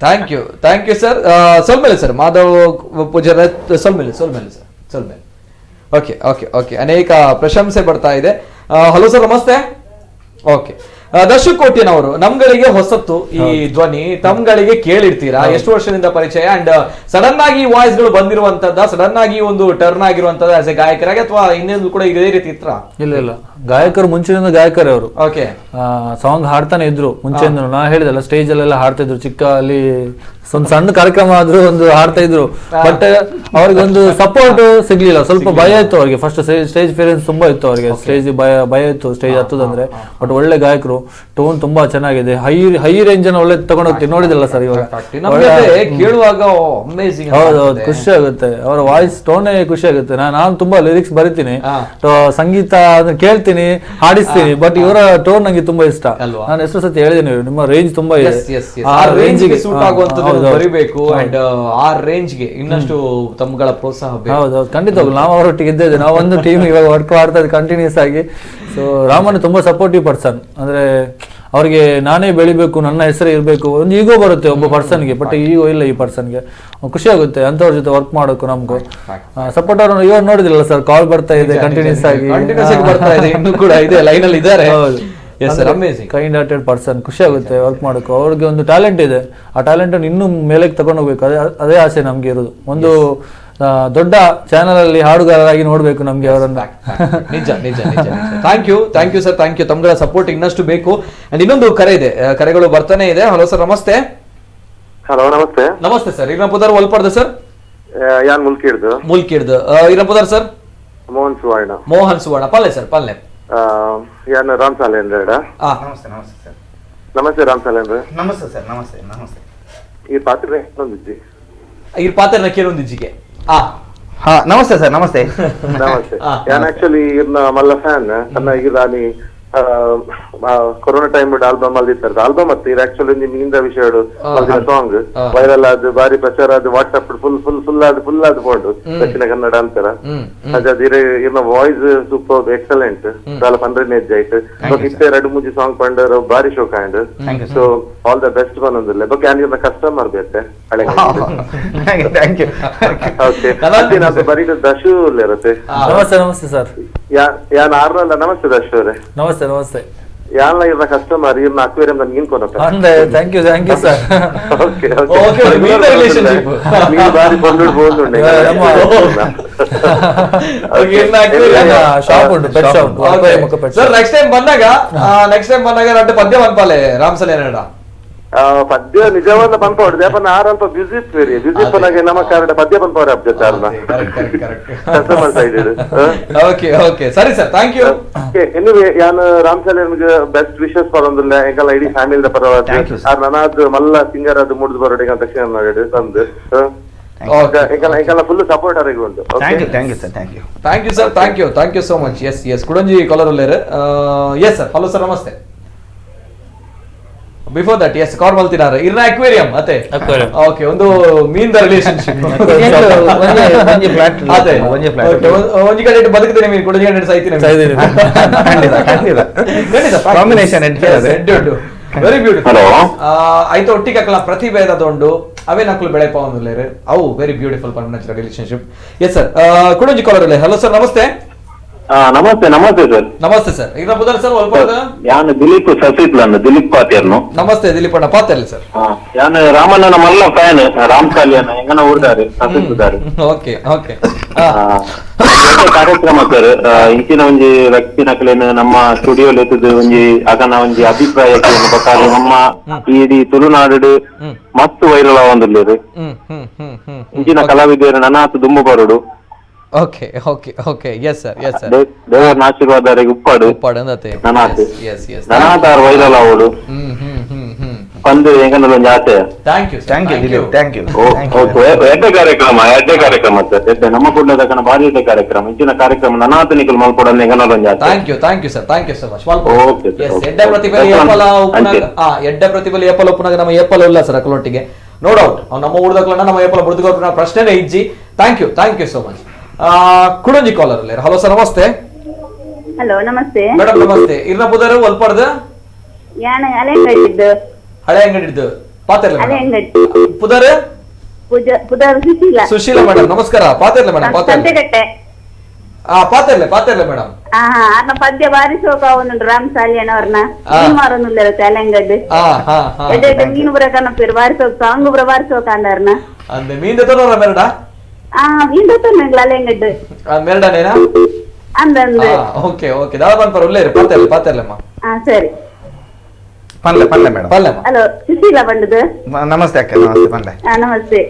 thank you, thank you sir. ಸೊಲ್ಮೇಲೆ sir, Madhav Pujara ಸೊಲ್ಮೇಲೆ, ಸೊಲ್ಮೇಲೆ sir, ಸೊಲ್ಮೇಲೆ. Okay okay okay, ಅನೇಕ ಪ್ರಶಂಸೆ ಬರ್ತಾ ಇದೆ. ಹಲೋ ಸರ್, ನಮಸ್ತೆ. ಓಕೆ, ದರ್ಶಕ್ ಕೋಟ್ಯನವರು, ನಮ್ಗಳಿಗೆ ಹೊಸತ್ತು ಈ ಧ್ವನಿ, ತಮ್ಗಳಿಗೆ ಕೇಳಿರ್ತೀರಾ, ಎಷ್ಟು ವರ್ಷದಿಂದ ಪರಿಚಯ? ಅಂಡ್ ಸಡನ್ ಆಗಿ ವಾಯ್ಸ್ ಗಳು ಬಂದಿರುವಂತದ್ದ, ಸಡನ್ ಆಗಿ ಒಂದು ಟರ್ನ್ ಆಗಿರುವಂತದ್ದು ಆಸ್ ಎ ಗಾಯಕರಾಗಿ, ಅಥವಾ ಇನ್ನೇನು ಕೂಡ ಇದೇ ರೀತಿ ಇತ್ರ? ಇಲ್ಲ ಇಲ್ಲ, ಗಾಯಕರು ಮುಂಚಿನಿಂದ ಗಾಯಕರೇ ಅವರು. ಓಕೆ, ಸಾಂಗ್ ಹಾಡ್ತಾನೆ ಇದ್ರು ಮುಂಚೆಯಿಂದ. ನಾ ಹೇಳಿದಲ್ಲ, ಸ್ಟೇಜ್ ಅಲ್ಲೆಲ್ಲ ಹಾಡ್ತಾ ಇದ್ರು. ಚಿಕ್ಕ ಅಲ್ಲಿ ಒಂದು ಸಣ್ಣ ಕಾರ್ಯಕ್ರಮ ಆದ್ರೂ ಒಂದು ಹಾಡ್ತಾ ಇದ್ರು. ಬಟ್ ಅವ್ರಿಗೊಂದು ಸಪೋರ್ಟ್ ಸಿಗ್ಲಿಲ್ಲ, ಸ್ವಲ್ಪ ಭಯ ಇತ್ತು ಅವ್ರಿಗೆ. ಫಸ್ಟ್ ಸ್ಟೇಜ್ ಫಿಯರೆನ್ಸ್ ತುಂಬಾ ಇತ್ತು ಅವ್ರಿಗೆ, ಸ್ಟೇಜ್ ಭಯ ಭಯ ಇತ್ತು ಸ್ಟೇಜ್ ಹತ್ತದಂದ್ರೆ. ಬಟ್ ಒಳ್ಳೆ ಗಾಯಕರು, ಟೋನ್ ತುಂಬಾ ಚೆನ್ನಾಗಿದೆ, high high range ಅನ್ನು ಒಳ್ಳೆ ತಗೊಂಡು ಹೋಗ್ತೀವಿ. ನೋಡಿದಲ್ಲ ಸರ್ ಇವಾಗ ಕೇಳುವಾಗ ಅಮೇಸಿಂಗ್. ಹೌದೌದು, ಖುಷಿ ಆಗುತ್ತೆ ಅವರ ವಾಯ್ಸ್ ಟೋನೇ ಖುಷಿ ಆಗುತ್ತೆ. ನಾನು ತುಂಬಾ ಲಿರಿಕ್ಸ್ ಬರಿತೀನಿ, ಸಂಗೀತ ಕೇಳ್ತೀನಿ, ಹಾಡಿಸ್ತೀನಿ. ಬಟ್ ಇವರ ಟೋನ್ ನಂಗೆ ತುಂಬಾ ಇಷ್ಟ. ನಾನು ಎಷ್ಟು ಸತಿ ಹೇಳಿದ್ದೀನಿ, ನಿಮ್ಮ ರೇಂಜ್ ತುಂಬಾ ಇದೆ, ಆ ರೇಂಜ್ ಗೆ ಸೂಟ್ ಆಗುವಂತದ್ದು ಬರಿಬೇಕು. ಅಂಡ್ ಆ ರೇಂಜ್ ಗೆ ಇನ್ನಷ್ಟು ತಮ್ಮಗಳ ಪ್ರೋತ್ಸಾಹ ಬೇಕು. ಹೌದೌದು, ಖಂಡಿತವಾಗ್ಲು ನಾವು ಅವರೊಟ್ಟಿಗೆ ಇದ್ದೇ ಇದ್ದೀವಿ. ನಾವು ಒಂದು ಟೀಮ್ ಇವಾಗ ವರ್ಕ್ ಮಾಡ್ತಾ ಇದ್ದೀವಿ ಕಂಟಿನ್ಯೂಸ್ ಆಗಿ. ಸೊ ರಾಮನ್ ತುಂಬಾ ಸಪೋರ್ಟಿವ್ ಪರ್ಸನ್. ಅಂದ್ರೆ ಅವ್ರಿಗೆ ನಾನೇ ಬೆಳಿಬೇಕು, ನನ್ನ ಹೆಸರೇ ಇರಬೇಕು, ಒಂದು ಈಗೋ ಬರುತ್ತೆ ಒಬ್ಬ ಪರ್ಸನ್ಗೆ. ಬಟ್ ಈಗೋ ಇಲ್ಲ ಈ ಪರ್ಸನ್ಗೆ. ಖುಷಿ ಆಗುತ್ತೆ ಅಂಥವ್ರ ಜೊತೆ ವರ್ಕ್ ಮಾಡೋಕು ನಮಗೂ ಸಪೋರ್ಟ್. ಅವರು ಇವಾಗ ನೋಡಿದಿಲ್ಲ ಸರ್, ಕಾಲ್ ಬರ್ತಾ ಇದೆ ಕಂಟಿನ್ಯೂಸ್ ಆಗಿ, ಕಂಟಿನ್ಯೂಸ್ ಆಗಿ ಬರ್ತಾ ಇದೆ, ಇನ್ನೂ ಕೂಡ ಇದೆ ಲೈನ್ ಅಲ್ಲಿ ಇದ್ದಾರೆ. Kind hearted person, ಖುಷಿ ಆಗುತ್ತೆ ವರ್ಕ್ ಮಾಡೋಕು. ಅವ್ರಿಗೆ ಒಂದು ಟ್ಯಾಲೆಂಟ್ ಇದೆ, ಆ ಟ್ಯಾಲೆಂಟ್ ಅನ್ನು ಇನ್ನೂ ಮೇಲಕ್ಕೆ ತಗೊಂಡು ಹೋಗ್ಬೇಕು. ಅದೇ ಅದೇ ಆಸೆ ನಮ್ಗೆ ಇರೋದು. ಒಂದು ದೊಡ್ಡ ಚಾನಲ್ ಅಲ್ಲಿ ಹಾಡುಗಾರರಾಗಿ ನೋಡ್ಬೇಕು ನಮ್ಗೆ ಅವರನ್ನ. ನಿಜ ನಿಜ ನಿಜ. Thank you, thank you sir, thank you. ತಮ್ಗಳ support ಇನ್ನಷ್ಟು ಬೇಕು. ಅಂಡ್ ಇನ್ನೊಂದು ಕರೆ ಇದೆ, ಕರೆಗಳು ಬರ್ತಾನೆ ಇದೆ. ಹಲೋ ಸರ್, ನಮಸ್ತೆ. ಹಲೋ, ನಮಸ್ತೆ. ನಮಸ್ತೆ ಸರ್. ಇರ್ನಪುದಾರ್ ಒಲ್ಪಡ್ದು ಸರ್? ಯಾನ್ ಮುಲ್ಕಿಡ್ದು. ಮುಲ್ಕಿಡ್ದು. ಇರ್ನಪುದಾರ್ ಸರ್? ಮೋಹನ್ ಸುವರ್ಣ. ಮೋಹನ್ ಸುವರ್ಣ. ಪಲ್ಲೆ ಸರ್, ಪಲ್ಲೆ. ಯಾನ್ ರಾಮ್ ಸಾಲೇಂದ್ರ. ನಮಸ್ತೆ ನಮಸ್ತೆ ಸರ್. ನಮಸ್ತೆ ರಾಮ್ ಸಾಲೇಂದ್ರ. ನಮಸ್ತೆ ಸರ್. ನಮಸ್ತೆ ನಮಸ್ತೆ. ಈ ಪಾತ್ರೆ ಒಂದಿಜ್ಜಿ, ಈ ಪಾತ್ರೆ ಕೇಳೊಂದಿಜ್ಜಿಗೆ. ಹಾ ನಮಸ್ತೆ ಸರ್. ನಮಸ್ತೆ ನಮಸ್ತೆ. ಯಾನ್ ಆಕ್ಚುಲಿ ಇರ್ನ ಮಲ್ಲ ಫ್ಯಾನ್. ಅನ್ನ Irani corona time album ಅಲ್ದಿತ್ತಾರೆ album ಅತ್ತ ಇದು ಆಕ್ಚುಲಿ ನಿಮ್ಮಿಂದ ವಿಷಯ ಸಾಂಗ್ ವೈರಲ್ ಆದ್ ಬಾರಿ ಪ್ರಚಾರ ಆದ್ WhatsApp full full full ಆದ್ ಫುಲ್ ಆದ್ ಪೋಂಡು ದಕ್ಷಿಣ ಕನ್ನಡ ಅಂತಾರ. ಅದೇ ಇರ್ನ voice super excellent ದಾಲ ಪಂಡ್ರೆ ಆಯ್ತು. ಇತ್ತೆ ಎರಡು ಮೂಜಿ ಸಾಂಗ್ ಪಂಡರ್ ಬಾರಿ ಶೋಕ್ and so all the best ಬಂದಿಲ್ಲ ಬೊಕ್ಕ ಯಾನ್ ಇರ್ನ ಕಸ್ಟಮರ್ ಬೇತೆ ಹಳೆ. Thank you. Okay ಬರೀ ದಶು ಇರುತ್ತೆ. ನಮಸ್ತೆ ನಮಸ್ತೆ ಸರ್. ಯಾನ್ ಆರ್ನಲ್ಲ. ನಮಸ್ತೆ ದಶು ಅವರೇ. ನಮಸ್ತೆ ನಮಸ್ತೆ. ಯಾನ್ಲ ಇರ್ನ ಕಸ್ಟಮರ್ ಇರ್ನ ಅಕ್ವೇರಿಯಂ ನನ್ಗೆ ಇನ್ಕೊನಪ್ಪ. Thank you thank you sir. Okay okay. ನೀನು ಬಾರಿ ಬಂದು ಬೋಂದುಂಡೆ. ಶಾಪ್ ಉಂಟು, pet shop. Sir next time ಬಂದಾಗ, ನೆಕ್ಸ್ಟ್ ಟೈಮ್ ಬಂದಾಗ ರಡ್ಡು ಪದ್ಯ ಮನ್ಪಾಲೆ ರಾಮ್ ಸಲೇನಡ. ಪದ್ಯ ನಿಜವಾದ ಪನ್ಪೋಡು ದೇಪನ ಆರ್ ಅಲ್ಪ ಬ್ಯುಸಿ ಇತ್ತೀರಿ. ಬ್ಯುಸಿ ಇಪ್ಪನಾಗೆ ನಮ್ಮ ಕಾರಣ ಪದ್ಯ ಪನ್ಪೋರೆ ಅಬ್ಜೆಕ್ಟ್ ಆರ್ನ customer side. Okay okay ಸರಿ sir. Thank you. Anyway ಯಾನ್ ರಾಮ್ ಸಾಲೇನ್ಗೆ ಬೆಸ್ಟ್ ವಿಶಸ್ ಪರೊಂದುಲ್ಲ ಎಂಕಲ್ಲ ಇಡೀ ಫ್ಯಾಮಿಲಿ ಪರವಾದ. ಆರ್ ನನಾದ್ ಮಲ್ಲ ಸಿಂಗರ್ ಅದು ಮುಡ್ದು ಬರೋಡು ಈಗ ದಕ್ಷಿಣ ಕನ್ನಡ ತಂದು ಎಂಕಲ್ಲ ಎಂಕಲ್ಲ ಫುಲ್ ಸಪೋರ್ಟ್ ಆರಿಗೆ ಉಂಟು. Thank you thank you sir. Thank you thank you sir. Thank you thank you so much. Yes yes ಕುಡಂಜಿ collar ಉಲ್ಲೇರು. Yes sir. Hello sir namaste. Before that S ಕಾಲ್ ಮಲ್ತಿನಾರ ಇರ್ನ aquarium ಅತೆ. Okay ಒಂದು ಮೀನ್ the relationship ಒಂಜಿ flat ಅದೇ ಒಂಜಿ flat ಒಂಜಿ ಕಡೆ ಬದುಕುತ್ತೇನೆ ಮೀನ್ ಕುಡಂಜಿ ಕಡೆ ಸಾಯ್ತೀನಿ. ಖಂಡಿತ ಖಂಡಿತ ಖಂಡಿತ ಕಾಂಬಿನೇಷನ್ ಎಡ್ಡು ವೆರಿ ಬ್ಯೂಟಿಫುಲ್. ಆಯ್ತು ಒಟ್ಟಿಗೆ ಅಕ್ಕಲ ಪ್ರತಿಭೆ ದೊಂಡು ಅವೇ ನಕಲು ಬೆಳೆಪ ಒಂದುಲ್ಲೇರು ಅವು very beautiful permanent relationship. Yes sir. ಕುಡಂಜಿ collar ಉಲ್ಲೆ. Hello sir namaste. ನಮಸ್ತೆ ನಮಸ್ತೆ ಸರ್. ನಮಸ್ತೆ ಸರ್. ಈಗ ಬುಧರ್ ಸರ್ ಒಲ್ಪದ ಯಾನ್ ದಿಲೀಪ್ ಸಸಿತ್ಲನ್ ದಿಲೀಪ್ ಪಾತೇರ್ನು. ನಮಸ್ತೆ ದಿಲೀಪ್ ಅಣ್ಣ ಪಾತೇರ್ಲಿ ಸರ್. ಯಾನ್ ರಾಮಣ್ಣನ ಮಲ್ಲ ಫ್ಯಾನ್. ರಾಮ್ ಸಾಲಿಯನ್ ಹೆಂಗನ ಊರ್ದಾರೆ ಸಸಿತ್ಲಾರು. ಓಕೆ ಓಕೆ ಕಾರ್ಯಕ್ರಮ ಸರ್. ಇಂಚಿನ ಒಂಜಿ ವ್ಯಕ್ತಿ ನಕಲೇನು ನಮ್ಮ ಸ್ಟುಡಿಯೋ ಎತ್ತದು ಒಂಜಿ ಅಗನ ಒಂಜಿ ಅಭಿಪ್ರಾಯ ನಮ್ಮ ಇಡೀ ತುಳುನಾಡು ಮಸ್ತ್ ವೈರಲ್ ಆವೊಂದುಲ್ಲೆರ್. ಇಂಚಿನ ಕಲಾವಿದರು ನನಾತ್ ದುಂಬು ಬರೋಡು. Okay okay okay. Yes sir yes sir. ದೇವರನ ಆಶೀರ್ವಾದ ಉಪ್ಪಾಡು ಉಪ್ಪಾಡು ಅಂದತೆ. ನನಾತ್ ಎಸ್ ಎಸ್ ನನಾತ್ ಆರ್ ವೈರಲ್ ಆವೊಡು ಪಂದು ಎಂಗನಲ ಒಂಜಿ ಆಸೆ. Thank you thank you Dilip. Thank you. Okay ಎಡ್ಡೆ ಕಾರ್ಯಕ್ರಮ ಎಡ್ಡೆ ಕಾರ್ಯಕ್ರಮ ಸರ್. ಎಡ್ಡೆ ನಮ್ಮ ಕೂಡಲದ ಭಾರಿ ಎಡ್ಡೆ ಕಾರ್ಯಕ್ರಮ. ಇಂಚಿನ ಕಾರ್ಯಕ್ರಮ ನನಾತ್ ನಿಕಲ್ ಮಲ್ಪೊಡು ಎಂಗನಲ ಒಂಜಿ ಆಸೆ. Thank you thank you sir. Thank you so much. Okay yes ಎಡ್ಡೆ ಪ್ರತಿಭೆ ಏಪಲ ಉಪ್ಪುನಾಗ ಎಡ್ಡೆ ಪ್ರತಿಭೆ ಏಪಲ ಉಪ್ಪುನಾಗ ನಮ್ಮ ಏಪಲ ಇಲ್ಲ ಸರ್ ಅಕಲೊಟ್ಟಿಗೆ ನೋ ಡೌಟ್. ನಮ್ಮ ಊರ್ದಕ್ಲನ್ನ ನಮ್ಮ ಏಪಲ ಬುರ್ದುಗೋರ್ನ ಪ್ರಶ್ನೆನೇ ಇಜ್ಜಿ. Thank you thank you so much. ಕುಡಂಜಿ collar ಅಲ್ಲೇ. ಹಲೋ ಸರ್ ನಮಸ್ತೆ. ಹಲೋ ನಮಸ್ತೆ ಮೇಡಮ್. ನಮಸ್ತೆ. ಇರ್ನ ಬುದರ್ ಒಲ್ಪಡ್ದು ಯಾನ ಹಳೆ ಅಂಗಡಿದ್ದು. ಹಳೆ ಅಂಗಡಿದ್ದು ಪಾತೆರ್ಲ ಹಳೆ ಅಂಗಡಿ ಪುದರ್ ಪುದರ್ ಸುಶೀಲಾ. ಸುಶೀಲಾ ಮೇಡಮ್ ನಮಸ್ಕಾರ. ಪಾತೆರ್ಲ ಮೇಡಮ್. ಸಂತೆಗಟ್ಟೆ. ಪಾತೆರ್ಲೆ ಪಾತೆರ್ಲೆ ಮೇಡಮ್. ಆರ್ನ ಪದ್ಯ ಬಾರಿ ಶೋಕ ಅವನು ರಾಮ್ ಸಾಲಿಯನ್ ಅವ್ರನ್ನ ಮೀನು ಮಾರೋನುಲ್ಲೆರತ್ತೆ ಹಳೆ ಅಂಗಡಿ. ಎಡ್ಡೆ ಮೀನು ಬರ ಕನಪೇರು ಬಾರಿ ಸೋಕ್ ಸಾಂಗ್ ಬರ ಬಾರಿ ಸೋಕ ಅಂದಾರ್ನ. ಅಂದೆ ಮೀನ್ ತೋರ ಮೇರಡ. ಮೀನ್ ತೋರ್ನಂಗ್ಲ ಹಳೆ ಅಂಗಡಿ ಮೇರಡನೇನಾ ಅಂದಂದು. ಓಕೆ ಓಕೆ ದಾದ ಪನ್ಪರ್ ಉಲ್ಲೇರು ಪಾತೆರ್ಲೆ ಪಾತೆರ್ಲೆಮ್ಮ. ಸರಿ ಪನ್ಲೆ ಪನ್ಲೆ ಮೇಡಮ್. ಪನ್ಲೆ. ಹಲೋ ಸುಶೀಲಾ ಬಂಡದು. ನಮಸ್ತೆ ಅಕ್ಕ. ನಮಸ್ತೆ ಪನ್ಲೆ. ನಮಸ್ತೆ.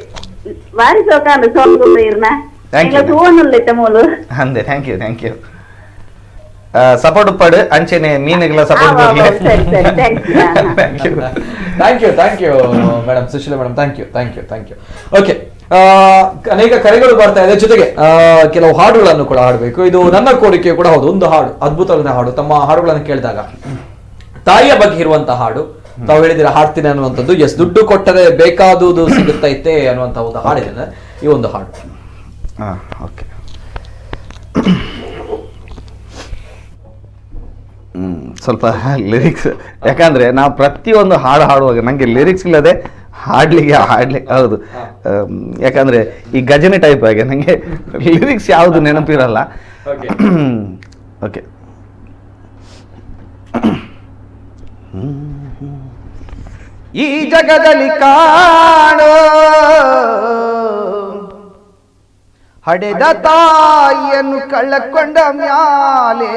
ಬಾರಿ ಸೋಕ ಅಂದ ಸಾಂಗ್ ಇರ್ನ ಮೂಲು ಅಂದೆ. Thank you thank you. Support ಉಪ್ಪಾಡು ಅಂಚೆನೆ ಮೀನುಗಳ ಸಪೋರ್ಟ್ ಬರ್ಲಿ. Thank you thank you thank you madam Sushila madam. Thank you thank you thank you. Okay ಅನೇಕ ಕರೆಗಳು ಬರ್ತಾ ಇದೆ. ಜೊತೆಗೆ ಕೆಲವು ಹಾಡುಗಳನ್ನು ಕೂಡ ಹಾಡಬೇಕು. ಇದು ನನ್ನ ಕೋರಿಕೆ ಕೂಡ ಹೌದು. ಒಂದು ಹಾಡು ಅದ್ಭುತವಾದ ಹಾಡು. ತಮ್ಮ ಹಾಡುಗಳನ್ನು ಕೇಳಿದಾಗ ತಾಯಿಯ ಬಗ್ಗೆ ಇರುವಂತಹ ಹಾಡು ತಾವು ಹೇಳಿದಿರ ಹಾಡ್ತೀನಿ ಅನ್ನುವಂಥದ್ದು. ಎಸ್ ದುಡ್ಡು ಕೊಟ್ಟರೆ ಬೇಕಾದುದು ಸಿಗುತ್ತೈತೆ ಅನ್ನುವಂತಹ ಒಂದು ಹಾಡಿದೆ ಈ ಒಂದು ಹಾಡು. ಓಕೆ ಸ್ವಲ್ಪ ಲಿರಿಕ್ಸ್, ಯಾಕಂದ್ರೆ ನಾವು ಪ್ರತಿಯೊಂದು ಹಾಡು ಹಾಡುವಾಗ ನನಗೆ ಲಿರಿಕ್ಸ್ ಇಲ್ಲದೆ ಹಾಡ್ಲಿಕ್ಕೆ ಹೌದು, ಯಾಕಂದ್ರೆ ಈ ಗಜನೆ ಟೈಪ್ ಆಗಿ ನನಗೆ ಲಿರಿಕ್ಸ್ ಯಾವುದು ನೆನಪಿರಲ್ಲ. ಓಕೆ. ಈ ಜಗದಲ್ಲಿ ಕಾಣೋ ಹಡೆದ ತಾಯಿಯನ್ನು ಕಳ್ಳಕೊಂಡ ಮ್ಯಾಲೆ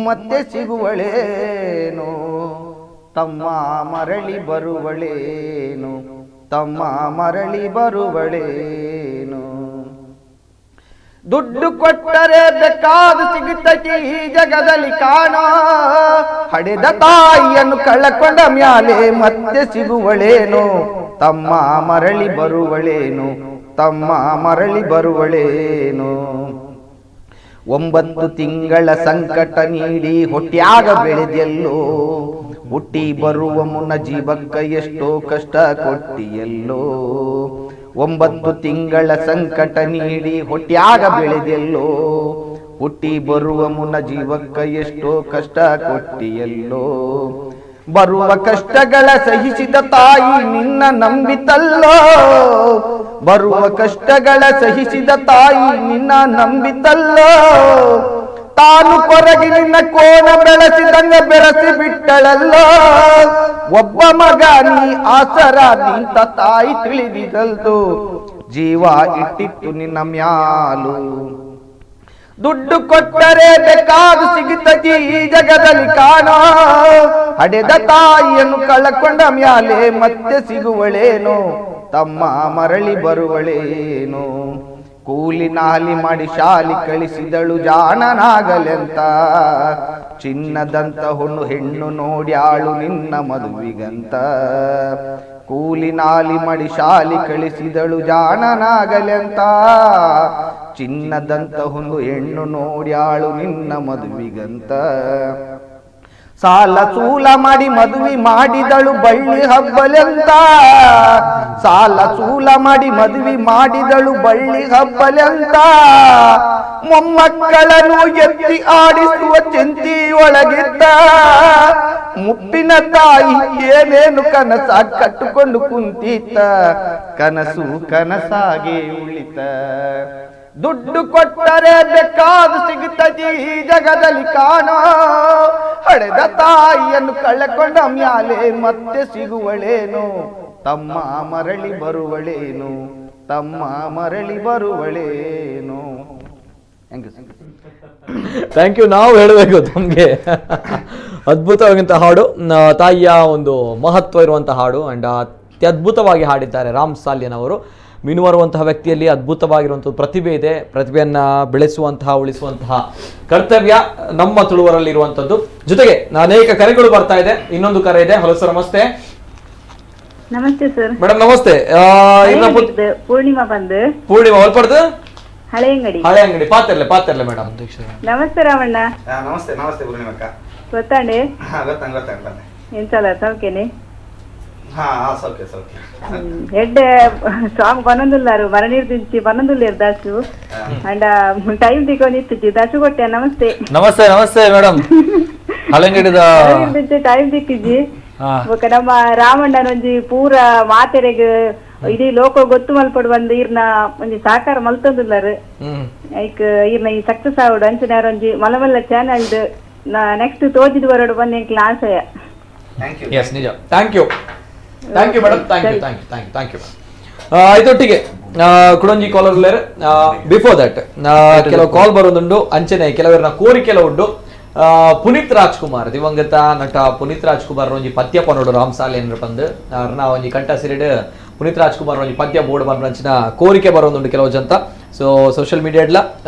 ಮತ್ತೆ ಸಿಗುವಳೇನೋ, ತಮ್ಮ ಮರಳಿ ಬರುವಳೇನು, ತಮ್ಮ ಮರಳಿ ಬರುವಳೇನು. ದುಡ್ಡು ಕೊಟ್ಟರೆ ಬೇಕಾದ ಸಿಗುತ್ತತಿ ಈ ಜಗದಲ್ಲಿ ಕಾಣೋ, ಹಡೆದ ತಾಯಿಯನ್ನು ಕಳಕೊಂಡ ಮ್ಯಾಲೆ ಮತ್ತೆ ಸಿಗುವಳೇನು, ತಮ್ಮ ಮರಳಿ ಬರುವಳೇನು, ತಮ್ಮ ಮರಳಿ ಬರುವಳೇನು. 9 ತಿಂಗಳ ಸಂಕಟ ನೀಡಿ ಹೊಟ್ಯಾಗ ಬೆಳೆದೆಲ್ಲೋ, ಹುಟ್ಟಿ ಬರುವ ಮುನ್ನ ಜೀವಕ್ಕ ಎಷ್ಟೋ ಕಷ್ಟ ಕೊಟ್ಟಿಯಲ್ಲೋ. 9 ತಿಂಗಳ ಸಂಕಟ ನೀಡಿ ಹೊಟ್ಯಾಗ ಬೆಳೆದೆಲ್ಲೋ, ಹುಟ್ಟಿ ಬರುವ ಮುನ್ನ ಜೀವಕ್ಕ ಎಷ್ಟೋ ಕಷ್ಟ ಕೊಟ್ಟಿಯಲ್ಲೋ. ಬರುವ ಕಷ್ಟಗಳ ಸಹಿಸಿದ ತಾಯಿ ನಿನ್ನ ನಂಬಿತಲ್ಲೋ, ಬರುವ ಕಷ್ಟಗಳ ಸಹಿಸಿದ ತಾಯಿ ನಿನ್ನ ನಂಬಿತಲ್ಲೋ. ತಾನು ಕೊರಗಿ ನಿನ್ನ ಕೋಣ ಬೆಳೆಸಿದಂಗ ಬೆಳೆಸಿ ಬಿಟ್ಟಳಲ್ಲೋ, ಒಬ್ಬ ಮಗ ನೀ ಆಸರ ನಿಂತ ತಾಯಿ ತಿಳಿದಿದಲ್ದು, ಜೀವ ಇಟ್ಟಿತ್ತು ನಿನ್ನ ಮ್ಯಾಲು. ದುಡ್ಡು ಕೊಟ್ಟರೆ ಬೇಕಾದ ಸಿಗುತ್ತತಿ ಈ ಜಗದಲ್ಲಿ ಕಾಣೋ, ಹಡೆದ ತಾಯಿಯನ್ನು ಕಳಕೊಂಡ ಮ್ಯಾಲೆ ಮತ್ತೆ ಸಿಗುವಳೇನು, ತಮ್ಮ ಮರಳಿ ಬರುವಳೇನು. ಕೂಲಿ ನಾಲಿ ಮಾಡಿ ಶಾಲಿ ಕಳಿಸಿದಳು ಜಾಣನಾಗಲೆಂತ, ಚಿನ್ನದಂತ ಹೊಣ್ಣು ಹೆಣ್ಣು ನೋಡ್ಯಾಳು ನಿನ್ನ ಮದುವಿಗಂತ. ಕೂಲಿ ನಾಲಿ ಮಾಡಿ ಶಾಲಿ ಕಳಿಸಿದಳು ಜಾಣನಾಗಲೆಂತ, ಚಿನ್ನದಂತ ಹೊಣ್ಣು ಹೆಣ್ಣು ನೋಡ್ಯಾಳು ನಿನ್ನ ಮದುವಿಗಂತ. ಸಾಲ ಸೂಲ ಮಾಡಿ ಮದುವೆ ಮಾಡಿದಳು ಬಳ್ಳಿ ಹಬ್ಬಲೆಂತ, ಸಾಲ ಸೂಲ ಮಾಡಿ ಮದುವೆ ಮಾಡಿದಳು ಬಳ್ಳಿ ಹಬ್ಬಲೆಂತ. ಮೊಮ್ಮಕ್ಕಳನ್ನು ಎತ್ತಿ ಆಡಿಸುವ ಚಿಂತಿ ಒಳಗಿದ್ದ, ಮುಪ್ಪಿನ ತಾಯಿ ಏನೇನು ಕನಸ ಕಟ್ಟುಕೊಂಡು ಕುಂತಿತ್ತ, ಕನಸು ಕನಸಾಗಿ ಉಳಿತ. ದುಡ್ಡು ಕೊಟ್ಟರೆ ಬೇಕಾದ ಸಿಗುತ್ತದೆ ಈ ಜಗದಲ್ಲಿ ಕಾಣೋ, ಹಡೆದ ತಾಯಿಯನ್ನು ಕಳಕೊಂಡ ಮ್ಯಾಲೆ ಮತ್ತೆ ಸಿಗುವಳೇನು, ತಮ್ಮ ಮರಳಿ ಬರುವಳೇನು, ತಮ್ಮ ಮರಳಿ ಬರುವಳೇನು. Thank you. ನಾವು ಹೇಳಬೇಕು ತಮಗೆ ಅದ್ಭುತವಾಗಿಂತ ಹಾಡು, ತಾಯಿಯ ಒಂದು ಮಹತ್ವ ಇರುವಂಥ ಹಾಡು ಆ್ಯಂಡ್ ಅತ್ಯದ್ಭುತವಾಗಿ ಹಾಡಿದ್ದಾರೆ ರಾಮ್ ಸಾಲ್ಯನ್ ಅವರು. ಮೀನುಮಾರುವಂತಹ ವ್ಯಕ್ತಿಯಲ್ಲಿ ಅದ್ಭುತವಾಗಿರುವಂಥ ಪ್ರತಿಭೆ ಇದೆ. ಪ್ರತಿಭೆಯನ್ನು ಬೆಳೆಸುವಂತಹ ಉಳಿಸುವಂತಹ ಕರ್ತವ್ಯ ನಮ್ಮ ತುಳುವರಲ್ಲಿರುವಂಥದ್ದು. ಜೊತೆಗೆ ಅನೇಕ ಕರೆಗಳು ಬರ್ತಾ ಇದೆ. ಇನ್ನೊಂದು ಕರೆ ಇದೆ. ಹಲೋ ಸರ್, ನಮಸ್ತೆ. ನಮಸ್ತೆ ಸರ್. ಮೇಡಮ್ ನಮಸ್ತೆ. ಪೂರ್ಣಿಮಾ ಬಂದು ಪೂರ್ಣಿಮಾ ಹೊಲ್ಪಡ್ದು ಹಳೆಯಂಗಡಿ. ಹಳೆಯಂಗಡಿ ಪಾತಿರ್ಲೆ ಪಾತಿರ್ಲೆ ಮೇಡಮ್. ನಮಸ್ತೆ ರಾಮಣ್ಣ. ನಮಸ್ತೆ ನಮಸ್ತೆ ಪೂರ್ಣಿಮಕ್ಕ. ಗೊತ್ತಾಂಡೆ? ಗೊತ್ತಾಂಗ್ ಗೊತ್ತಾಂಗ್ ಬಂದೆ. ಎಂಚಲ ಸೌಖ್ಯನೆ? ಹಾ ಸೌಖ್ಯ ಸೌಖ್ಯ. ಎಡ್ಡೆ ಸಾಂಗ್ ಬನೊಂದುಲ್ಲಾರು ಮರನೀರ್ ದಿಂಚಿ ಬನೊಂದುಲ್ಲೇರು ದಾಸು ಅಂಡ ಟೈಮ್ ತಿಕ್ಕೊಂದಿತ್ತಿಜ್ಜಿ ದಾಸು ಕೊಟ್ಟೆ. ನಮಸ್ತೆ ನಮಸ್ತೆ ನಮಸ್ತೆ ಮೇಡಮ್. ಹಳೆಂಗಡಿದ ಟೈಮ್ ತಿಕ್ಕಿಜ್ಜಿ. ಬೊಕ ನಮ್ಮ ರಾಮಣ್ಣನೊಂಜಿ ಪೂರ ಮಾತೆರೆಗ್ ಇಡೀ ಲೋಕ ಗೊತ್ತು ಮಲ್ಪಡು ಬಂದು ಈರ್ನ ಒಂಜಿ ಸಾಕಾರ ಮಲ್ತೊಂದುಲ್ಲಾರು. ಐಕ್ ಈರ್ನ ಈ ಸಕ್ಸಸ್ ಆವಡು ಅಂಚನೆ ಒಂಜಿ ಮಲ್ಲ ಮಲ್ಲ ಚಾನಲ್ ನೆಕ್ಸ್ಟ್ ತೋಜಿದ್ ಬರೋಡು ಬಂದು ಎಂಕ್ಲ ಆಶಯ. ಎಸ್ ನಿಜ. Thank you thank you madam. Thank you thank you thank you thank you. ಇದೊಟ್ಟಿಗೆ ಕುಡಂಜಿ collar before that ಕೆಲವು ಕಾಲ್ ಬರೋದುಂಡು. ಅಂಚನೆ ಕೆಲವರನ್ನ ಕೋರಿಕೆಲ್ಲ ಉಂಟು. ಪುನೀತ್ ರಾಜ್ಕುಮಾರ್, ದಿವಂಗತ ನಟ ಪುನೀತ್ ರಾಜ್ಕುಮಾರ್ ಒಂಜಿ ಪದ್ಯ ಪನೋಡು ರಾಮ್ ಸಾಲೆ ಪಂದ್ ಅರ್ನ ಒಂಜಿ ಕಂಠ ಸಿರಿಡ್ ಪುನೀತ್ ರಾಜ್ಕುಮಾರ್ ಒಂಜಿ ಪದ್ಯ ಬೋರ್ಡ್ ಬಂದಂಚಿನ ಕೋರಿಕೆ ಬರೋದುಂಡು ಕೆಲವು ಜಂತ. ಸೊ ಸೋಷಿಯಲ್ ಮೀಡಿಯಾಡ್ಲ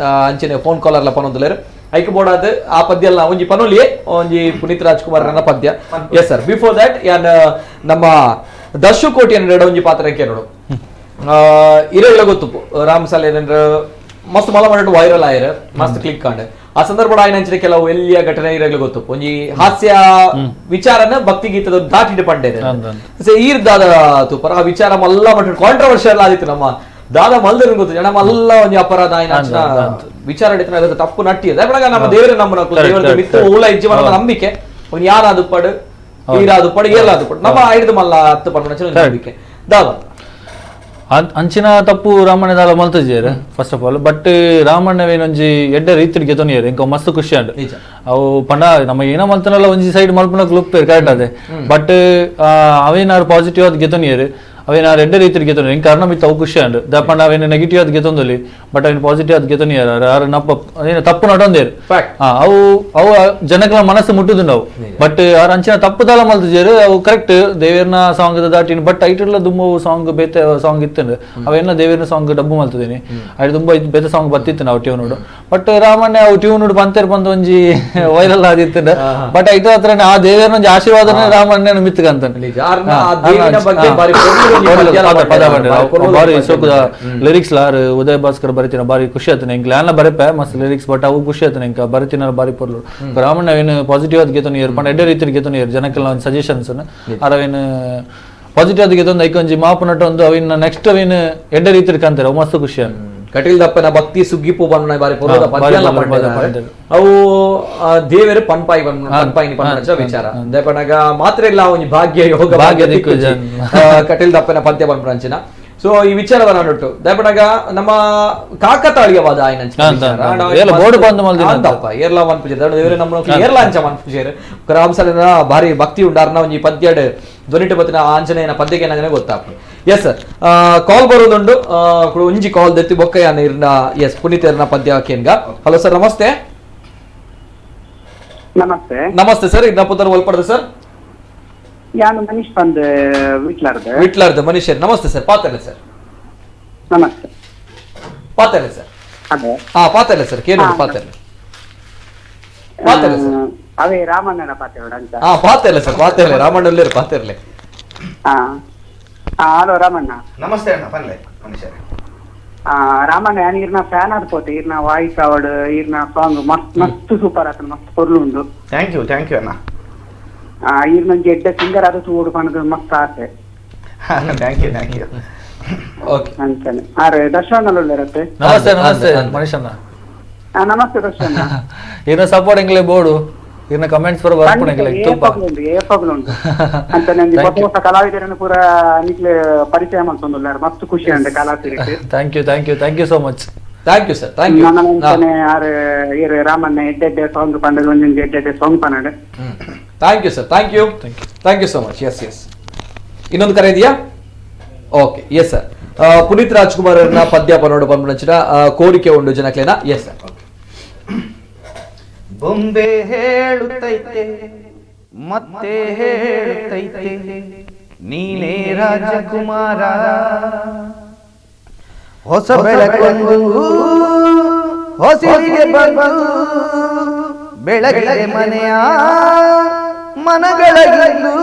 ಅಂಚನೆ ಫೋನ್ ಕಾಲರ್ಲ ಪನೊಂದುಲೇರು ಐಕ್ ಬೋರ್ಡ್ ಅದು ಆ ಪದ್ಯ ಅಲ್ಲ ಒಂಜಿ ಪನೊಲಿಯೇ ಒಂಜಿ ಪುನೀತ್ ರಾಜ್ಕುಮಾರ್ ನನ್ನ ಪದ್ಯ. Yes sir. Before that ಯಾನ್ ನಮ್ಮ ದಶು ಕೋಟಿ ಅನ್ನೋ ಒಂಜಿ ಪಾತ್ರ ಕೇಳೋಡು ಇರೋ ಗೊತ್ತು ರಾಮ್ ಸಾಲೆ ಏನಂದ್ರೆ ಮಸ್ತ್ ಮಲ ಮಾಡಿಟ್ಟು ವೈರಲ್ ಆಯ್ರ ಮಸ್ತ್ ಕ್ಲಿಕ್ ಕಾಂಡ್. ಆ ಸಂದರ್ಭ ಆಯ್ನಂಚಿನ ಕೆಲವು ಎಲ್ಲಿಯ ಘಟನೆ ಇರಲು ಗೊತ್ತು ಒಂಜಿ ಹಾಸ್ಯ ವಿಚಾರನ ಭಕ್ತಿ ಗೀತದ ದಾಟಿಟ್ಟು ಪಂಡೆ ಈರ್ ದಾದ ತೂಪರ ಆ ವಿಚಾರ ಮಲ್ಲ ಮಟ್ಟ ಕಾಂಟ್ರವರ್ಷಿಯಲ್ ಆದಿತ್ತು. ನಮ್ಮ ದಾದ ಮಲ್ದಿರ ಗೊತ್ತು ಜನ ಮಲ್ಲ ಒಂಜಿ ಅಪರಾಧ ಆಯ್ನ ವಿಚಾರ ಹಿಡಿತನ ತಪ್ಪು ನಟ್ಟಿ ಅದ ನಮ್ಮ ದೇವರ ನಮ್ಮ ದೇವರ ಮಿತ್ತು ಉಳ ಇಜ್ಜಿ ನಂಬಿಕೆ ಒಂದ್ ಯಾರಾದು ಪಡು ಈರಾದು ಪಡು ಏಲಾದು ಪಡು ನಮ್ಮ ಐದು ಮಲ್ಲ ಹತ್ತು ಪಡು ನಂಬಿಕೆ ದಾದ ಅಂಚಿನ ತಪ್ಪು ರಾಮಣ್ಣ ದಾಲ ಮಲ್ತಜಿಯರ್ first of all. But ರಾಮಣ್ಣವೇನೊಂಜಿ ಎಡ್ಡೆ ರೀತಿಡ್ ಗೆತೊನಿಯರ್ ಇಂಕ ಮಸ್ತ್ ಖುಷಿ ಅಂಡ್ ಅವು ಪಂಡ ನಮ್ಮ ಏನ ಮಲ್ತನಲ್ಲ ಒಂಜಿ ಸೈಡ್ ಮಲ್ಪನಕ್ ಲುಕ್ ಕರೆಕ್ಟ್ ಅದೇ. ಬಟ್ ಅವೇನಾರು ಪಾಸಿಟಿವ್ ಆದ್ ಗೆತೊನಿಯರ್. ಅವೇನ ಎಡ್ಡೆ ರೀತಿಗೆ ಗೆತ್ತೊಂದು ಎಂಕ್ ಅರ್ನ ಮಿತ್ತ ಅವು ಖುಷಿ ಅಂಡ್ ದಪ್ಪಂಡ ಅವೇನು ನೆಗೆಟಿವ್ ಅದು ಗೆತ್ತೊಂದಲ್ಲಿ ಬಟ್ ಅವೇನು ಪಾಸಿಟಿವ್ ಅದು ಗೆತ್ತೊಂದು ಯಾರು ನಪ್ಪ ಏನು ತಪ್ಪು ನಟೊಂದೇರು ಅವು ಅವು ಜನಗಳ ಮನಸ್ಸು ಮುಟ್ಟುದುಂಡು ಅವು ಬಟ್ ಆರ್ ಅಂಚಿನ ತಪ್ಪು ದಾಲ ಮಲ್ತುಜೆರ್ ಅವು ಕರೆಕ್ಟ್ ದೇವೇರ್ನ ಸಾಂಗ್ ದಾಟಿನ ಬಟ್ ಐಟುಲ ದುಂಬು ಸಾಂಗ್ ಬೇತೆ ಸಾಂಗ್ ಇತ್ತಂಡು ಅವೆಲ್ಲ ದೇವೇರ್ನ ಸಾಂಗ್ ಡಬ್ಬು ಮಲ್ತದೇನಿ ಐಟ್ ದುಂಬ ಬೇತೆ ಸಾಂಗ್ ಬತ್ತಿತ್ತು ನಾವು ಟ್ಯೂನ್ ಬಟ್ ರಾಮಣ್ಣ ಅವು ಟ್ಯೂನ್ ಪಂತೇರ್ ಬಂದು ಒಂಜಿ ವೈರಲ್ ಆದಿತ್ತಂಡು ಬಟ್ ಐಟ ಹತ್ರ ಆ ದೇವೇರ್ನ ಒಂಜಿ ಆಶೀರ್ವಾದನೇ ರಾಮಣ್ಣನ ಮಿತ್ತುಗಂತ ಬಾರಿ ಸೋಕುದ ಲಿರಿಕ್ಸ್ ಲಾರು ಉದಯ್ ಭಾಸ್ಕರ್ ಬರಿತಿನ ಬಾರಿ ಖುಷಿ ಆತನ ಎಂಕ್ ಲ್ಯಾನ್ಲ ಬರೆಪೆ ಮಸ್ತ್ ಲಿರಿಕ್ಸ್ ಬಟ್ ಅವು ಖುಷಿ ಆತನ ಎಂಕ ಬರಿತಿನ ಬಾರಿ ಪೊರ್ಲು ರಾಮಣ್ಣ ಅವೇನು ಪಾಸಿಟಿವ್ ಆದ ಗೆತ್ತೊಂದು ಏರ್ ಪಂಡ ಎಡ್ಡೆ ರೀತಿಯ ಗೆತ್ತೊಂದು ಏರ್ ಜನಕ್ಕೆಲ್ಲ ಒಂದು ಸಜೆಷನ್ಸ್ ಅರವೇನು ಪಾಸಿಟಿವ್ ಆದ ಗೆತ್ತೊಂದು ಐಕೊಂಜಿ ಮಾಪು ನಟೊಂದು ಅವಿನ ನೆಕ್ಸ್ಟ್ ಅವಿನ ಎಡ್ಡೆ ರೀತಿಯ ಕಂತಾರೆ ಅವು ಮಸ್ತ್ ಖುಷಿ ಆತ. ಕಟೀಲ್ ದಪ್ಪನ ಭಕ್ತಿ ಸುಗ್ಗಿಪು ಬಣ್ಣ ಬಾರಿ ಪೊರ್ಲುದ ಪದ್ಯಲ ಪಂಡೆರ್ ಅವು ದೇವೆರ್ ಪನ್ಪಾಯಿ ಪನ್ಪಾಯಿನಿ ಪನ್ಪುನ ವಿಚಾರ ದಯಪನಗ ಮಾತ್ರ ಇಲ್ಲ ಒಂಜಿ ಭಾಗ್ಯ ಯೋಗ ಭಾಗ್ಯ ದಿಕ್ಕು ಕಟೀಲ್ ದಪ್ಪನ ಪದ್ಯ ಪನ್ಪುನಂಚಿನ. ಸೊ ಈ ವಿಚಾರದ ನಾನುಟ್ಟು ದಯಪನಗ ನಮ್ಮ ಕಾಕತಾಳೀಯವಾದ ಏರ್ಲಾ ಮನ್ಪುಜೆರ್ ದೇವರೇ ನಮ್ಮ ಏರ್ಲಾ ಅಂಚ ಮನ್ಪುಜೆರ್ ರಾಮಸಲಿನ ಭಾರಿ ಭಕ್ತಿ ಉಂಡಾರ್ನ ಒಂಜಿ ಪದ್ಯಡ್ ಧ್ವನಿಟು ಬತ್ತಿನ ಆಂಜನೇಯನ ಪದ್ಯಕ್ಕೆ ಏನಾಗನೆ ಗೊತ್ತಾಗ್ತದೆ. ಎಸ್ ಸರ್, ಕಾಲ್ ಬರೋದುಂಡು ಒಂಜಿ ಕಾಲ್ ದೆತ್ತಿ ಬೊಕ್ಕಯ್ಯ ನೀರ್ನ ಎಸ್ ಪುನೀತ್ ಎರ್ನ ಪದ್ಯ ಕೇನ್ಗ. ಹಲೋ ಸರ್, ನಮಸ್ತೆ. ನಮಸ್ತೆ. ನಮಸ್ತೆ ಸರ್, ಇದನ್ನ ಪುತ್ರ ಒಲ್ಪಡ್ದು ಸರ್. ಯಾನು ಮನೀಶ್ ಬಂದ್ ವಿಟ್ಲಾರ್ದ. ವಿಟ್ಲಾರ್ದ ಮನೀಶ್, ನಮಸ್ತೆ ಸರ್. ಪಾತಲೆ ಸರ್. ನಮಸ್ತೆ. ಪಾತಲೆ ಸರ್. ಹಾ ಪಾತಲೆ ಸರ್, ಕೇನು ಪಾತಲೆ ಪಾತಲೆ ಸರ್. ಅವೇ ರಾಮಣ್ಣನ ಪಾತೆರೋಡ ಅಂತ. ಹಾ ಪಾತೆಲ್ಲ ಸರ್, ಪಾತೆರ್ಲೆ ರಾಮಣ್ಣಲ್ಲೇ ಪಾತೆರ್ಲೆ. ಹಾ ಹಲೋ ರಾಮಣ್ಣ. ನಮಸ್ತೆ ಅಣ್ಣ, ಪನ್ಲೆ ಮನೀಶ್. ರಾಮಣ್ಣ ಯಾನ್ ಇರ್ನ ಫ್ಯಾನ್ ಆದ್ಪೋತೆ, ಇರ್ನ ವಾಯ್ಸ್ ಅವಡ್ ಇರ್ನ ಸಾಂಗ್ ಮಸ್ತ್ ಮಸ್ತ್ ಸೂಪರ್ ಆತನ, ಮಸ್ತ್ ಪೊರ್ಲು ಉಂಡು. Thank you, thank you ಅಣ್ಣ. ಇರ್ನಂಜಿ ಎಡ್ಡೆ ಸಿಂಗರ್ ಆದ ತೂಡು ಪಣದು ಮಸ್ತ್ ಆಸೆ. Thank you, thank you. Okay ಅಂತಾನೆ. ಆರೆ ದರ್ಶನ್ ಅಲ್ಲೊಳ್ಳೆರತ್ತೆ. ನಮಸ್ತೆ. ನಮಸ್ತೆ ಮನೀಶ್ ಅಣ್ಣ. ನಮಸ್ತೆ ದರ್ಶನ್. ಏನೋ ಸಪೋರ್ಟ್ ಎಂಗ್ಲೇ ಬೋರ್ಡು ಇನ್ನ ಕಮೆಂಟ್ಸ್ ಪೂರ ಬರ್ಪುಣೆಂಗಿಲ್ಲ ತೂಪ ಏಪಗ್ಲುಂಡು ಅಂತ ನಂಜಿ ಹೊಸ ಹೊಸ ಕಲಾವಿದರನ್ನು ಪೂರ ನಿಕ್ಲೆ ಪರಿಚಯ ಮಲ್ತೊಂದುಲ್ಲಾರ್, ಮಸ್ತ್ ಖುಷಿ ಅಂಡೆ ಕಲಾಸಿರಿಟ್. Thank you, thank you, thank you so much. Thank you sir, thank you. ನನ್ನ ಅಂತಾನೆ ಆರ್ ಇರ್ ರಾಮಣ್ಣ ಎಡ್ಡೆ ಎಡ್ಡೆ ಸಾಂಗ್ ಪಂಡದು ಒಂಜೊಂಜಿ ಎಡ್ಡೆ ಎಡ್ಡೆ song ಪನಡೆ. Thank you sir, thank you, thank you so much. Yes yes, ಇನ್ನೊಂದು ಕರೆ ಇದೆಯಾ? Okay, yes sir. Puneeth Rajkumar ಅವರನ್ನ ಪದ್ಯ ಪನ್ನೋಡು ಪನ್ಪುನಂಚಿನ ಕೋರಿಕೆ ಉಂಡು ಜನಕ್ಲೇನ. Yes sir. ಬೊಂಬೆ ಹೇಳುತ್ತೈತೆ ಮತ್ತೆ ಹೇಳುತ್ತೈತೆ ನೀನೇ ರಾಜಕುಮಾರ, ಹೊಸ ಬೆಳಕೊಂದು ಹೊಸಿಲಿಗೆ ಬಂದು ಬೆಳಗಿದೆ ಮನೆಯ ಮನಗಳಗಿಂದು,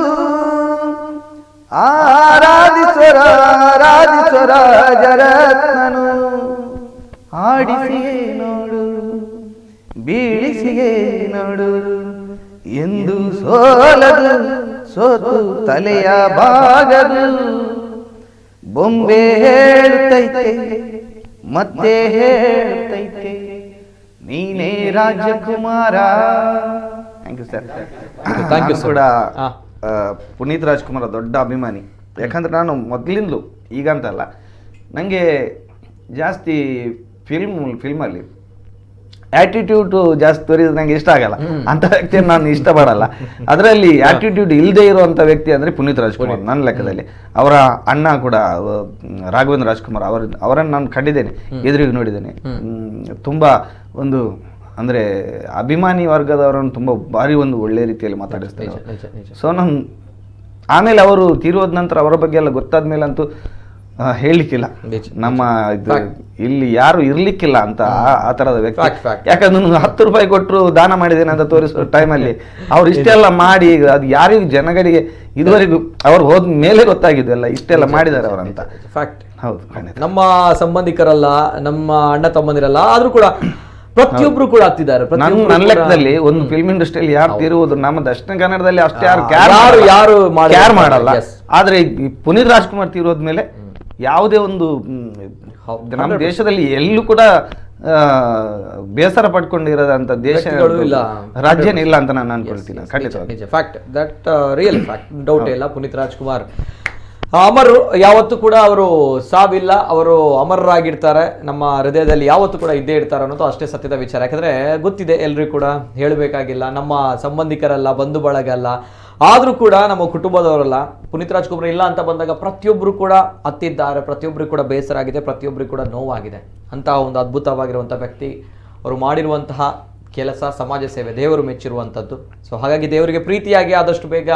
ಆರಾಧಿಸ್ವರ ಆರಾಧಿಸ್ವರ ಜರತ್ನನು ಆಡಿಸಿಯೇ ನೋಡು ಬೀಳಿಸಿಯೇ ನೋಡು ಎಂದು ಸೋಲದು ಸೋತು ತಲೆಯ ಬಾಗದು, ಬೊಂಬೆ ಹೇಳುತ್ತೈತೆ ಮತ್ತೆ ಹೇಳುತ್ತೈತೆ ನೀನೇ ರಾಜಕುಮಾರ. Thank you sir. Thank you ಕೂಡ ಪುನೀತ್ ರಾಜ್ಕುಮಾರ್ ದೊಡ್ಡ ಅಭಿಮಾನಿ. ಯಾಕಂದ್ರೆ ನಾನು ಮೊದಲಿಂದಲೂ ಈಗಂತಲ್ಲ, ನನಗೆ ಜಾಸ್ತಿ ಫಿಲ್ಮಲ್ಲಿ ಆ್ಯಟಿಟ್ಯೂಡ್ ಜಾಸ್ತಿ ತೋರಿದ್ರೆ ನಂಗೆ ಇಷ್ಟ ಆಗಲ್ಲ. ಅಂಥ ವ್ಯಕ್ತಿಯನ್ನು ನಾನು ಇಷ್ಟಪಡಲ್ಲ. ಅದರಲ್ಲಿ ಆ್ಯಟಿಟ್ಯೂಡ್ ಇಲ್ಲದೆ ಇರುವಂಥ ವ್ಯಕ್ತಿ ಅಂದರೆ ಪುನೀತ್ ರಾಜ್ಕುಮಾರ್ ನನ್ನ ಲೆಕ್ಕದಲ್ಲಿ. ಅವರ ಅಣ್ಣ ಕೂಡ ರಾಘವೇಂದ್ರ ರಾಜ್ಕುಮಾರ್ ಅವರನ್ನು ನಾನು ಕಂಡಿದ್ದೇನೆ, ಎದುರಿಗೆ ನೋಡಿದ್ದೇನೆ. ತುಂಬ ಒಂದು ಅಂದರೆ ಅಭಿಮಾನಿ ವರ್ಗದವರನ್ನು ತುಂಬ ಭಾರಿ ಒಂದು ಒಳ್ಳೆ ರೀತಿಯಲ್ಲಿ ಮಾತಾಡಿಸ್ತಾರೆ. ಸೊ ನಾನು ಆಮೇಲೆ ಅವರು ತೀರೋದ ನಂತರ ಅವರ ಬಗ್ಗೆ ಎಲ್ಲ ಗೊತ್ತಾದ ಮೇಲೆ ಅಂತೂ ಹೇಳಲಿಕ್ಕಿಲ್ಲ, ನಮ್ಮ ಇದು ಇಲ್ಲಿ ಯಾರು ಇರ್ಲಿಕ್ಕಿಲ್ಲ ಅಂತ ಆ ತರದ ವ್ಯಕ್ತಿ. ಯಾಕಂದ್ರೆ 10 ರೂಪಾಯಿ ಕೊಟ್ಟರು ದಾನ ಮಾಡಿದ್ದೇನೆ ಅಂತ ತೋರಿಸೋ ಟೈಮಲ್ಲಿ ಅವ್ರು ಇಷ್ಟೆಲ್ಲ ಮಾಡಿ ಅದು ಯಾರಿಗೂ ಜನಗಳಿಗೆ ಇದುವರೆಗೂ ಅವ್ರು ಹೋದ ಮೇಲೆ ಗೊತ್ತಾಗಿದ್ದೆಲ್ಲ ಇಷ್ಟೆಲ್ಲ ಮಾಡಿದ್ದಾರೆ ಅವರಂತ. ಫ್ಯಾಕ್ಟ್. ಹೌದು, ನಮ್ಮ ಸಂಬಂಧಿಕರಲ್ಲ, ನಮ್ಮ ಅಣ್ಣ ತಮ್ಮಂದಿರಲ್ಲ, ಆದ್ರೂ ಕೂಡ ಪ್ರತಿಯೊಬ್ರು ಕೂಡ ಆಗ್ತಿದ್ದಾರೆ. ನನ್ನ ಲೆಕ್ಕದಲ್ಲಿ ಒಂದು ಫಿಲ್ಮ್ ಇಂಡಸ್ಟ್ರಿಯಲ್ಲಿ ಯಾರು ತೀರುವುದು ನಮ್ಮ ದಕ್ಷಿಣ ಕನ್ನಡದಲ್ಲಿ ಅಷ್ಟೇ ಯಾರು ಯಾರು ಯಾರು ಮಾಡಲ್ಲ. ಆದ್ರೆ ಪುನೀತ್ ರಾಜ್ಕುಮಾರ್ ತೀರೋದ್ಮೇಲೆ ಯಾವುದೇ ಒಂದು ನಮ್ಮ ದೇಶದಲ್ಲಿ ಎಲ್ಲೂ ಕೂಡ ಬೇಸರ ಪಡ್ಕೊಂಡಿರೋದಂತ ದೇಶ ಇಲ್ಲ, ರಾಜ್ಯನೇ ಇಲ್ಲ ಅಂತ ನಾನು ಅನ್ಕೊಳ್ತೀನಿ. ಖಂಡಿತ ನಿಜ, fact, that real fact, doubt ಇಲ್ಲ. ಪುನೀತ್ ರಾಜ್ಕುಮಾರ್ ಅಮರು, ಯಾವತ್ತೂ ಕೂಡ ಅವರು ಸಾವಿಲ್ಲ, ಅವರು ಅಮರರಾಗಿರ್ತಾರೆ, ನಮ್ಮ ಹೃದಯದಲ್ಲಿ ಯಾವತ್ತೂ ಕೂಡ ಇದ್ದೇ ಇರ್ತಾರೆ ಅನ್ನೋದು ಅಷ್ಟೇ ಸತ್ಯದ ವಿಚಾರ. ಯಾಕಂದರೆ ಗೊತ್ತಿದೆ ಎಲ್ರಿಗೂ ಕೂಡ, ಹೇಳಬೇಕಾಗಿಲ್ಲ, ನಮ್ಮ ಸಂಬಂಧಿಕರಲ್ಲ, ಬಂಧು ಬಳಗ ಅಲ್ಲ, ಆದರೂ ಕೂಡ ನಮ್ಮ ಕುಟುಂಬದವರಲ್ಲ, ಪುನೀತ್ ರಾಜ್ಕುಮಾರ್ ಇಲ್ಲ ಅಂತ ಬಂದಾಗ ಪ್ರತಿಯೊಬ್ಬರು ಕೂಡ ಅತ್ತಿದ್ದಾರೆ, ಪ್ರತಿಯೊಬ್ಬರು ಕೂಡ ಬೇಸರ ಆಗಿದೆ, ಪ್ರತಿಯೊಬ್ಬರು ಕೂಡ ನೋವಾಗಿದೆ. ಅಂತಹ ಒಂದು ಅದ್ಭುತವಾಗಿರುವಂಥ ವ್ಯಕ್ತಿ, ಅವರು ಮಾಡಿರುವಂತಹ ಕೆಲಸ ಸಮಾಜ ಸೇವೆ ದೇವರು ಮೆಚ್ಚಿರುವಂಥದ್ದು. ಸೊ ಹಾಗಾಗಿ ದೇವರಿಗೆ ಪ್ರೀತಿಯಾಗಿ ಆದಷ್ಟು ಬೇಗ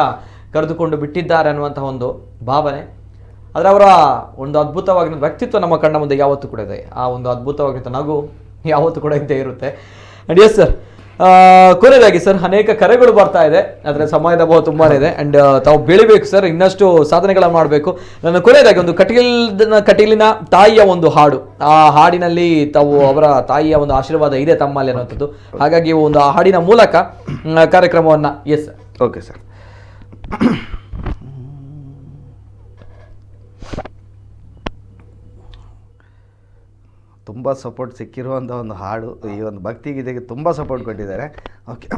ಕರೆದುಕೊಂಡು ಬಿಟ್ಟಿದ್ದಾರೆ ಅನ್ನುವಂತಹ ಒಂದು ಭಾವನೆ. ಆದರೆ ಅವರ ಒಂದು ಅದ್ಭುತವಾಗಿರೋ ವ್ಯಕ್ತಿತ್ವ ನಮ್ಮ ಕಣ್ಣ ಮುಂದೆ ಯಾವತ್ತೂ ಕೂಡ ಇದೆ. ಆ ಒಂದು ಅದ್ಭುತವಾಗಿರೋ ನಗು ಯಾವತ್ತೂ ಕೂಡ ಇದ್ದೇ ಇರುತ್ತೆ. And yes sir, ಕೊನೆಯದಾಗಿ ಸರ್, ಅನೇಕ ಕರೆಗಳು ಬರ್ತಾ ಇದೆ, ಆದರೆ ಸಮಯದ ಅಭಾವ ತುಂಬಾ ಇದೆ. ಆ್ಯಂಡ್ ತಾವು ಬೆಳಿಬೇಕು ಸರ್, ಇನ್ನಷ್ಟು ಸಾಧನೆಗಳನ್ನು ಮಾಡಬೇಕು. ನನ್ನ ಕೊನೆಯದಾಗಿ ಒಂದು ಕಟೀಲಿನ ತಾಯಿಯ ಒಂದು ಹಾಡು, ಆ ಹಾಡಿನಲ್ಲಿ ತಾವು ಅವರ ತಾಯಿಯ ಒಂದು ಆಶೀರ್ವಾದ ಇದೆ ತಮ್ಮಲ್ಲಿ ಅನ್ನುವಂಥದ್ದು. ಹಾಗಾಗಿ ಒಂದು ಆ ಹಾಡಿನ ಮೂಲಕ ಕಾರ್ಯಕ್ರಮವನ್ನು. Yes sir. Okay sir. ತುಂಬ ಸಪೋರ್ಟ್ ಸಿಕ್ಕಿರುವಂಥ ಒಂದು ಹಾಡು, ಈ ಒಂದು ಭಕ್ತಿಗೀತೆಗೆ ತುಂಬ ಸಪೋರ್ಟ್ ಕೊಟ್ಟಿದ್ದಾರೆ. ಓಕೆ.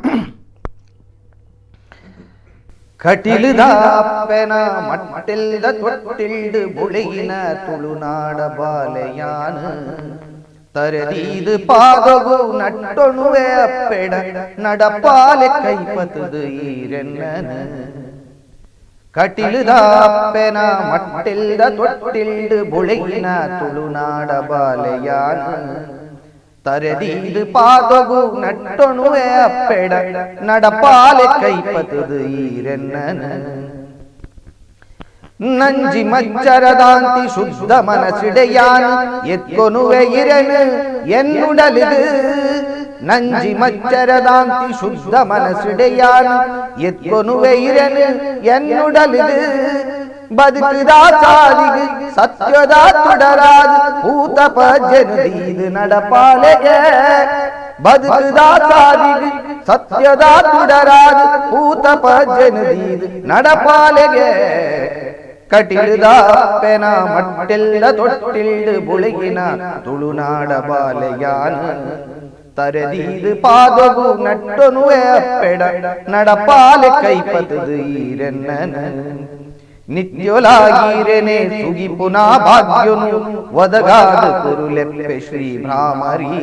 ಕಟಿಲುದಾಪೆನ ಮಟ್ಟಿಲ್ದ ತೊಟ್ಟಿಲ್ದು ಬುಳೆಯಿನ ತುಳುನಾಡ ಬಾಲೆಯಾನ ತರದೀದು ಪಾದಗು ನಟ್ಟೊಣುವೆ ಅಪ್ಪೆಡ ನಡಪಾಲೆ ಕೈಪತದು ಈರೆನ್ನನ. ಕಟಿಲುದಾಪೆನ ಮಟ್ಟಿಲ್ದ ತೊಟ್ಟಿಲ್ದು ಬುಳೆಯಿನ ತುಳುನಾಡ ಬಾಲೆಯಾನ ತರದೀದು ಪಾದಗು ನಟ್ಟೊಣುವೆ ಅಪ್ಪೆಡ ನಡಪಾಲೆ ಕೈಪತದು ಈರೆನ್ನನ. ನಂಜಿ ಮಚ್ಚರದಾಂತಿ ಶುದ್ಧ ಮನಸಿಡೆಯಾನ ಎತ್ಕೊನುವೆ ಇರೆನು ಎನ್ನುಡಲಿದು. ನಂಜಿ ಮಚ್ಚರದಾಂತಿ ಶುದ್ಧ ಮನಸಿಡೆಯಾನ ಎತ್ಕೊನುವೆ ಇರೆನು ಎನ್ನುಡಲಿದು. ಬದುಕುದ ಸಾಲಿಗೆ ಸತ್ಯದ ತುಡರಾದ ಭೂತ ಪಜ್ಜನುದೀದು ನಡಪಾಲೆಗೆ. ಬದುಕುದ ಸಾಲಿಗೆ ಸತ್ಯದ ತುಡರಾದ ಭೂತ ಪಜ್ಜನುದೀದು ನಡಪಾಲೆಗೆ. ಕಟಿಲುದಾಪೆನ ಮಟ್ಟಿಲ್ದ ತೊಟ್ಟಿಲ್ದು ಬುಳೆಗಿನ ತುಳುನಾಡ ಬಾಲೆಯಾನ ತರದೀದು ಪಾದಗು ನಟ್ಟೊನುವೆ ಅಪ್ಪೆಡ ನಡಪಾಲೆ ಕೈಪತದು ಈರೆನ್ನನ. ನಿತ್ಯೊಲಾಗೀರೆನೆ ಸುಗಿಪುನಾ ಭಾಗ್ಯನು ಒದಗಾದ ಕುರುಲೆಪ್ಪೆ ಶ್ರೀ ಭ್ರಾಮರಿ.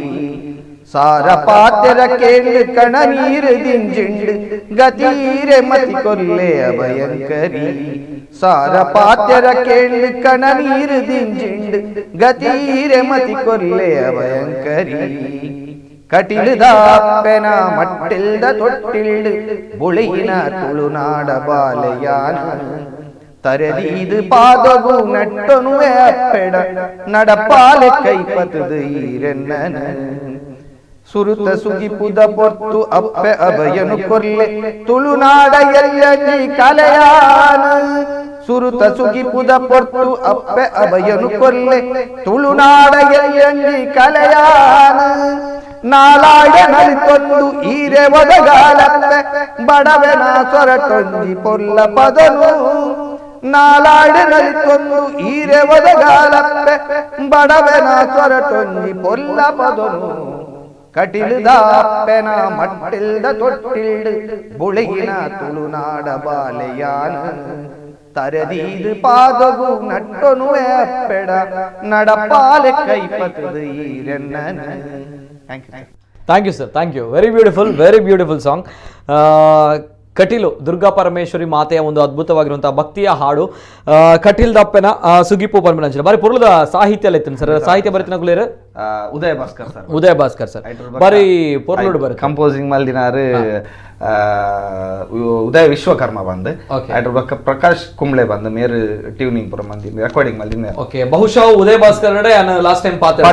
ಸಾರ ಪಾತೆರ ಕೇಳು ಕಣ ನೀರು ದಿಂಜಿಂಡು ಗತೀರೆ ಮತಿ ಕೊಲ್ಲೆ ಅಭಯಂಕರಿ. ಸಾರ ಪಾತೆರ ಕೇಳು ಕಣ ನೀರು ದಿಂಜಿಂಡು ಗತೀರೆ ಮತಿ ಕೊಲ್ಲೆ ಅಭಯಂಕರಿ. ಕಟಿಲುದಾಪೆನ ಮಟ್ಟಿಲ್ದ ತೊಟ್ಟಿಲ್ದು ಬುಳೆಯಿನ ತುಳುನಾಡ ಬಾಲೆಯಾನ ತರದೀದು ಪಾದಗು ನಟ್ಟೊನುವೆ ಅಪ್ಪೆಡ ನಡಪಾಲೆ ಕೈಪತದು ಈರೆನ್ನನ. ಸುರುತ ಸುಗಿಪುದ ಪೊರ್ತು ಅಪ್ಪೆ ಅಭಯನು ಕೊಲ್ಲೆ ತುಳುನಾಡ ಎಲ್ಲಿ ಕಲೆಯಾನ. ಸುರುತ ಸುಗಿಪುದ ಪೊರ್ತು ಅಪ್ಪೆ ಅಭಯನು ಕೊಲ್ಲೆ ತುಳುನಾಡ ಎಲ್ಲಿ ಕಲೆಯಾನ. ನಾಲಾಡ ನಲಿತೊಂದು ಈರೆ ಒದಗಾಲಪ್ಪೆ ಬಡವೆನ ಸೊರಟೊಂಜಿ ಪೊಲ್ಲ ಪದನು. ನಾಲಾಡ ನಲಿತೊಂದು ಈರೆ ಒದಗಾಲಪ್ಪೆ ಬಡವೆನ ಸೊರಟೊಂಜಿ ಪೊಲ್ಲ ಪದನು. ಕಟಿಲುದಾಪೆನ ಮಟ್ಟಿಲ್ದ ತೊಟ್ಟಿಲ್ದು ಬುಳೆಯಿನ ತುಳುನಾಡ ಬಾಲೆಯಾನ ತರದೀದು ಪಾದಗು ನಟ್ಟೊನುವೆ ಅಪ್ಪೆಡ ನಡಪಾಲೆ ಕೈಪತದು ಈರೆನ್ನನ. Thank you. Thank you sir, thank you. Very beautiful, very beautiful song. Kateel Durga Parameshwari ಮಾತೆಯ ಒಂದು ಅದ್ಭುತವಾಗಿರುವಂತಹ ಭಕ್ತಿಯ ಹಾಡು. ಕಟೀಲ್ದಪ್ಪನ ಸುಗಿಪು ಪರಮನಂಚನ ಬಾರಿ ಪೊರ್ಲುದ ಸಾಹಿತ್ಯ ಎತ್ತನ ಸರ್. ಸಾಹಿತ್ಯ ಬರೆತಿನ ಕುಲೇರು ಉದಯ ಭಾಸ್ಕರ್ ಸರ್. ಉದಯ ಭಾಸ್ಕರ್ ಸರ್ ಬಾರಿ ಪೊರ್ಲುಡು ಬರುತ್ತೆ. ಕಂಪೋಸಿಂಗ್ ಮಲ್ದಿನಾರು ಉದಯ ವಿಶ್ವಕರ್ಮ ಬಂದು, ಐಟರ್ ಬೊಕ್ಕ ಪ್ರಕಾಶ್ ಕುಂಬ್ಳೆ ಬಂದು ಮೇರು ಟ್ಯೂನಿಂಗ್ ಪುರ ಮಂದಿ ರೆಕಾರ್ಡಿಂಗ್ ಮಲ್ದಿನ. ಓಕೆ, ಬಹುಶಃ ಉದಯ ಭಾಸ್ಕರ್ ನಡೆ ಲಾಸ್ಟ್ ಟೈಮ್ ಪಾತ್ರ.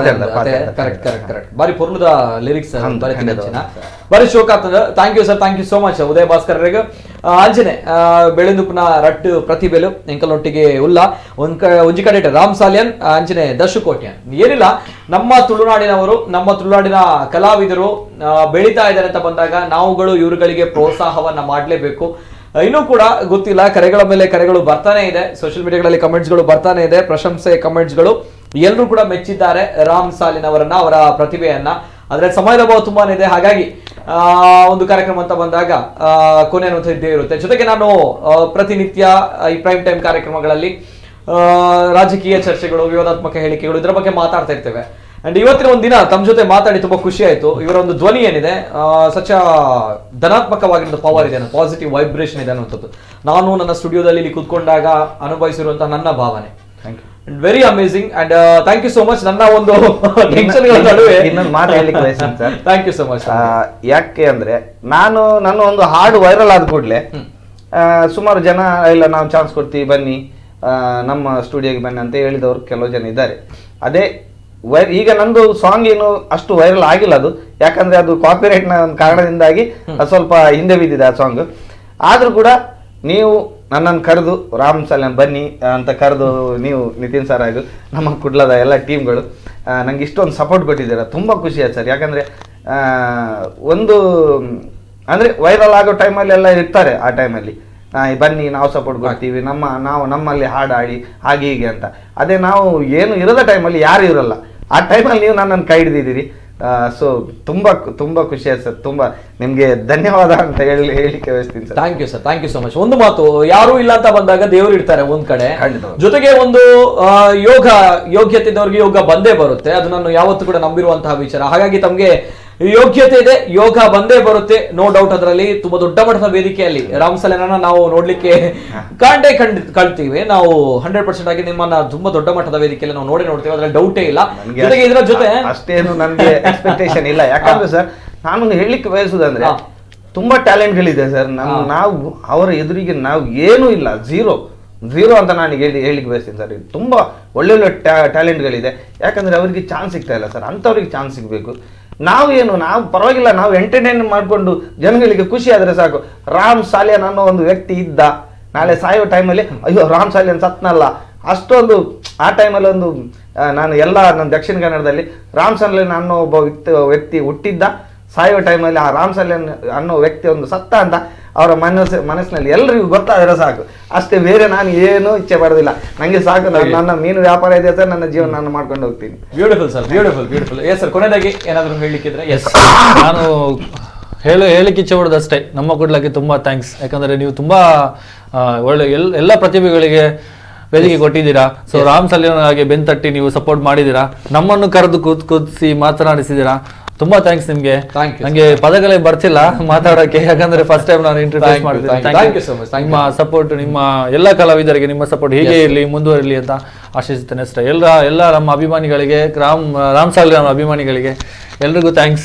Correct correct correct. ಬಾರಿ ಪೊರ್ಲುದ ಲಿರಿಕ್ಸ್ ಬರೆತಿನ, ಬಾರಿ ಶೋಕ್ ಆಗ್ತದೆ. Thank you sir, thank you so much Udaya Bhaskar. ಅಂಜನೆ ಬೆಳೆಂದುಪುನ ರಟ್ಟು ಪ್ರತಿಭೆಲು ಎಂಕಲೊಟ್ಟಿಗೆ ಉಲ್ಲ ಒಂಜಿ ಕಡೆ ರಾಮ್ ಸಾಲಿಯನ್ ಅಂಜನೆ ದಶು ಕೋಟ್ಯನ್. ಏನಿಲ್ಲ, ನಮ್ಮ ತುಳುನಾಡಿನವರು, ನಮ್ಮ ತುಳುನಾಡಿನ ಕಲಾವಿದರು ಬೆಳೀತಾ ಇದ್ದಾರೆ ಅಂತ ಬಂದಾಗ ನಾವುಗಳು ಇವರುಗಳಿಗೆ ಪ್ರೋತ್ಸಾಹವನ್ನ ಮಾಡಲೇಬೇಕು. ಇನ್ನೂ ಕೂಡ ಗೊತ್ತಿಲ್ಲ, ಕರೆಗಳ ಮೇಲೆ ಕರೆಗಳು ಬರ್ತಾನೆ ಇದೆ, ಸೋಷಿಯಲ್ ಮೀಡಿಯಾಗಳಲ್ಲಿ ಕಮೆಂಟ್ಸ್ಗಳು ಬರ್ತಾನೆ ಇದೆ, ಪ್ರಶಂಸೆ ಕಮೆಂಟ್ಸ್ಗಳು. ಎಲ್ಲರೂ ಕೂಡ ಮೆಚ್ಚಿದ್ದಾರೆ ರಾಮ್ ಸಾಲಿನ್ ಅವರನ್ನ, ಅವರ ಪ್ರತಿಭೆಯನ್ನ. ಆದ್ರೆ ಸಮಯದ ಅಭಾವ ತುಂಬಾನೇ ಇದೆ, ಹಾಗಾಗಿ ಒಂದು ಕಾರ್ಯಕ್ರಮ ಅಂತ ಬಂದಾಗ ಕೊನೆ ಅನ್ನುವಂಥ ಇದ್ದೇ ಇರುತ್ತೆ. ಜೊತೆಗೆ ನಾನು ಪ್ರತಿನಿತ್ಯ ಈ ಪ್ರೈಮ್ ಟೈಮ್ ಕಾರ್ಯಕ್ರಮಗಳಲ್ಲಿ ರಾಜಕೀಯ ಚರ್ಚೆಗಳು, ವಿವಾದಾತ್ಮಕ ಹೇಳಿಕೆಗಳು ಇದರ ಬಗ್ಗೆ ಮಾತಾಡ್ತಾ ಇರ್ತೇವೆ. And ಇವತ್ತಿನ ಒಂದು ದಿನ ತಮ್ಮ ಜೊತೆ ಮಾತಾಡಿ ತುಂಬಾ ಖುಷಿ ಆಯ್ತು. ಇವರ ಒಂದು ಧ್ವನಿ ಏನಿದೆ, ಸಚ ಧನಾತ್ಮಕವಾಗಿರೋ ಪವರ್ ಇದೆ, ಪಾಸಿಟಿವ್ ವೈಬ್ರೇಷನ್ ಇದೆ ಅನ್ನುವಂಥದ್ದು ನಾನು ನನ್ನ ಸ್ಟುಡಿಯೋದಲ್ಲಿ ಇಲ್ಲಿ ಕೂತ್ಕೊಂಡಾಗ ಅನುಭವಿಸಿರುವಂತಹ ನನ್ನ ಭಾವನೆ. Very amazing and thank you so much. ನನ್ನ ಒಂದು ಟೆನ್ಷನ್ ನಡುವೆ ಇನ್ನೊಂದು ಮಾತು ಹೇಳಲಿಕ್ಕೆ ಬಯಸ್ತೀನಿ sir. Thank you so much. ಯಾಕೆ ಅಂದ್ರೆ ನಾನು ನನ್ನ ಒಂದು ಹಾಡು ವೈರಲ್ ಆದ ಕೂಡಲೇ ಸುಮಾರು ಜನ ಇಲ್ಲ ನಾವು ಚಾನ್ಸ್ ಕೊಡ್ತೀವಿ ಬನ್ನಿ ನಮ್ಮ ಸ್ಟುಡಿಯೋಗೆ ಬನ್ನಿ ಅಂತ ಹೇಳಿದವರು ಕೆಲವು ಜನ ಇದ್ದಾರೆ. ಅದೇ ಈಗ ನಂದು ಸಾಂಗ್ ಏನು ಅಷ್ಟು ವೈರಲ್ ಆಗಿಲ್ಲ ಅದು, ಯಾಕಂದ್ರೆ ಅದು ಕಾಪಿರೈಟ್ನ ಒಂದು ಕಾರಣದಿಂದಾಗಿ ಅದು ಸ್ವಲ್ಪ ಹಿಂದೆ ಬಿದ್ದಿದೆ ಆ ಸಾಂಗ್. ಆದ್ರೂ ಕೂಡ ನೀವು ನನ್ನನ್ನು ಕರೆದು ರಾಮ್ ಸಾಲ್ಯಾನ್ ಬನ್ನಿ ಅಂತ ಕರೆದು ನೀವು ನಿತಿನ್ ಸರ್ ಹಾಗೂ ನಮ್ಮ ಕುಡ್ಲದ ಎಲ್ಲ ಟೀಮ್ಗಳು ನಂಗೆ ಇಷ್ಟೊಂದು ಸಪೋರ್ಟ್ ಕೊಟ್ಟಿದ್ದೀರಾ, ತುಂಬ ಖುಷಿ ಆಯ್ತು ಸರ್. ಯಾಕಂದರೆ ಒಂದು ಅಂದರೆ ವೈರಲ್ ಆಗೋ ಟೈಮಲ್ಲಿ ಎಲ್ಲ ಇರ್ತಾರೆ, ಆ ಟೈಮಲ್ಲಿ ಬನ್ನಿ ನಾವು ಸಪೋರ್ಟ್ ಕೊಡ್ತೀವಿ, ನಾವು ನಮ್ಮಲ್ಲಿ ಹಾಡು ಹಾಡಿ ಹಾಗೆ ಹೀಗೆ ಅಂತ. ಅದೇ ನಾವು ಏನು ಇರೋದ ಟೈಮಲ್ಲಿ ಯಾರು ಇರೋಲ್ಲ, ಆ ಟೈಮಲ್ಲಿ ನೀವು ನನ್ನನ್ನು ಕೈ ಹಿಡಿದಿದ್ದೀರಿ. ಸೊ ತುಂಬ ತುಂಬ ಖುಷಿ ಆಯ್ತು ಸರ್, ತುಂಬ ನಿಮಗೆ ಧನ್ಯವಾದ ಅಂತ ಹೇಳಿಕ್ಕೆ ಬಯಸ್ತೀನಿ sir. Thank you sir, thank you so much. ಒಂದು ಮಾತು, ಯಾರು ಇಲ್ಲ ಅಂತ ಬಂದಾಗ ದೇವರು ಇರ್ತಾರೆ ಒಂದ್ ಕಡೆ, ಜೊತೆಗೆ ಒಂದು ಯೋಗ ಯೋಗ್ಯತೆ ಇದ್ದವ್ರಿಗೆ ಯೋಗ ಬಂದೇ ಬರುತ್ತೆ, ಅದು ನಾನು ಯಾವತ್ತೂ ಕೂಡ ನಂಬಿರುವಂತಹ ವಿಚಾರ. ಹಾಗಾಗಿ ತಮಗೆ ಯೋಗ್ಯತೆ ಇದೆ, ಯೋಗ ಬಂದೇ ಬರುತ್ತೆ, ನೋ ಡೌಟ್. ಅದರಲ್ಲಿ ತುಂಬಾ ದೊಡ್ಡ ಮಟ್ಟದ ವೇದಿಕೆಯಲ್ಲಿ ರಾಮ್ ಸಾಲ್ಯಾನನ್ನ ನಾವು ನೋಡ್ಲಿಕ್ಕೆ ಕಾಣ್ತೀವಿ. ನಾವು 100% ಆಗಿ ನಿಮ್ಮನ್ನ ತುಂಬಾ ದೊಡ್ಡ ಮಟ್ಟದ ವೇದಿಕೆಯಲ್ಲಿ ನಾವು ನೋಡ್ತೀವಿ, ಅದ್ರಲ್ಲಿ ಡೌಟೇ ಇಲ್ಲ. ಜೊತೆಗೆ ಇದರ ಜೊತೆ ಅಷ್ಟೇನು ನನ್ಗೆ ಎಕ್ಸ್ಪೆಕ್ಟೇಷನ್ ಇಲ್ಲ. ಯಾಕಂದ್ರೆ ಸರ್ ನಾನು ಹೇಳಲಿಕ್ಕೆ ಬಯಸುದಂದ್ರೆ ತುಂಬಾ ಟ್ಯಾಲೆಂಟ್ಗಳಿದೆ ಸರ್, ನಾವು ಅವರ ಎದುರಿಗೆ ನಾವು ಏನೂ ಇಲ್ಲ, ಝೀರೋ ಝೀರೋ ಅಂತ ನಾನು ಹೇಳಿಕ್ಕೆ ಬಯಸ್ತೀನಿ ಸರ್. ತುಂಬಾ ಒಳ್ಳೊಳ್ಳೆ ಟ್ಯಾಲೆಂಟ್ಗಳಿದೆ, ಯಾಕಂದ್ರೆ ಅವರಿಗೆ ಚಾನ್ಸ್ ಸಿಗ್ತಾ ಇಲ್ಲ ಸರ್, ಅಂಥವ್ರಿಗೆ ಚಾನ್ಸ್ ಸಿಗಬೇಕು. ನಾವೇನು ನಾವು ಪರವಾಗಿಲ್ಲ, ನಾವು ಎಂಟರ್ಟೈನ್ ಮಾಡಿಕೊಂಡು ಜನಗಳಿಗೆ ಖುಷಿ ಆದರೆ ಸಾಕು. ರಾಮ್ ಸಾಲ್ಯಾನ್ ಅನ್ನೋ ಒಂದು ವ್ಯಕ್ತಿ ಇದ್ದ, ನಾಳೆ ಸಾಯೋ ಟೈಮಲ್ಲಿ ಅಯ್ಯೋ ರಾಮ್ ಸಾಲ್ಯಾನ್ ಸತ್ನಲ್ಲ ಅಷ್ಟೊಂದು ಆ ಟೈಮಲ್ಲಿ ಒಂದು ನಾನು ಎಲ್ಲ ನನ್ನ ದಕ್ಷಿಣ ಕನ್ನಡದಲ್ಲಿ ರಾಮ್ ಸಾಲ್ಯಾನ್ ಅನ್ನೋ ಒಬ್ಬ ವ್ಯಕ್ತಿ ಹುಟ್ಟಿದ್ದ, ಸಾಯೋ ಟೈಮಲ್ಲಿ ಆ ರಾಮ್ ಸಾಲ್ಯಾನ್ ಅನ್ನೋ ವ್ಯಕ್ತಿ ಒಂದು ಸತ್ತ ಅಂತ ಅವರ ಮನಸ್ಸಿನಲ್ಲಿ ಎಲ್ರಿಗೂ ಗೊತ್ತಾದರೆ ಸಾಕು ಅಷ್ಟೇ. ಬೇರೆ ನಾನು ಏನೂ ಇಚ್ಛೆ ಪಡೋದಿಲ್ಲ, ನನಗೆ ಸಾಕು, ನನ್ನ ಮೀನು ವ್ಯಾಪಾರ ಇದೆ ಸರ್, ನನ್ನ ಜೀವನ ನಾನು ಮಾಡ್ಕೊಂಡು ಹೋಗ್ತೀನಿ. Beautiful sir, beautiful beautiful. Yes sir, ಕೊನೆಯದಾಗಿ ಏನಾದರೂ ಹೇಳಲಿಕ್ಕಿದ್ರೆ? ಎಸ್, ನಾನು ಹೇಳಲಿಕ್ಕೆ ಇಚ್ಛೆ ಪಡೋದು ಅಷ್ಟೇ, ನಮ್ಮ ಕುಡ್ಲಕ್ಕೆ ತುಂಬ thanks. ಯಾಕಂದರೆ ನೀವು ತುಂಬ ಒಳ್ಳೆ ಎಲ್ಲ ಪ್ರತಿಭೆಗಳಿಗೆ ವೇದಿಕೆ ಕೊಟ್ಟಿದ್ದೀರಾ. ಸೊ ರಾಮ್ ಸಾಲ್ಯಾನ್ ಹಾಗೆ ಬೆನ್ತಟ್ಟಿ ನೀವು ಸಪೋರ್ಟ್ ಮಾಡಿದ್ದೀರಾ, ನಮ್ಮನ್ನು ಕರೆದು ಕೂತ್ಕೂತಿಸಿ ಮಾತನಾಡಿಸಿದ್ದೀರಾ, ತುಂಬಾ thanks ನಿಮ್ಗೆ. ನಂಗೆ ಪದಗಳೇ ಬರ್ತಿಲ್ಲ ಮಾತಾಡೋಕೆ, ಯಾಕಂದ್ರೆ ಫಸ್ಟ್ ಟೈಮ್ ನಾನು ಇಂಟರ್ವ್ಯೂ ಮಾಡ್ತೀನಿ. ನಿಮ್ಮ ಸಪೋರ್ಟ್, ನಿಮ್ಮ ಎಲ್ಲ ಕಲಾವಿದರಿಗೆ ನಿಮ್ಮ ಸಪೋರ್ಟ್ ಹೀಗೆ ಇರಲಿ, ಮುಂದುವರಿಲಿ ಅಂತ ಆಶಿಸುತ್ತೇನೆ ಅಷ್ಟೇ. ಎಲ್ಲ ನಮ್ಮ ಅಭಿಮಾನಿಗಳಿಗೆ, ರಾಮ್ ಸಾಲ್ಯಾನ್ ಅಭಿಮಾನಿಗಳಿಗೆ ಎಲ್ರಿಗೂ thanks.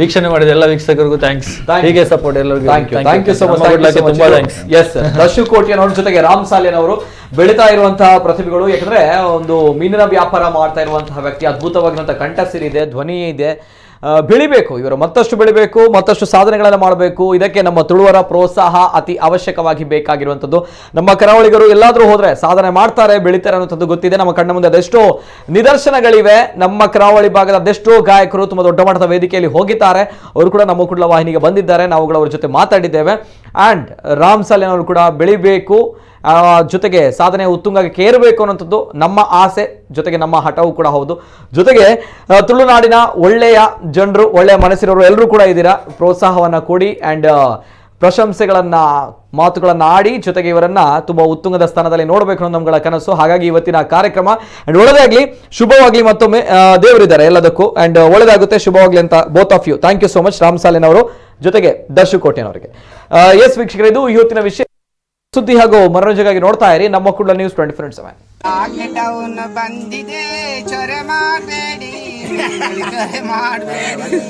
ವೀಕ್ಷಣೆ ಮಾಡಿದ ಎಲ್ಲ ವೀಕ್ಷಕರಿಗೂ thanks, ಹೀಗೆ ಸಪೋರ್ಟ್ ಎಲ್ಲರಿಗೂ. Thank you so much, ತುಂಬಾ thanks. S, Darshu Kotian ಅವ್ರ ಜೊತೆಗೆ ರಾಮ್ ಸಾಲ್ಯಾನ್ ಅವರು ಬೆಳೀತಾ ಇರುವಂತಹ ಪ್ರತಿಭೆಗಳು. ಯಾಕಂದ್ರೆ ಒಂದು ಮೀನಿನ ವ್ಯಾಪಾರ ಮಾಡ್ತಾ ಇರುವಂತಹ ವ್ಯಕ್ತಿ, ಅದ್ಭುತವಾಗಿರುವಂತಹ ಕಂಠಸಿರಿ ಇದೆ, ಧ್ವನಿ ಇದೆ, ಬೆಳಿಬೇಕು ಇವರು, ಮತ್ತಷ್ಟು ಬೆಳಿಬೇಕು, ಮತ್ತಷ್ಟು ಸಾಧನೆಗಳನ್ನು ಮಾಡಬೇಕು. ಇದಕ್ಕೆ ನಮ್ಮ ತುಳುವರ ಪ್ರೋತ್ಸಾಹ ಅತಿ ಅವಶ್ಯಕವಾಗಿ ಬೇಕಾಗಿರುವಂಥದ್ದು. ನಮ್ಮ ಕರಾವಳಿಗರು ಎಲ್ಲಾದರೂ ಹೋದರೆ ಸಾಧನೆ ಮಾಡ್ತಾರೆ, ಬೆಳೀತಾರೆ ಅನ್ನುವಂಥದ್ದು ಗೊತ್ತಿದೆ. ನಮ್ಮ ಕಣ್ಣ ಮುಂದೆ ಅದೆಷ್ಟೋ ನಿದರ್ಶನಗಳಿವೆ. ನಮ್ಮ ಕರಾವಳಿ ಭಾಗದ ಅದೆಷ್ಟೋ ಗಾಯಕರು ತುಂಬ ದೊಡ್ಡ ಮಟ್ಟದ ವೇದಿಕೆಯಲ್ಲಿ ಹೋಗಿದ್ದಾರೆ, ಅವರು ಕೂಡ ನಮ್ಮ ಕುಡ್ಲ ವಾಹಿನಿಗೆ ಬಂದಿದ್ದಾರೆ, ನಾವುಗಳು ಅವರ ಜೊತೆ ಮಾತಾಡಿದ್ದೇವೆ. ಆ್ಯಂಡ್ ರಾಮ್ ಸಾಲ್ಯಾನ್ ಅವರು ಕೂಡ ಬೆಳಿಬೇಕು, ಜೊತೆಗೆ ಸಾಧನೆ ಉತ್ತುಂಗಕ್ಕೆ ಏರಬೇಕು ಅನ್ನೋಂಥದ್ದು ನಮ್ಮ ಆಸೆ, ಜೊತೆಗೆ ನಮ್ಮ ಹಠವೂ ಕೂಡ ಹೌದು. ಜೊತೆಗೆ ತುಳುನಾಡಿನ ಒಳ್ಳೆಯ ಜನರು, ಒಳ್ಳೆಯ ಮನಸ್ಸಿರೋರು ಎಲ್ಲರೂ ಕೂಡ ಇದ್ದೀರಾ, ಪ್ರೋತ್ಸಾಹವನ್ನು ಕೊಡಿ ಆ್ಯಂಡ್ ಪ್ರಶಂಸೆಗಳನ್ನು, ಮಾತುಗಳನ್ನು ಆಡಿ, ಜೊತೆಗೆ ಇವರನ್ನು ತುಂಬ ಉತ್ತುಂಗದ ಸ್ಥಾನದಲ್ಲಿ ನೋಡಬೇಕು ಅನ್ನೋ ನಮ್ಮಗಳ ಕನಸು. ಹಾಗಾಗಿ ಇವತ್ತಿನ ಕಾರ್ಯಕ್ರಮ ಆ್ಯಂಡ್ ಒಳ್ಳೆಯದಾಗಲಿ, ಶುಭವಾಗಲಿ. ಮತ್ತೊಮ್ಮೆ ದೇವರಿದ್ದಾರೆ ಎಲ್ಲದಕ್ಕೂ ಆ್ಯಂಡ್ ಒಳ್ಳೆಯದಾಗುತ್ತೆ, ಶುಭವಾಗಲಿ ಅಂತ both of you. Thank you so much Ram Salian ಅವರು, ಜೊತೆಗೆ ದರ್ಶು ಕೋಟ್ಯಾನ್ ಅವರಿಗೆ. ಎಸ್ ವೀಕ್ಷಕರೇ, ಇದು ಇವತ್ತಿನ ವಿಷಯ ಸುದ್ದಿ ಹಾಗೂ ಮನೋರಂಜನೆಗಾಗಿ ನೋಡ್ತಾ ಇರಿ ನಮ್ಮ ಕುಡ್ಲ ನ್ಯೂಸ್ 24/7. ಲಾಕ್ಡೌನ್ ಬಂದಿದೆ, ಚೊರೆ ಮಾಡಬೇಡಿ, ಚೊರೆ ಮಾಡಬೇಡಿ.